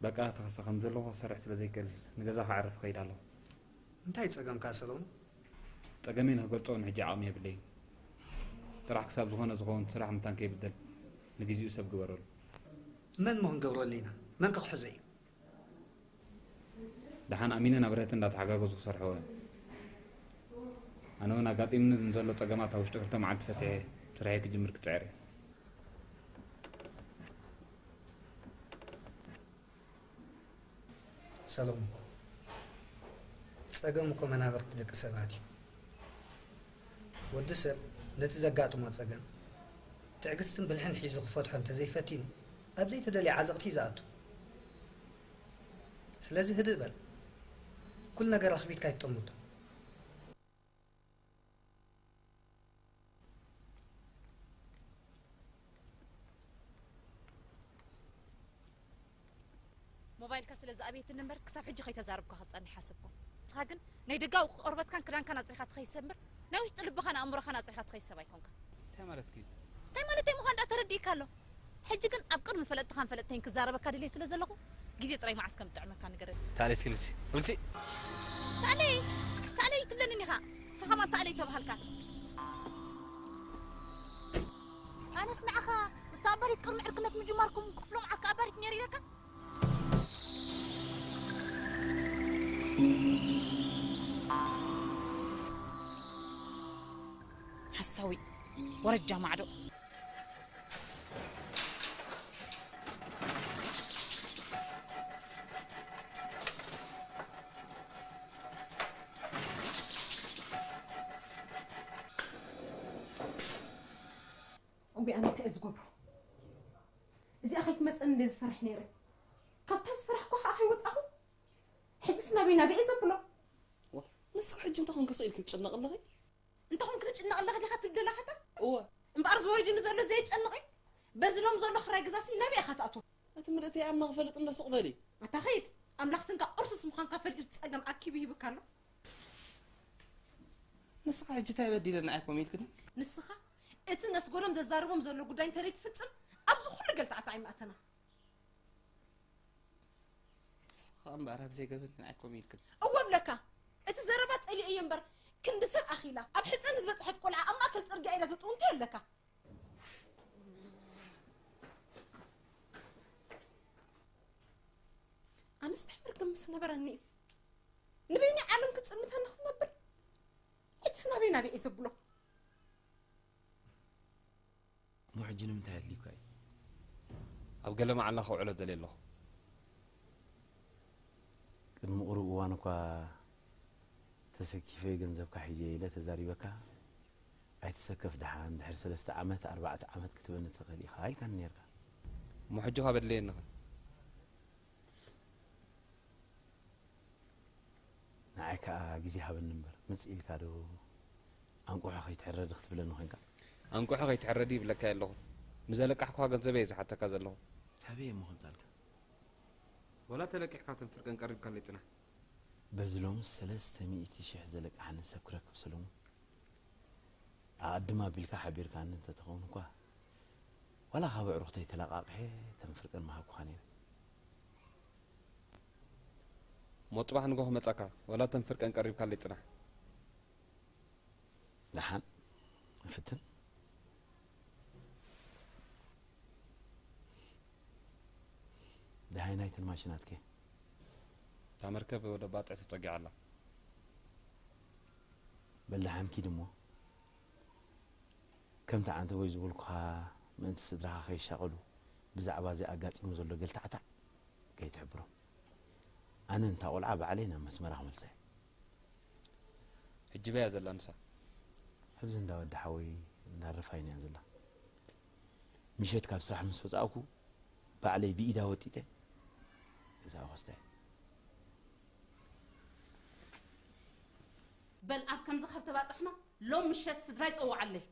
በቃ ተኸሳ ከም ዘለኹ ክሰርሕ ስለ ዘይክእል ንገዛ ክዓርፍ እኸይድ ኣለኹ። እንታይ ጸገምካ ሰሎሞን? ጸገመይ ንክገልጾ ንሕጂ ዓቕሚ የብለይን። ጥራሕ ክሳብ ዝኾነ ዝኸውን ስራሕ ምታን ከይብደል ንግዜኡ ሰብ ግበረሉ። መን ሞ ክንገብረሉ ኢና? መን ከክሕዞ እዩ? ደሓን ኣሚነ ናብ ርህቲ እንዳተሓጋገዙ ክሰርሕዎ እዮም። ኣነ እውን ኣጋጢምኒ ንዘሎ ጸገማት ኣብ ውሽጢ ክልተ መዓልቲ ፈቲሐ ስርሐይ ክጅምር ክጽዕር እየ። ሰሎሞን፣ ጸገም እኮ መናብርቲ ደቂ ሰባት እዩ። ወዲ ሰብ ነቲ ዘጋጥሞ ጸገም ትዕግስትን ብልሕን ሒዙ ክፈትሖ እንተዘይፈቲኑ ኣብ ዘይተደልየ ዓዘቕቲ እዩ ዝኣቱ። ስለዚ ህድእ በል። ኩሉ ነገር ኣኽቢድካ ኣይትጠምቶ። ሞባይልካ ስለ ዝኣበየትኒ እምበር ክሳብ ሕጂ ከይተዛረብኩ ክጸንሕ ሓሰብኩ። ንስኻ ግን ናይ ደጋዊ ቆርበትካን ክዳንካን ኣጽሪኻ ትኸይድ ሰብ እምበር ናይ ውሽጢ ልብኻን ኣእምሮኻን ኣጽሪኻ ትኸይድ ሰብ ኣይኮንካን። እንታይ ማለትኪ እዩ? እንታይ ማለተይ ምዃን ደኣ ተረዲእካ ኣሎ። ሕጂ ግን ኣብ ቅድሚ ፈለጥትኻን ፈለጥተይን ክዛረበካ ድልየ ስለ ዘለኹ ግዜ ጥራይ መዓስ ከም እጥዕመካ ንገረኒ። ተኣለይ እስኪ ልግሲ። ልግሲ። ተኣለይ ተኣለይ ትብለኒ ኢኻ። ንስኻ ከማን ተኣለይ ተባሃልካ። ኣነስ ንዓኻ እታ ኣባሪት ቅድሚ ዕርክነት ምጅማርኩም ክፍሎም ዓካ ኣባሪት ነይሩ ኢለካ። ሓሳዊ ወረጃ ማዕዶ። እውይ ኣነ እንታይ እየ ዝገብሮ? እዚኣ ከይትመፀኒ እንደ ዝፈርሕ ነይረ። ካብታ ዝፈራሕኳ ከዓ ከይወፃኹ። ሕጅስ ናበይ ናበይ እየ ዘብሎ? ንስኺ ሕጂ እንታይ ኮንኪ ስቕ ኢልኪ ትጭነቂ ኣለኺ? እንታይ ኮንኪ ትጭነቂ ኣለኺ ዲኻ ትብል ዘለኻ ኣታ? እወ። እምበኣር ዝወሪድኒ ዘሎ ዘየጨንቕ እዩ። በዚ ሎም ዘሎ ክራይ ገዛሲ ናበይ ኢኻ ትኣትዎ? እቲ ምልእቲ ኣምላኽ ፈልጥ እንዶ ስቕ በሊ። ኣታ ኸይድ። ኣምላኽ ስንካ ቁርሱስ ምዃንካ ፈሊጡ ጸገም ኣኪቡ ይህብካ ኣሎ። ንስኻ ሕጂ እንታይ በዲለ ንዓይ ኮም ኢልክኒ? ንስኻ እቲ ነስጎዶም ዘዛርቦም ዘሎ ጉዳይ እንተደይ ትፍጽም ኣብዚ ኩሉ ገልታዕታ ኣይምኣተና። ንስኻ እምበኣር ኣብ ዘይገበኒ ንዓይ ኮም ኢልክኒ። እወ ብለካ። እቲ ዘረባ ጸሊኦ እየ እምበር ክንዲ ሰብ ኣኺላ ኣብ ሕጸን ዝበጽሐት ቆልዓ ኣብ ማእከል ጽርግያ ኢላ ዘጥውንካ ኣለካ። ኣነስ እንታይ መርገም ምስ ነበረኒ እዩ ንበይኒ ዓለም ክትጽንተኒ ክትነብር። ሕጅስ ናበይ ናበይ እየ ዘብሎ? እሞ ሕጂ ንምንታይ ኣድልዩካ እዩ? ኣብ ገለ መዓላ ከውዕሎ ደልየ ኣለኹ። ቅድሚ ቁሩብ እዋን እኳ ተሰኪፈ ገንዘብካ ሒዘ ኢለ ተዛሪበካ ኣይትሰከፍ ደሓን ድሕሪ ሰለስተ ዓመት ኣርባዕተ ዓመት ክትበኒ ትኽእል ኢኻ ኢልካኒ ነርካ። እሞ ሕጂ ኸ በድለየኒ ኸ? ንዓይ ከኣ ግዜ ሃበኒ እምበር መጽእ ኢልካ ዶ ኣንቁሖ ከይትሕረዲ ክትብለኒ ኮንካ? ኣንቁሖ ከይትሕረዲ ይብለካ የለኹን። ንዘለቃሕኩኻ ገንዘበይ እየ ዝሓተካ ዘለኹ። ካበይ እየ እሞ ከምጻልካ? ዋላ ተለቂሕካ ተንፍርቀን ቀሪብካለይ ጽናሕ። በዚ ሎምስ ሰለስተ ሚእቲ ሽሕ ዘለቃሓኒ ሰብ ክረክብ ሰለሙን። ኣቐድም ኣቢልካ ሓቢርካኒ እንተትኸውን እኳ ዋላ ካብ ኣዕሩኽተይ ተለቓቒሐ ተንፍርቀን ምሃብኩኻ ነይረ። እሞ ጽባሕ ንግሆ ክመጻካ ዋላ ተንፍርቀን ቀሪብካለይ ጽናሕ። ደሓን እፍትን። ደሃይ ናይተን ማሽናትከ? እታ መርከብ ወደ ባጥዕ ተጸጊዓ ኣላ። በል ደሓን ኪድ እሞ ከምቲ ዓንተቦይ ዝበልኩኻ ምእንቲ ስድራኻ ከይሻቐሉ ብዛዕባ እዚ ኣጋጢሙ ዘሎ ገልታዕታዕ ከይትሕብሮም። ኣነ ነታ ቆልዓ ባዕለይ ናብ መስመራ ክመልሳ እየ። ሕጂ በይ እያ ዘላ ንሳ? ኣብዚ እንዳ ወዲ ሓወይ እንዳ ርፋይን እያ ዘላ። ምሸት ካብ ስራሕ ምስ ወጻእኩ ባዕለይ ብኢዳ ወጢጠ እዛ ወስዳ እየ። በል ኣብ ከምዚ ካብ ተባጻሕና ሎም ምሸት ስድራይ ጸውዓለይ።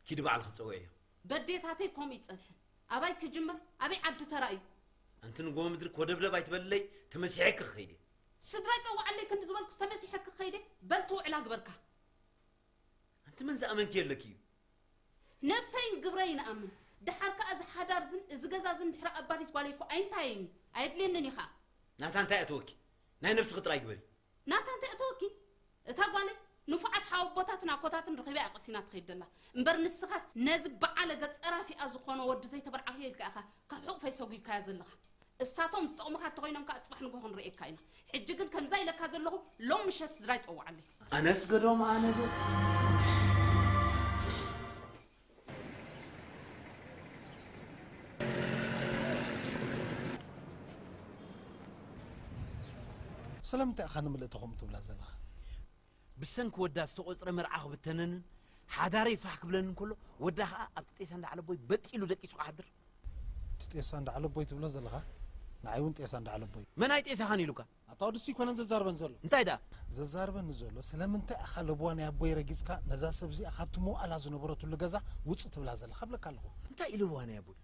ኪዲ ባዕልኺ ጸውዕዮ። በዴታተይ ከምኡ ይጸንሐ። ኣባይ ክጅምር ኣበይ ዓዲ ተራእዩ? ኣንቲ ንጎ ምድሪ ኮደብደብ ኣይትበልለይ ተመሲሐኪ ክኸይድ እየ። ስድራይ ጸውዓለይ ክንዲ ዝበልኩስ ተመሲሐኪ ክኸይድ እየ። በል ትውዕላ ግበርካ። ኣንቲ መን ዝኣመንኪ ኣለኪ እዩ። ነብሰይን ግብረይን እኣምን። ደሓር ከኣ እዚ ሓዳር ዝን እዚ ገዛ ዝን ድሕሪ ኣባዲት ጓለይ እኮ ኣይንታየይን እዩ። ኣየድልየንን እዩ ኸኣ። ናታ እንታይ ኣእተወኪ? ናይ ነብስኺ ጥራይ ግበሪ። ናታ እንታይ ኣእተወኪ? እታ ጓለይ ንፉዓት ሓወቦታትን ኣኮታትን ረኺባ እያ ቀሲና ትኸይድ ዘላ። እምበር ንስኻስ ነዚ በዓለገ ጸራፊኣ ዝኾነ ወዲ ዘይተበርዓኽዮ ኢልካ ኢኻ ካብ ሕቑፈይ ሰጒግካያ ዘለኻ። እሳቶም ዝጠቕሙኻ እንተኾይኖም ከኣ ጽባሕ ንግሆ ክንርእየካ ኢና። ሕጂ ግን ከምዛ ኢለካ ዘለኹ ሎም ምሸት ስድራይ ጸውዓለይ። ኣነስ ገዶም ኣነ ዶ ስለምንታይ ኢኻ ንምልእቲ ከምኡ ትብላ ዘለኻ? ብሰንኪ ወዳ ዝተቖጽረ መርዓ ክብተነንን ሓዳረይ ፋሕ ክብለንን ከሎ ወዳ ኸኣ ኣብቲ ጤሳ እንዳዓለቦይ በጥ ኢሉ ደቂሱ ክሓድር። እቲ ጤሳ እንዳዓለቦይ ትብሎ ዘለኻ ንዓይ እውን ጤሳ እንዳዓለቦይ። መን ኣይ ጤሳኻን ኢሉካ? ኣታ ወዲ እሱ ኣይኮነን ዘዛርበን ዘሎ። እንታይ ደኣ? ዘዛርበኒ ዘሎ ስለምንታይ ኢኻ ለብዋ ናይ ኣቦይ ረጊጽካ ነዛ ሰብ እዚኣ ካብቲ መዋእላ ዝነበረትሉ ገዛ ውጽእ ትብላ ዘለኻ እብለካ ኣለኹ። እንታይ ኢለዋ ናይ ኣቦይ?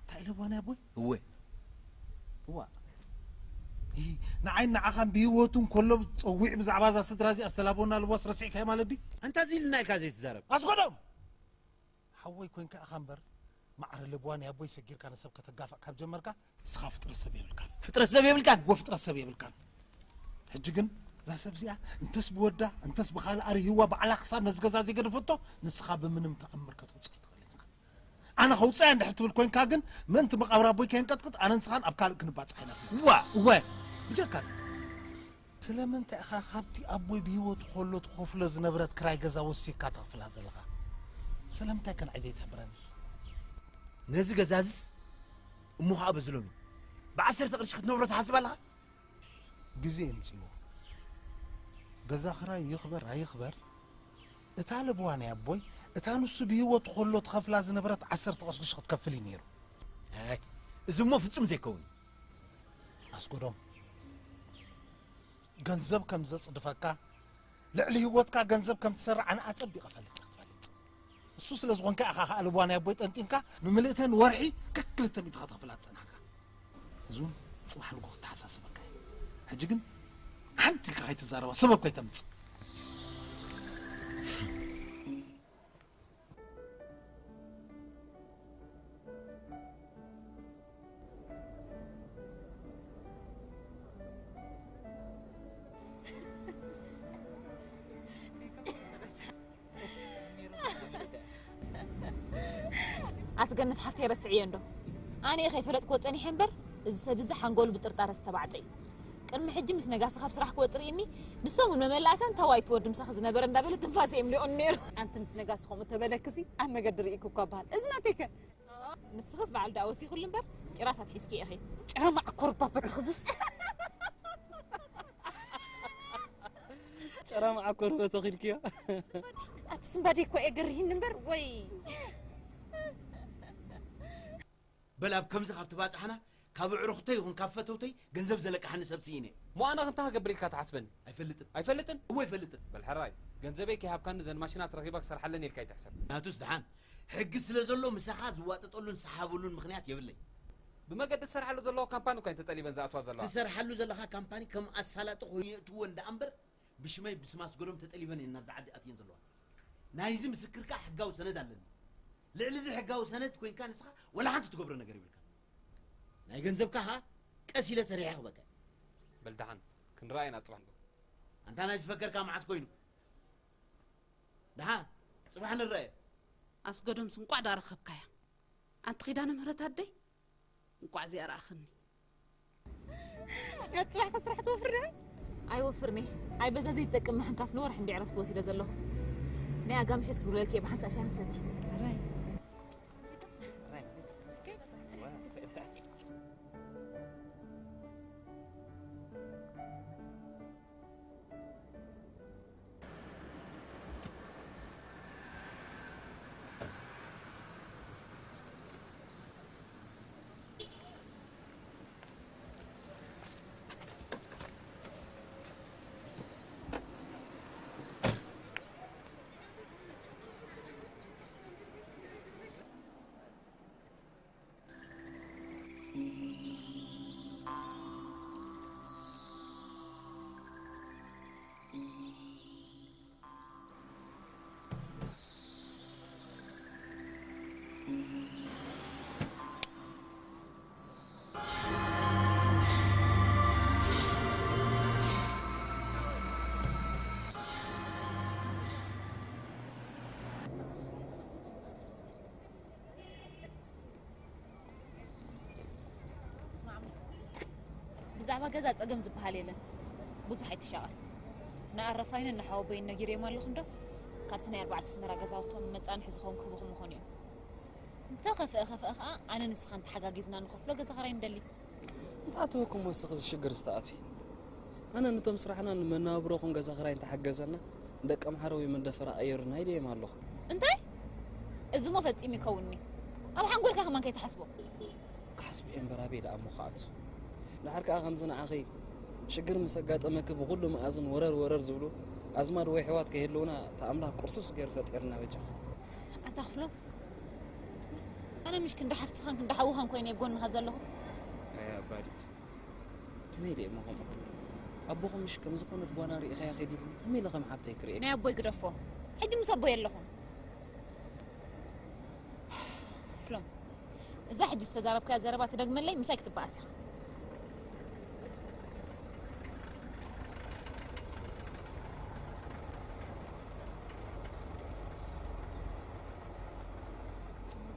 እንታይ ኢለዋ ናይ ኣቦይ? እወ። እዋ። ኢ፣ ንዓይ ንዓኻን ብህይወቱ እንከሎ ጸዊዕ ብዛዕባ እዛ ስድራ እዚኣ ዝተላበወና ልዋስ ረሲዕካዮ ማለት ድዩ? ኣንታ እዚ ኢልና ኢልካ ዘይትዛረብ። ኣስጎዶም! ሓወይ ኮንካ ኢኻ እምበር፣ ማዕረ ለብዋ ናይ ኣቦይ ሰጊርካ ንሰብ ከተጋፍዕ ካብ ጀመርካ፣ ንስኻ ፍጥረት ሰብ የብልካን። ፍጥረት ሰብ የብልካን? እወ፣ ፍጥረት ሰብ የብልካን። ሕጂ ግን እዛ ሰብ እዚኣ እንተስ ብወዳ፣ እንተስ ብኻልእ ኣርሂዋ ባዕላ ክሳብ ነዚ ገዛ ዘይገደፈቶ፣ ንስኻ ብምንም ተኣምር ከተውጽኣ ኣይትኽእልን ኢኻ። ኣነ ከውጽኣያ እንድሕር ትብል ኮንካ ግን፣ ምእንቲ መቓብር ኣቦይ ከየንቀጥቅጥ፣ ኣነ ንስኻን ኣብ ካልእ ክንባጻሕ ኢና። እዋ! እወ! ብጀካ እዚ። ስለምንታይ ኢኻ ካብቲ ኣቦይ ብህይወቱ ከሎ ትኸፍሎ ዝነበረት ክራይ ገዛ ወሲኽካ ተኽፍላ ዘለኻ? ስለምንታይ ከ ንዓይ ዘይትሕብረኒ? ነዚ ገዛዝስ እሞ ኸኣ በዚ ሎሚ ብዓሰርተ ቅርሺ ክትነብሮ ትሓስብ ኣለኻ? ግዜ የምጽእዎ። ገዛ ክራይ ይኽበር ኣይኽበር፣ እታ ለብዋ ናይ ኣቦይ፣ እታ ንሱ ብህይወቱ ከሎ ትኸፍላ ዝነበረት ዓሰርተ ቅርሺ ክትከፍል እዩ ነይሩ። ኣይ፣ እዚ እሞ ፍጹም ዘይከውን እዩ። ኣስጎዶም፣ ገንዘብ ከም ዘጽድፈካ፣ ልዕሊ ህይወትካ ገንዘብ ከም ትሰርዕ ኣነ ኣጸቢቐ እፈልጥ እየ ክትፈልጥ። እሱ ስለ ዝኾንካ ኢኻ ከኣ ልብዋ ናይ ኣቦይ ጠንጢንካ፣ ብምልእተን ወርሒ ከክልተ ሚእቲ ከተኽፍላ ዝጸናሕካ። እዚ እውን ጽባሕ ንግሆ ክተሓሳስበካ እዩ። ሕጂ ግን ሓንቲ ኢልካ ከይትዛረባ፣ ሰበብ ከይተምጽእ። ኣቲ ገነት ሓፍተይ ረስዕዮ እንዶ። ኣነ እየ ከይፈለጥክዎ ጸኒሐ እምበር፣ እዚ ሰብ እዚ ሓንጎሉ ብጥርጣረ ዝተባዕጠ እዩ። ቅድሚ ሕጂ ምስ ነጋሲ ካብ ስራሕ ክወጽእ እኒ፣ ንሶም እውን መመላእሳ እንታይ ዋይ ትወዲ ምሳኺ ዝነበረ እንዳበለ ትንፋሰ ይምልኦን ነይሩ። ኣንቲ ምስ ነጋሲ ከምኡ ተበለክሲ ኣብ መገዲ ርኢኩ እኳ በሃል። እዚ ናተይ ከ? ንስኽስ በዓል ደኣ ወሲኹሉ እምበር፣ ጭራታት ሒዝኪ ኢኺ። ጭራ መዓኮር ባባ ተኽዝስ። ጨራ መዓኮር ተኺልክዮ። ኣቲ ስምባዴ እኮ የገርሂን እምበር ወይ። በል ኣብ ከምዚ ካብ ትባጽሓና ካብ ኣዕሩኽተይ ይኹን ካብ ፈተውተይ ገንዘብ ዘለቅሓኒ ሰብ ስኢነ። ሞ ኣነ ክንታ ክገብር ኢልካ ትሓስበኒ? ኣይፈልጥን። ኣይፈልጥን? እወ ኣይፈልጥን። በል ሕራይ፣ ገንዘበይ ከይሃብካኒ ዘን ማሽናት ረኺባ ክሰርሓለን ኢልካ ይትሕሰብ። ናቱስ ደሓን ሕጊ ስለ ዘሎ ምሳኻ ዝዋጠጠሉን ዝሰሓበሉን ምኽንያት የብለይ። ብመገዲ ዝሰርሓሉ ዘለዋ ካምፓኒ እኳ እየን ተጠሊበን ዝኣትዋ ዘለዋ። ትሰርሓሉ ዘለኻ ካምፓኒ ከም ኣሳላጢ ኮይኑ የእትወን ደኣ እምበር ብሽመይ ብስም ኣስገዶም ተጠሊበን እየን ናብዚ ዓዲ ኣትየን ዘለዋ። ናይዚ ምስክር ከኣ ሕጋዊ ሰነድ ኣለኒ። ልዕሊ እዚ ሕጋዊ ሰነድ ኮይንካ ንስኻ ወላ ሓንቲ ትገብሮ ነገር የብልካ። ናይ ገንዘብካ ከኣ ቀስ ኢለ ሰሪሐ ክበካ። በል ደሓን ክንረኣየና ጽባሕ ንግሆ። ኣንታ ናይ ዝፈከርካ መዓስ ኮይኑ? ደሓን ጽባሕ ንረኣየ። ኣስገዶምስ እንቋዕ ደኣ ረኸብካያ። ኣንቲ ኪዳነ ምህረት ኣደይ፣ እንቋዕ እዚኣ ረኣኽኒ። ጽባሕ ከስራሕ ትወፍር ዲኻ? ኣይወፍርን እየ። ኣይ በዛ ዘይትጠቅም ምሕንካስ ንወርሒ እንዲ ዕረፍቲ ወሲደ ዘለኹ። ናይ ኣጋ ምሸት ክድውለልኪ እየ ብሓንሳእ ሻሂ ክንሰቲ። ብዛዕባ ገዛ ጸገም ዝበሃል የለን። ብዙሕ ኣይትሻቐል። ንኣረፋይንን ንሓወቦይን ነጊረዮም ኣለኹ እንዶ፣ ካብቲ ናይ ኣርባዕተ ኣስመራ ገዛውቶም መጻንሒ ዝኾን ክህቡኹም ምኾኑ እዮም። እንተ ኸፍአ ኸፍአ ኸኣ ኣነ ንስኻን ተሓጋጊዝና ንኸፍሎ ገዛ ኽራይ ንደሊ። እንታይ ትወኩም ወስኽ ብዚ ሽግር ዝተኣትዩ? ኣነ ነቶም ስራሕና ንመናብሮኹም ገዛ ኽራይ እንተሓገዘና፣ ንደቂ ኣምሓረ ወይ መንደፈራ ቀይሩና ኢለዮም ኣለኹ። እንታይ? እዚሞ ፈጺሙ ይከውንኒ። ኣብ ሓንጎልካ ከማን ከይትሓስቦ። ክሓስብ እየ እምበር ኣበይ ደኣ እሞ ክኣቱ? ድሓር ከኣ ከምዚ ንዓኺ ሽግር ምስ ኣጋጠመኪ ብኹሉ መኣዝን ወረር ወረር ዝብሉ ኣዝማድ ወይ ኣሕዋት ከይህልውና፣ እታ ኣምላኽ ቅርሱስ ገይሩ ፈጢርና በጃ። ኣታ ክፍሎም፣ ኣነ ምሽ ክንዲ ሓፍትኻን ክንዲ ሓውኻን ኮይነ ኣብ ጎንኻ ዘለኹ። ኣይ ኣባዲት፣ ከመይ ኢለ እሞ ከምኡ ክብል? ኣቦኹም ምሽ ከም ዝኾነት ጓና ርኢኻያ ከይድ ኢልኒ፣ ከመይ ኢለ ከም ሓብተይ ክርእየኪ? ናይ ኣቦይ ግደፎ። ሕጂ ምስ ኣቦይ ኣለኹ። ክፍሎም፣ እዛ ሕጂ ዝተዛረብካያ ዘረባ ትደግመለይ፣ ምሳይ ክትበኣስ ኢኻ።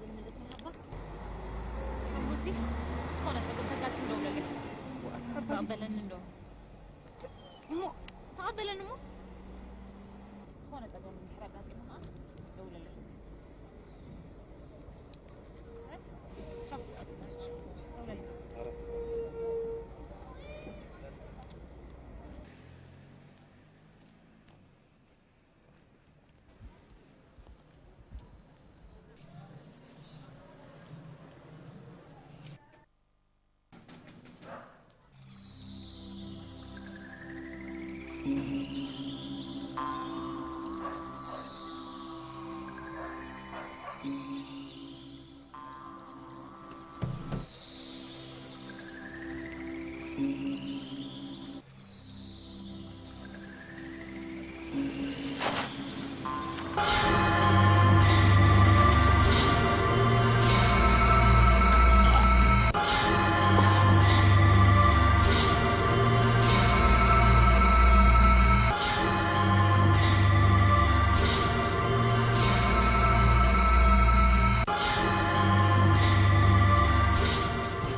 ዝምልጥ ሃባ። ጨጉሲ፣ ዝኾነ ጸገም ተጋጥም ደውለለይ። ተቐበለኒ እንዶ። እሞ፣ ተቐበለኒ እሞ። ዝኾነ ጸገም እንድሕር ኣጋጢሙ ኸዓ ደውለለይ። ቻው። ደውለለይ።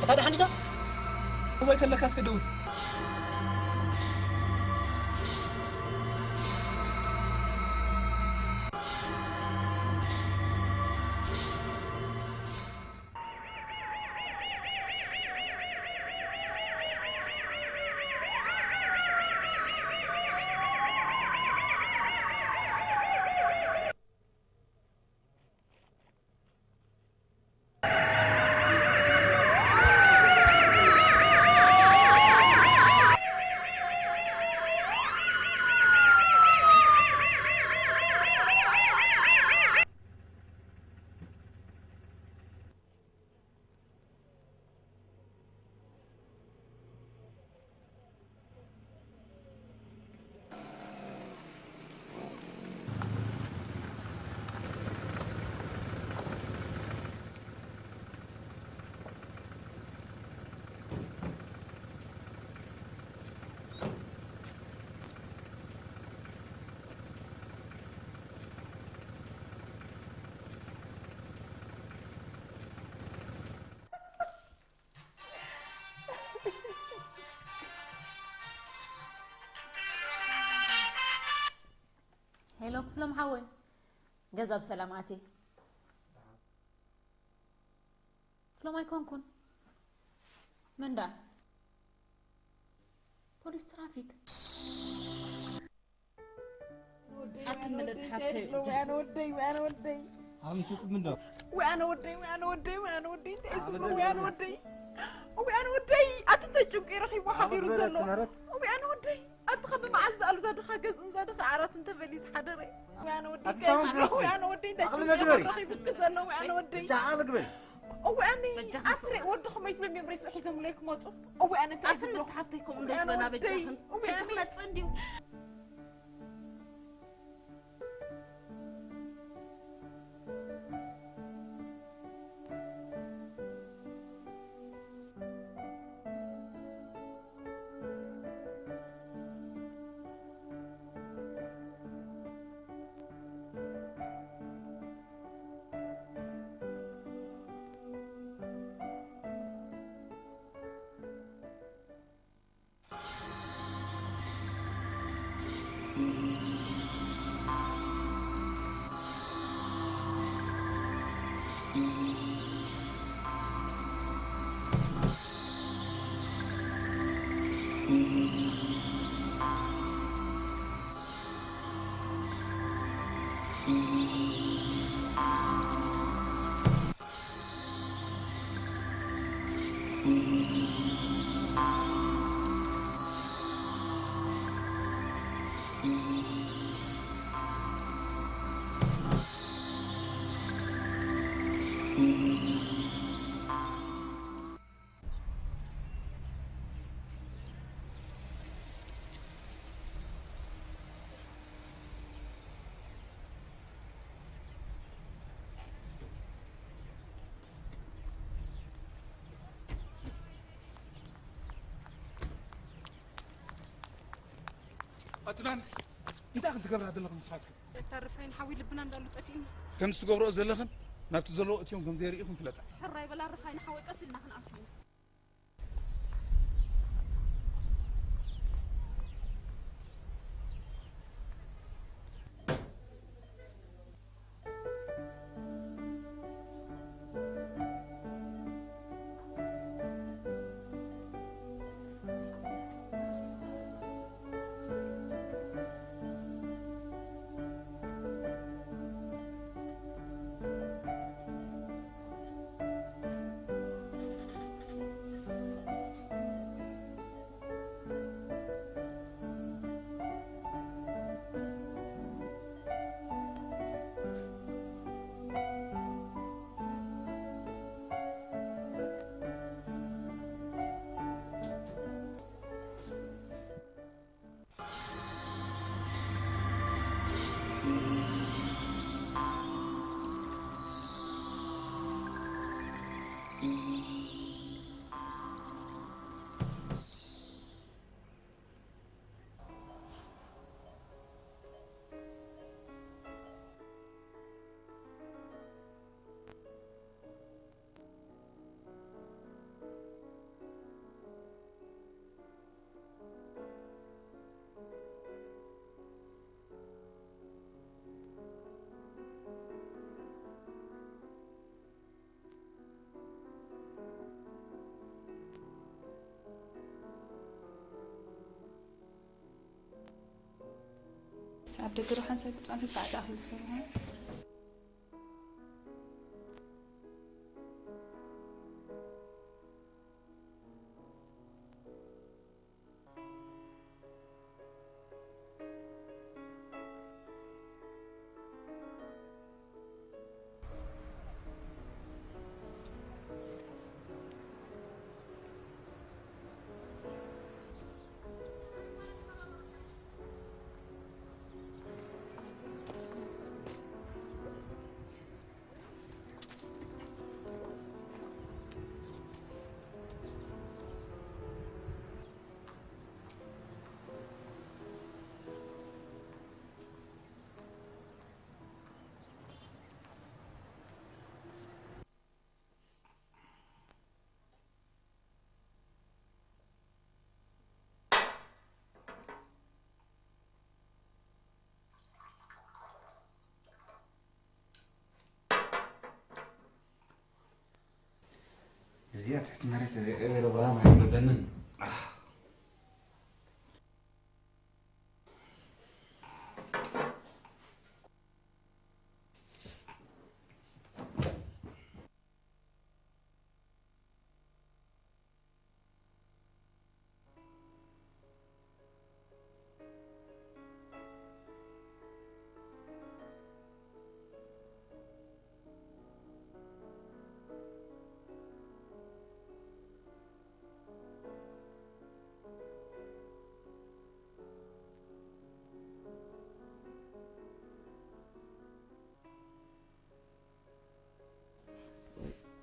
እታ ደሓን ዲታ? ሞባይል ተለካ እስከ ደውል። ሄሎ ክፍሎም ሓወይ፣ ገዛ ብሰላም ኣትየ። ክፍሎም ኣይኮንኩን። መን ደኣ? ፖሊስ ትራፊክ። ኣትምለጥ ሓፍተይ። ወይ ኣነ ወደይ፣ ወይ ኣነ ወደይ። ኣነ ትጥም እንዶ። ወይ ኣነ ወደይ፣ ወይ ኣነ ወደይ፣ ወይ ኣነ ወደይ። እንታይ እዩ ዝብሎ? ወይ ኣነ ወደይ። ወይ ኣነ ወደይ። ኣቲ እንታይ ጭንቂ ረኺቡ ሓቢሩ ዘሎ? ወይ ኣነ ወደይ። ኣቲ ካብ መዓዝ ዝኣሉ እዛ ድኻ ገዝኡን እዛ ድኻ ዓራቱን ተበልዩ ዝሓደረ? ወይ ኣነ ወደይ። ኣቲ እንታይ ታውን እዩ ዝብሎ? ክረስቲ? ወይ ኣነ ወደይ። እንታይ ዓቕሊ ጭንቂ ነግበሪ። ረኺቡ ዘሎ? ወይ ኣነ ወደይ። ብቻ ዓቕሊ ግበሪ። እወ ኣነ በጃኻ ኣስሬ ስማ። ወድኹም ኣይትለምዮም ሬስሑ ሒዞምለይ ክመጹ። እወ ኣነ እንታይ ኣስም ዝብሎ? ሓፍተይ ከምኡ እወ ኣነ እንዳይትበላ ወደይ። በጃኽን። እወ ሕጂ ኣነ ክመጽእ እንድዩ። ኣትናንስ እንታይ ክትገብራ ዘለኹ ንስኻትኩም? ተርፋይን ሓዊ ልብና እንዳሉ ጠፊእና። ከምዚ ትገብርኦ ዘለኽን ናብቲ ዘለዎ እትዮም ከም ዘይርኢኹም ፍለጣ። ሕራይ በላ ርፋይን ሓወይ ቀስ ኢልና ክንኣቱ። ኣብ ደገ ዶ ሓንሳብ ክጸንሑ ሰዓት ኣኺሉ ዝሰርሑ? እዚኣ ትሕቲ መሬት ኤበሎ ብርሃን ኣይፍለጠንን።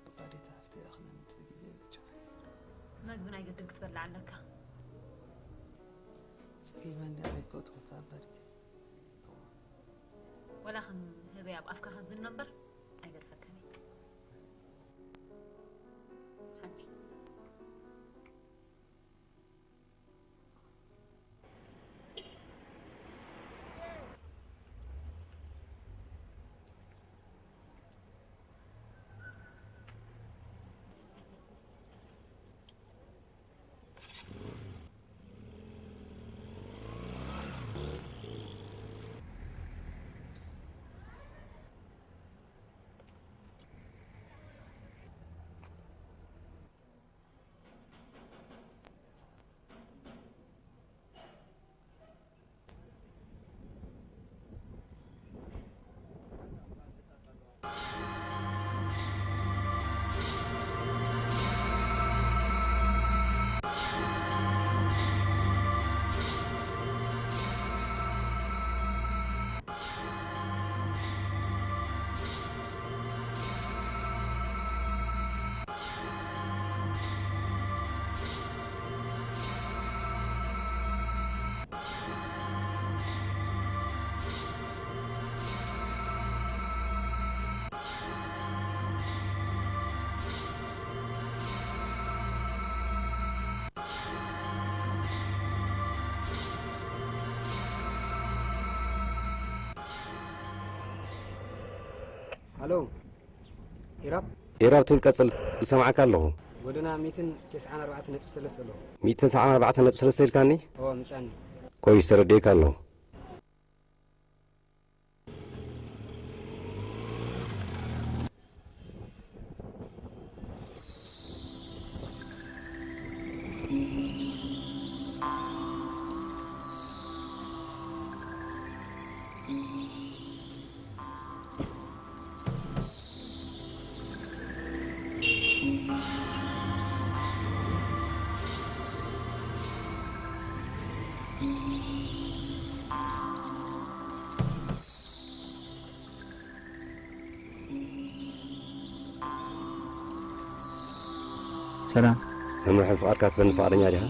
ኣባዲት ሃፍተይ፣ ኣኽለን ጸጊበ ብቻ። መግቢ ናይ ግድን ክትበልዕ ኣለካ። ጸጊበ እንዲ ኣበይ ክወትወት ኣባዲተይ? ወላ ከም ህበይ ኣብ ኣፍካ ከዝን ነበር ኣይገድፈካን እየ። ሓንቲ ሄሎ፣ ኢራብ? ኢራብ ትብል ቀጽል፣ ይሰማዕካ ኣለኹ። ጎደና ሚእትን ተስዓን ኣርባዕተን ነጥቢ ሰለስተ ኣለኹ። ሚእትን ተስዓን ኣርባዕተን ነጥቢ ሰለስተ ኢልካኒ? እዎ፣ ምጻኒ። ቆይ፣ ዝተረድኤካ ኣለኹ። ሰላም። መምርሒ ፍቓድካ ትበኒ ፍቓደኛ ዲኻ?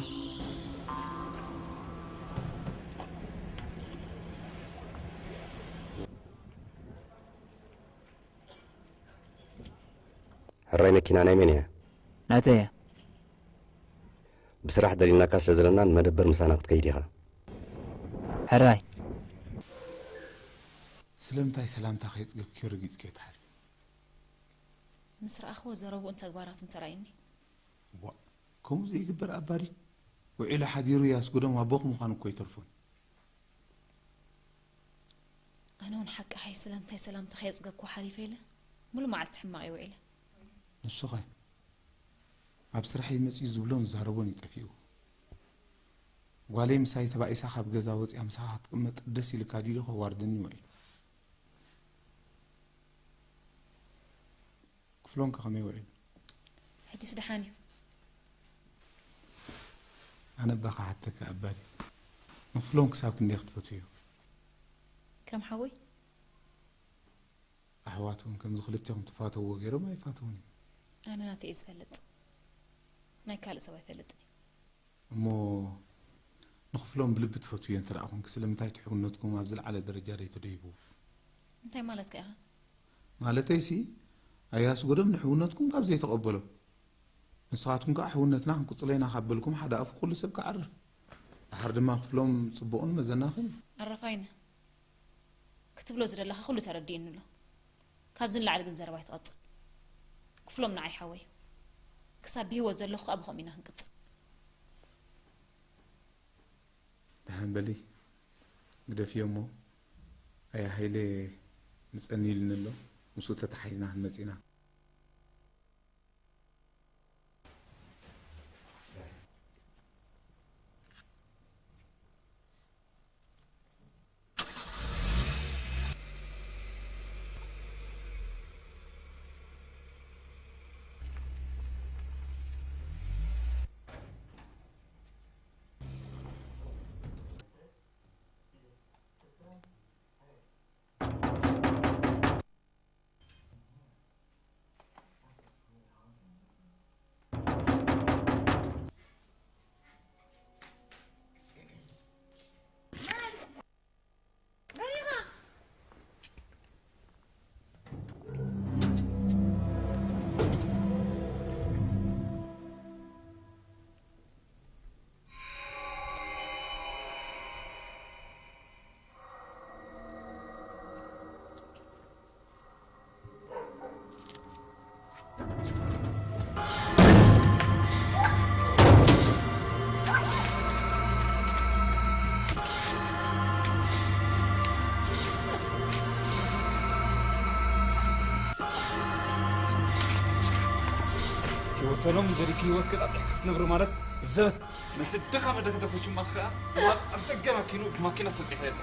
ሕራይ መኪና ናይ መን እያ? ናተይ እያ። ብስራሕ ደሊናካ ስለ ዘለና ንመደበር ምሳና ክትከይድ ኢኻ። ሕራይ። ስለምንታይ ሰላምታ ከየጽገብክዮ ረጊጽክዮ ትሓልፊ? ምስ ረኣኽዎ ዘረብኡን ተግባራቱን ተራእዩኒ። ዋእ፣ ከምኡ ዘይግበር ኣባዲት ውዒሉ ሓዲሩ ያስጉዶም ኣቦኹም ምዃኑ እኮ ይተርፎን። ኣነ እውን ሓቂ ሓይ ስለምንታይ ሰላምታ ከየጽገብኩ ሓሊፈ ኢለ ሙሉ መዓልቲ ሕማቕ እየ ውዒለ። ንሱኸ ኣብ ስራሕ ይመጽእ እዩ ዝብሎን ዝዛረቦን እዩ ጠፊኡ። ጓለይ ምሳይ ተባኢሳ ካብ ገዛ ወጺኣ ምሳኻ ክትቅመጥ ደስ ኢልካ ድዩ ኢሉ ከዋርደኒ ውዒሉ። ክፍሎም ከ ከመይ ውዒሉ? ሕጂስ ደሓን እዩ። ኣነ እባ ክሓተካ ኣባዲ፣ ንክፍሎም ክሳብ ክንደይ ክትፈትውዮ? ከም ሓወይ? ኣሕዋት እውን ከምዚ ክልቴኹም ትፋተውዎ ገይሮም ኣይፋተውን እዮም። ኣነ ናተይ እየ ዝፈልጥ፣ ናይ ካልእ ሰብ ኣይፈልጥን እየ። እሞ ንክፍሎም ብልቢ ትፈትውዮ እንተ ደኣ ኾንኪ፣ ስለምንታይ እቲ ሕውነትኩም ኣብ ዝለዓለ ደረጃ ደይተደይብዎ? እንታይ ማለትካ ኢኻ? ማለተይሲ፣ ኣያስጎዶም ንሕውነትኩም ካብ ዘይተቐበሎ፣ ንስኻትኩም ከኣ ሕውነትና ክንቅጽሎ ኢና ካብ በልኩም፣ ሓደ ኣፉ ኩሉ ሰብ ክዓርፍ። ደሓር ድማ ክፍሎም ጽቡቕን መዘናኽን እዩ። ኣረፋይነ፣ ክትብሎ ዝደለኻ ኩሉ ተረዲእኒ ኣሎ። ካብዚ ንላዕሊ ግን ዘረባ ኣይትቐጽል። ክፍሎም ንዓይ ሓወይ እዩ። ክሳብ ብህይወት ዘለኹ ከኣ ብኸምኡ ኢና ክንቅጽል። ደሓን በሊ፣ ግደፍዮ እሞ፣ ኣያ ሃይለ ምጸኒ ኢሉኒ ኣሎ፣ ምስኡ ተተሓሒዝና ክንመጽእ ኢና። ህይወት ሰሎም ዘሪክ ህይወት ከጣጢሕ ክትነብር ማለት ዘበት ነቲ ድኻ መደገደፉ ጅማት ከኣ ብማጣር ደገ መኪኑ ብማኪና ሰጢሑ የለ።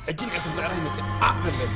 ሕጂ ንዕኹም ብዕራይ መጽእ ዓዕ መበል።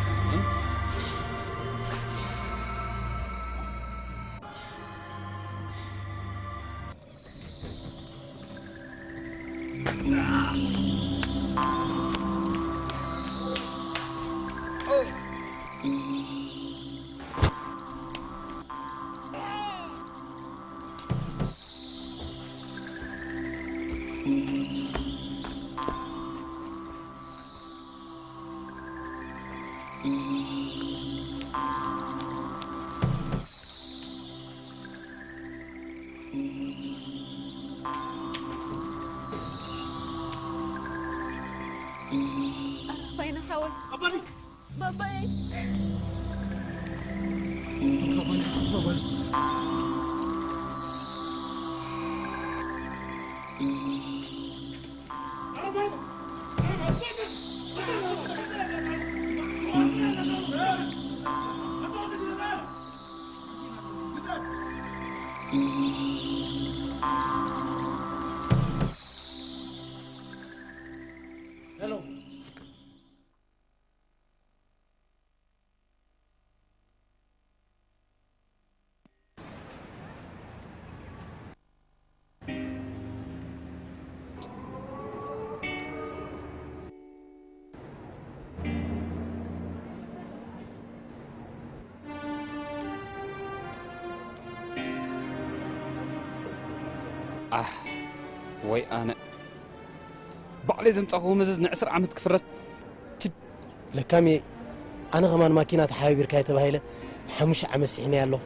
ኣረፋይና ሓወይ። ኣባዲ! ባባይ! ኣህ፣ ወይ ኣነ። ባዕለይ ዘምጻእክዎ መዘዝ ንዕስራ ዓመት ክፍረድ። ችድ። ለካም እየ። ኣነ ከማን ማኪና ተሓባቢርካዮ ተባሂለ ሓሙሽተ ዓመት ስሒነዮ ኣለኹ።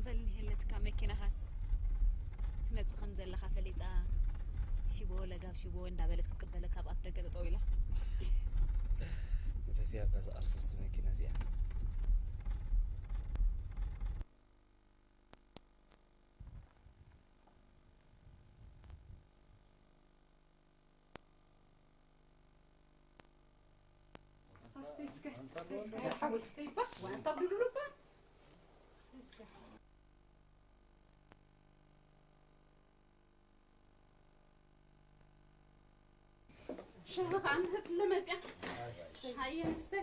በል፣ ንሄለትካ መኪናኻስ ትመጽእ ከም ዘለኻ ፈሊጣ፣ ሽቦ ለጋብ ሽቦ እንዳበለት ክትቅበለካ ኣብ ኣፍ ደገ ጠጠው ኢላ። ግደፍያ በዛ ኣርሰስቲ መኪና እዚኣ። እስቲ እስከ፣ እስቲ እስከ፣ ሓወይ፣ እስከ ይባ፣ ዋንታ ብሉሉባ። እስከ፣ እስከ። ሻሂ ኸኣ ንህትለ መጽያ። ሃየ፣ እስከ።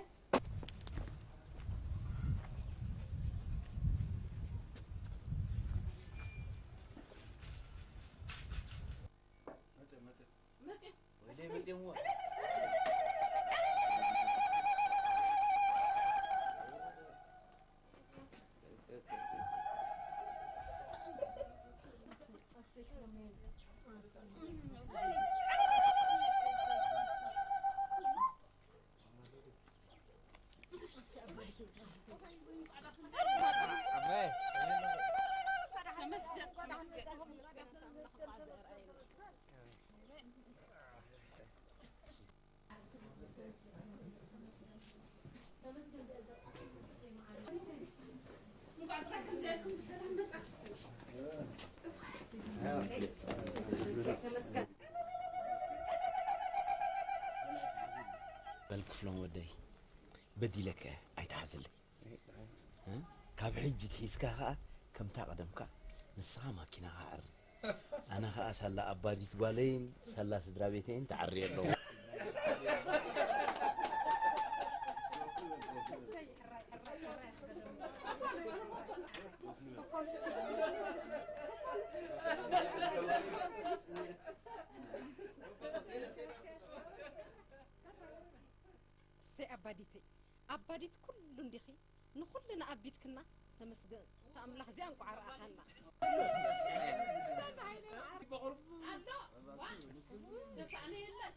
መጽያ፣ መጽያ። ወይለይ መጽያ እሞ። በል ክፍሎም ወደይ፣ በዲለከ ኣይትሓዘለይ። እ? ካብ ሕጂ ትሒዝካ ኸኣ ከምታ ቀደምካ ንስኻ ማኪናኻ ኣዕሪ። ኣነ ኸኣ ሳላ ኣባዲት ጓለይን ሳላ ስድራ ቤተይን ተዓርየ ኣለኹ። እሰይ ኣባዲተይ፣ ኣባዲት ኩሉ እንዲኺ፣ ንኹልና ኣቢድክና። ተመስገን፣ እታ ኣምላኽ እዚኣ እንቋዕ ረኣኻና። ኣሎ፣ ዋ፣ ተሳእነ የለን።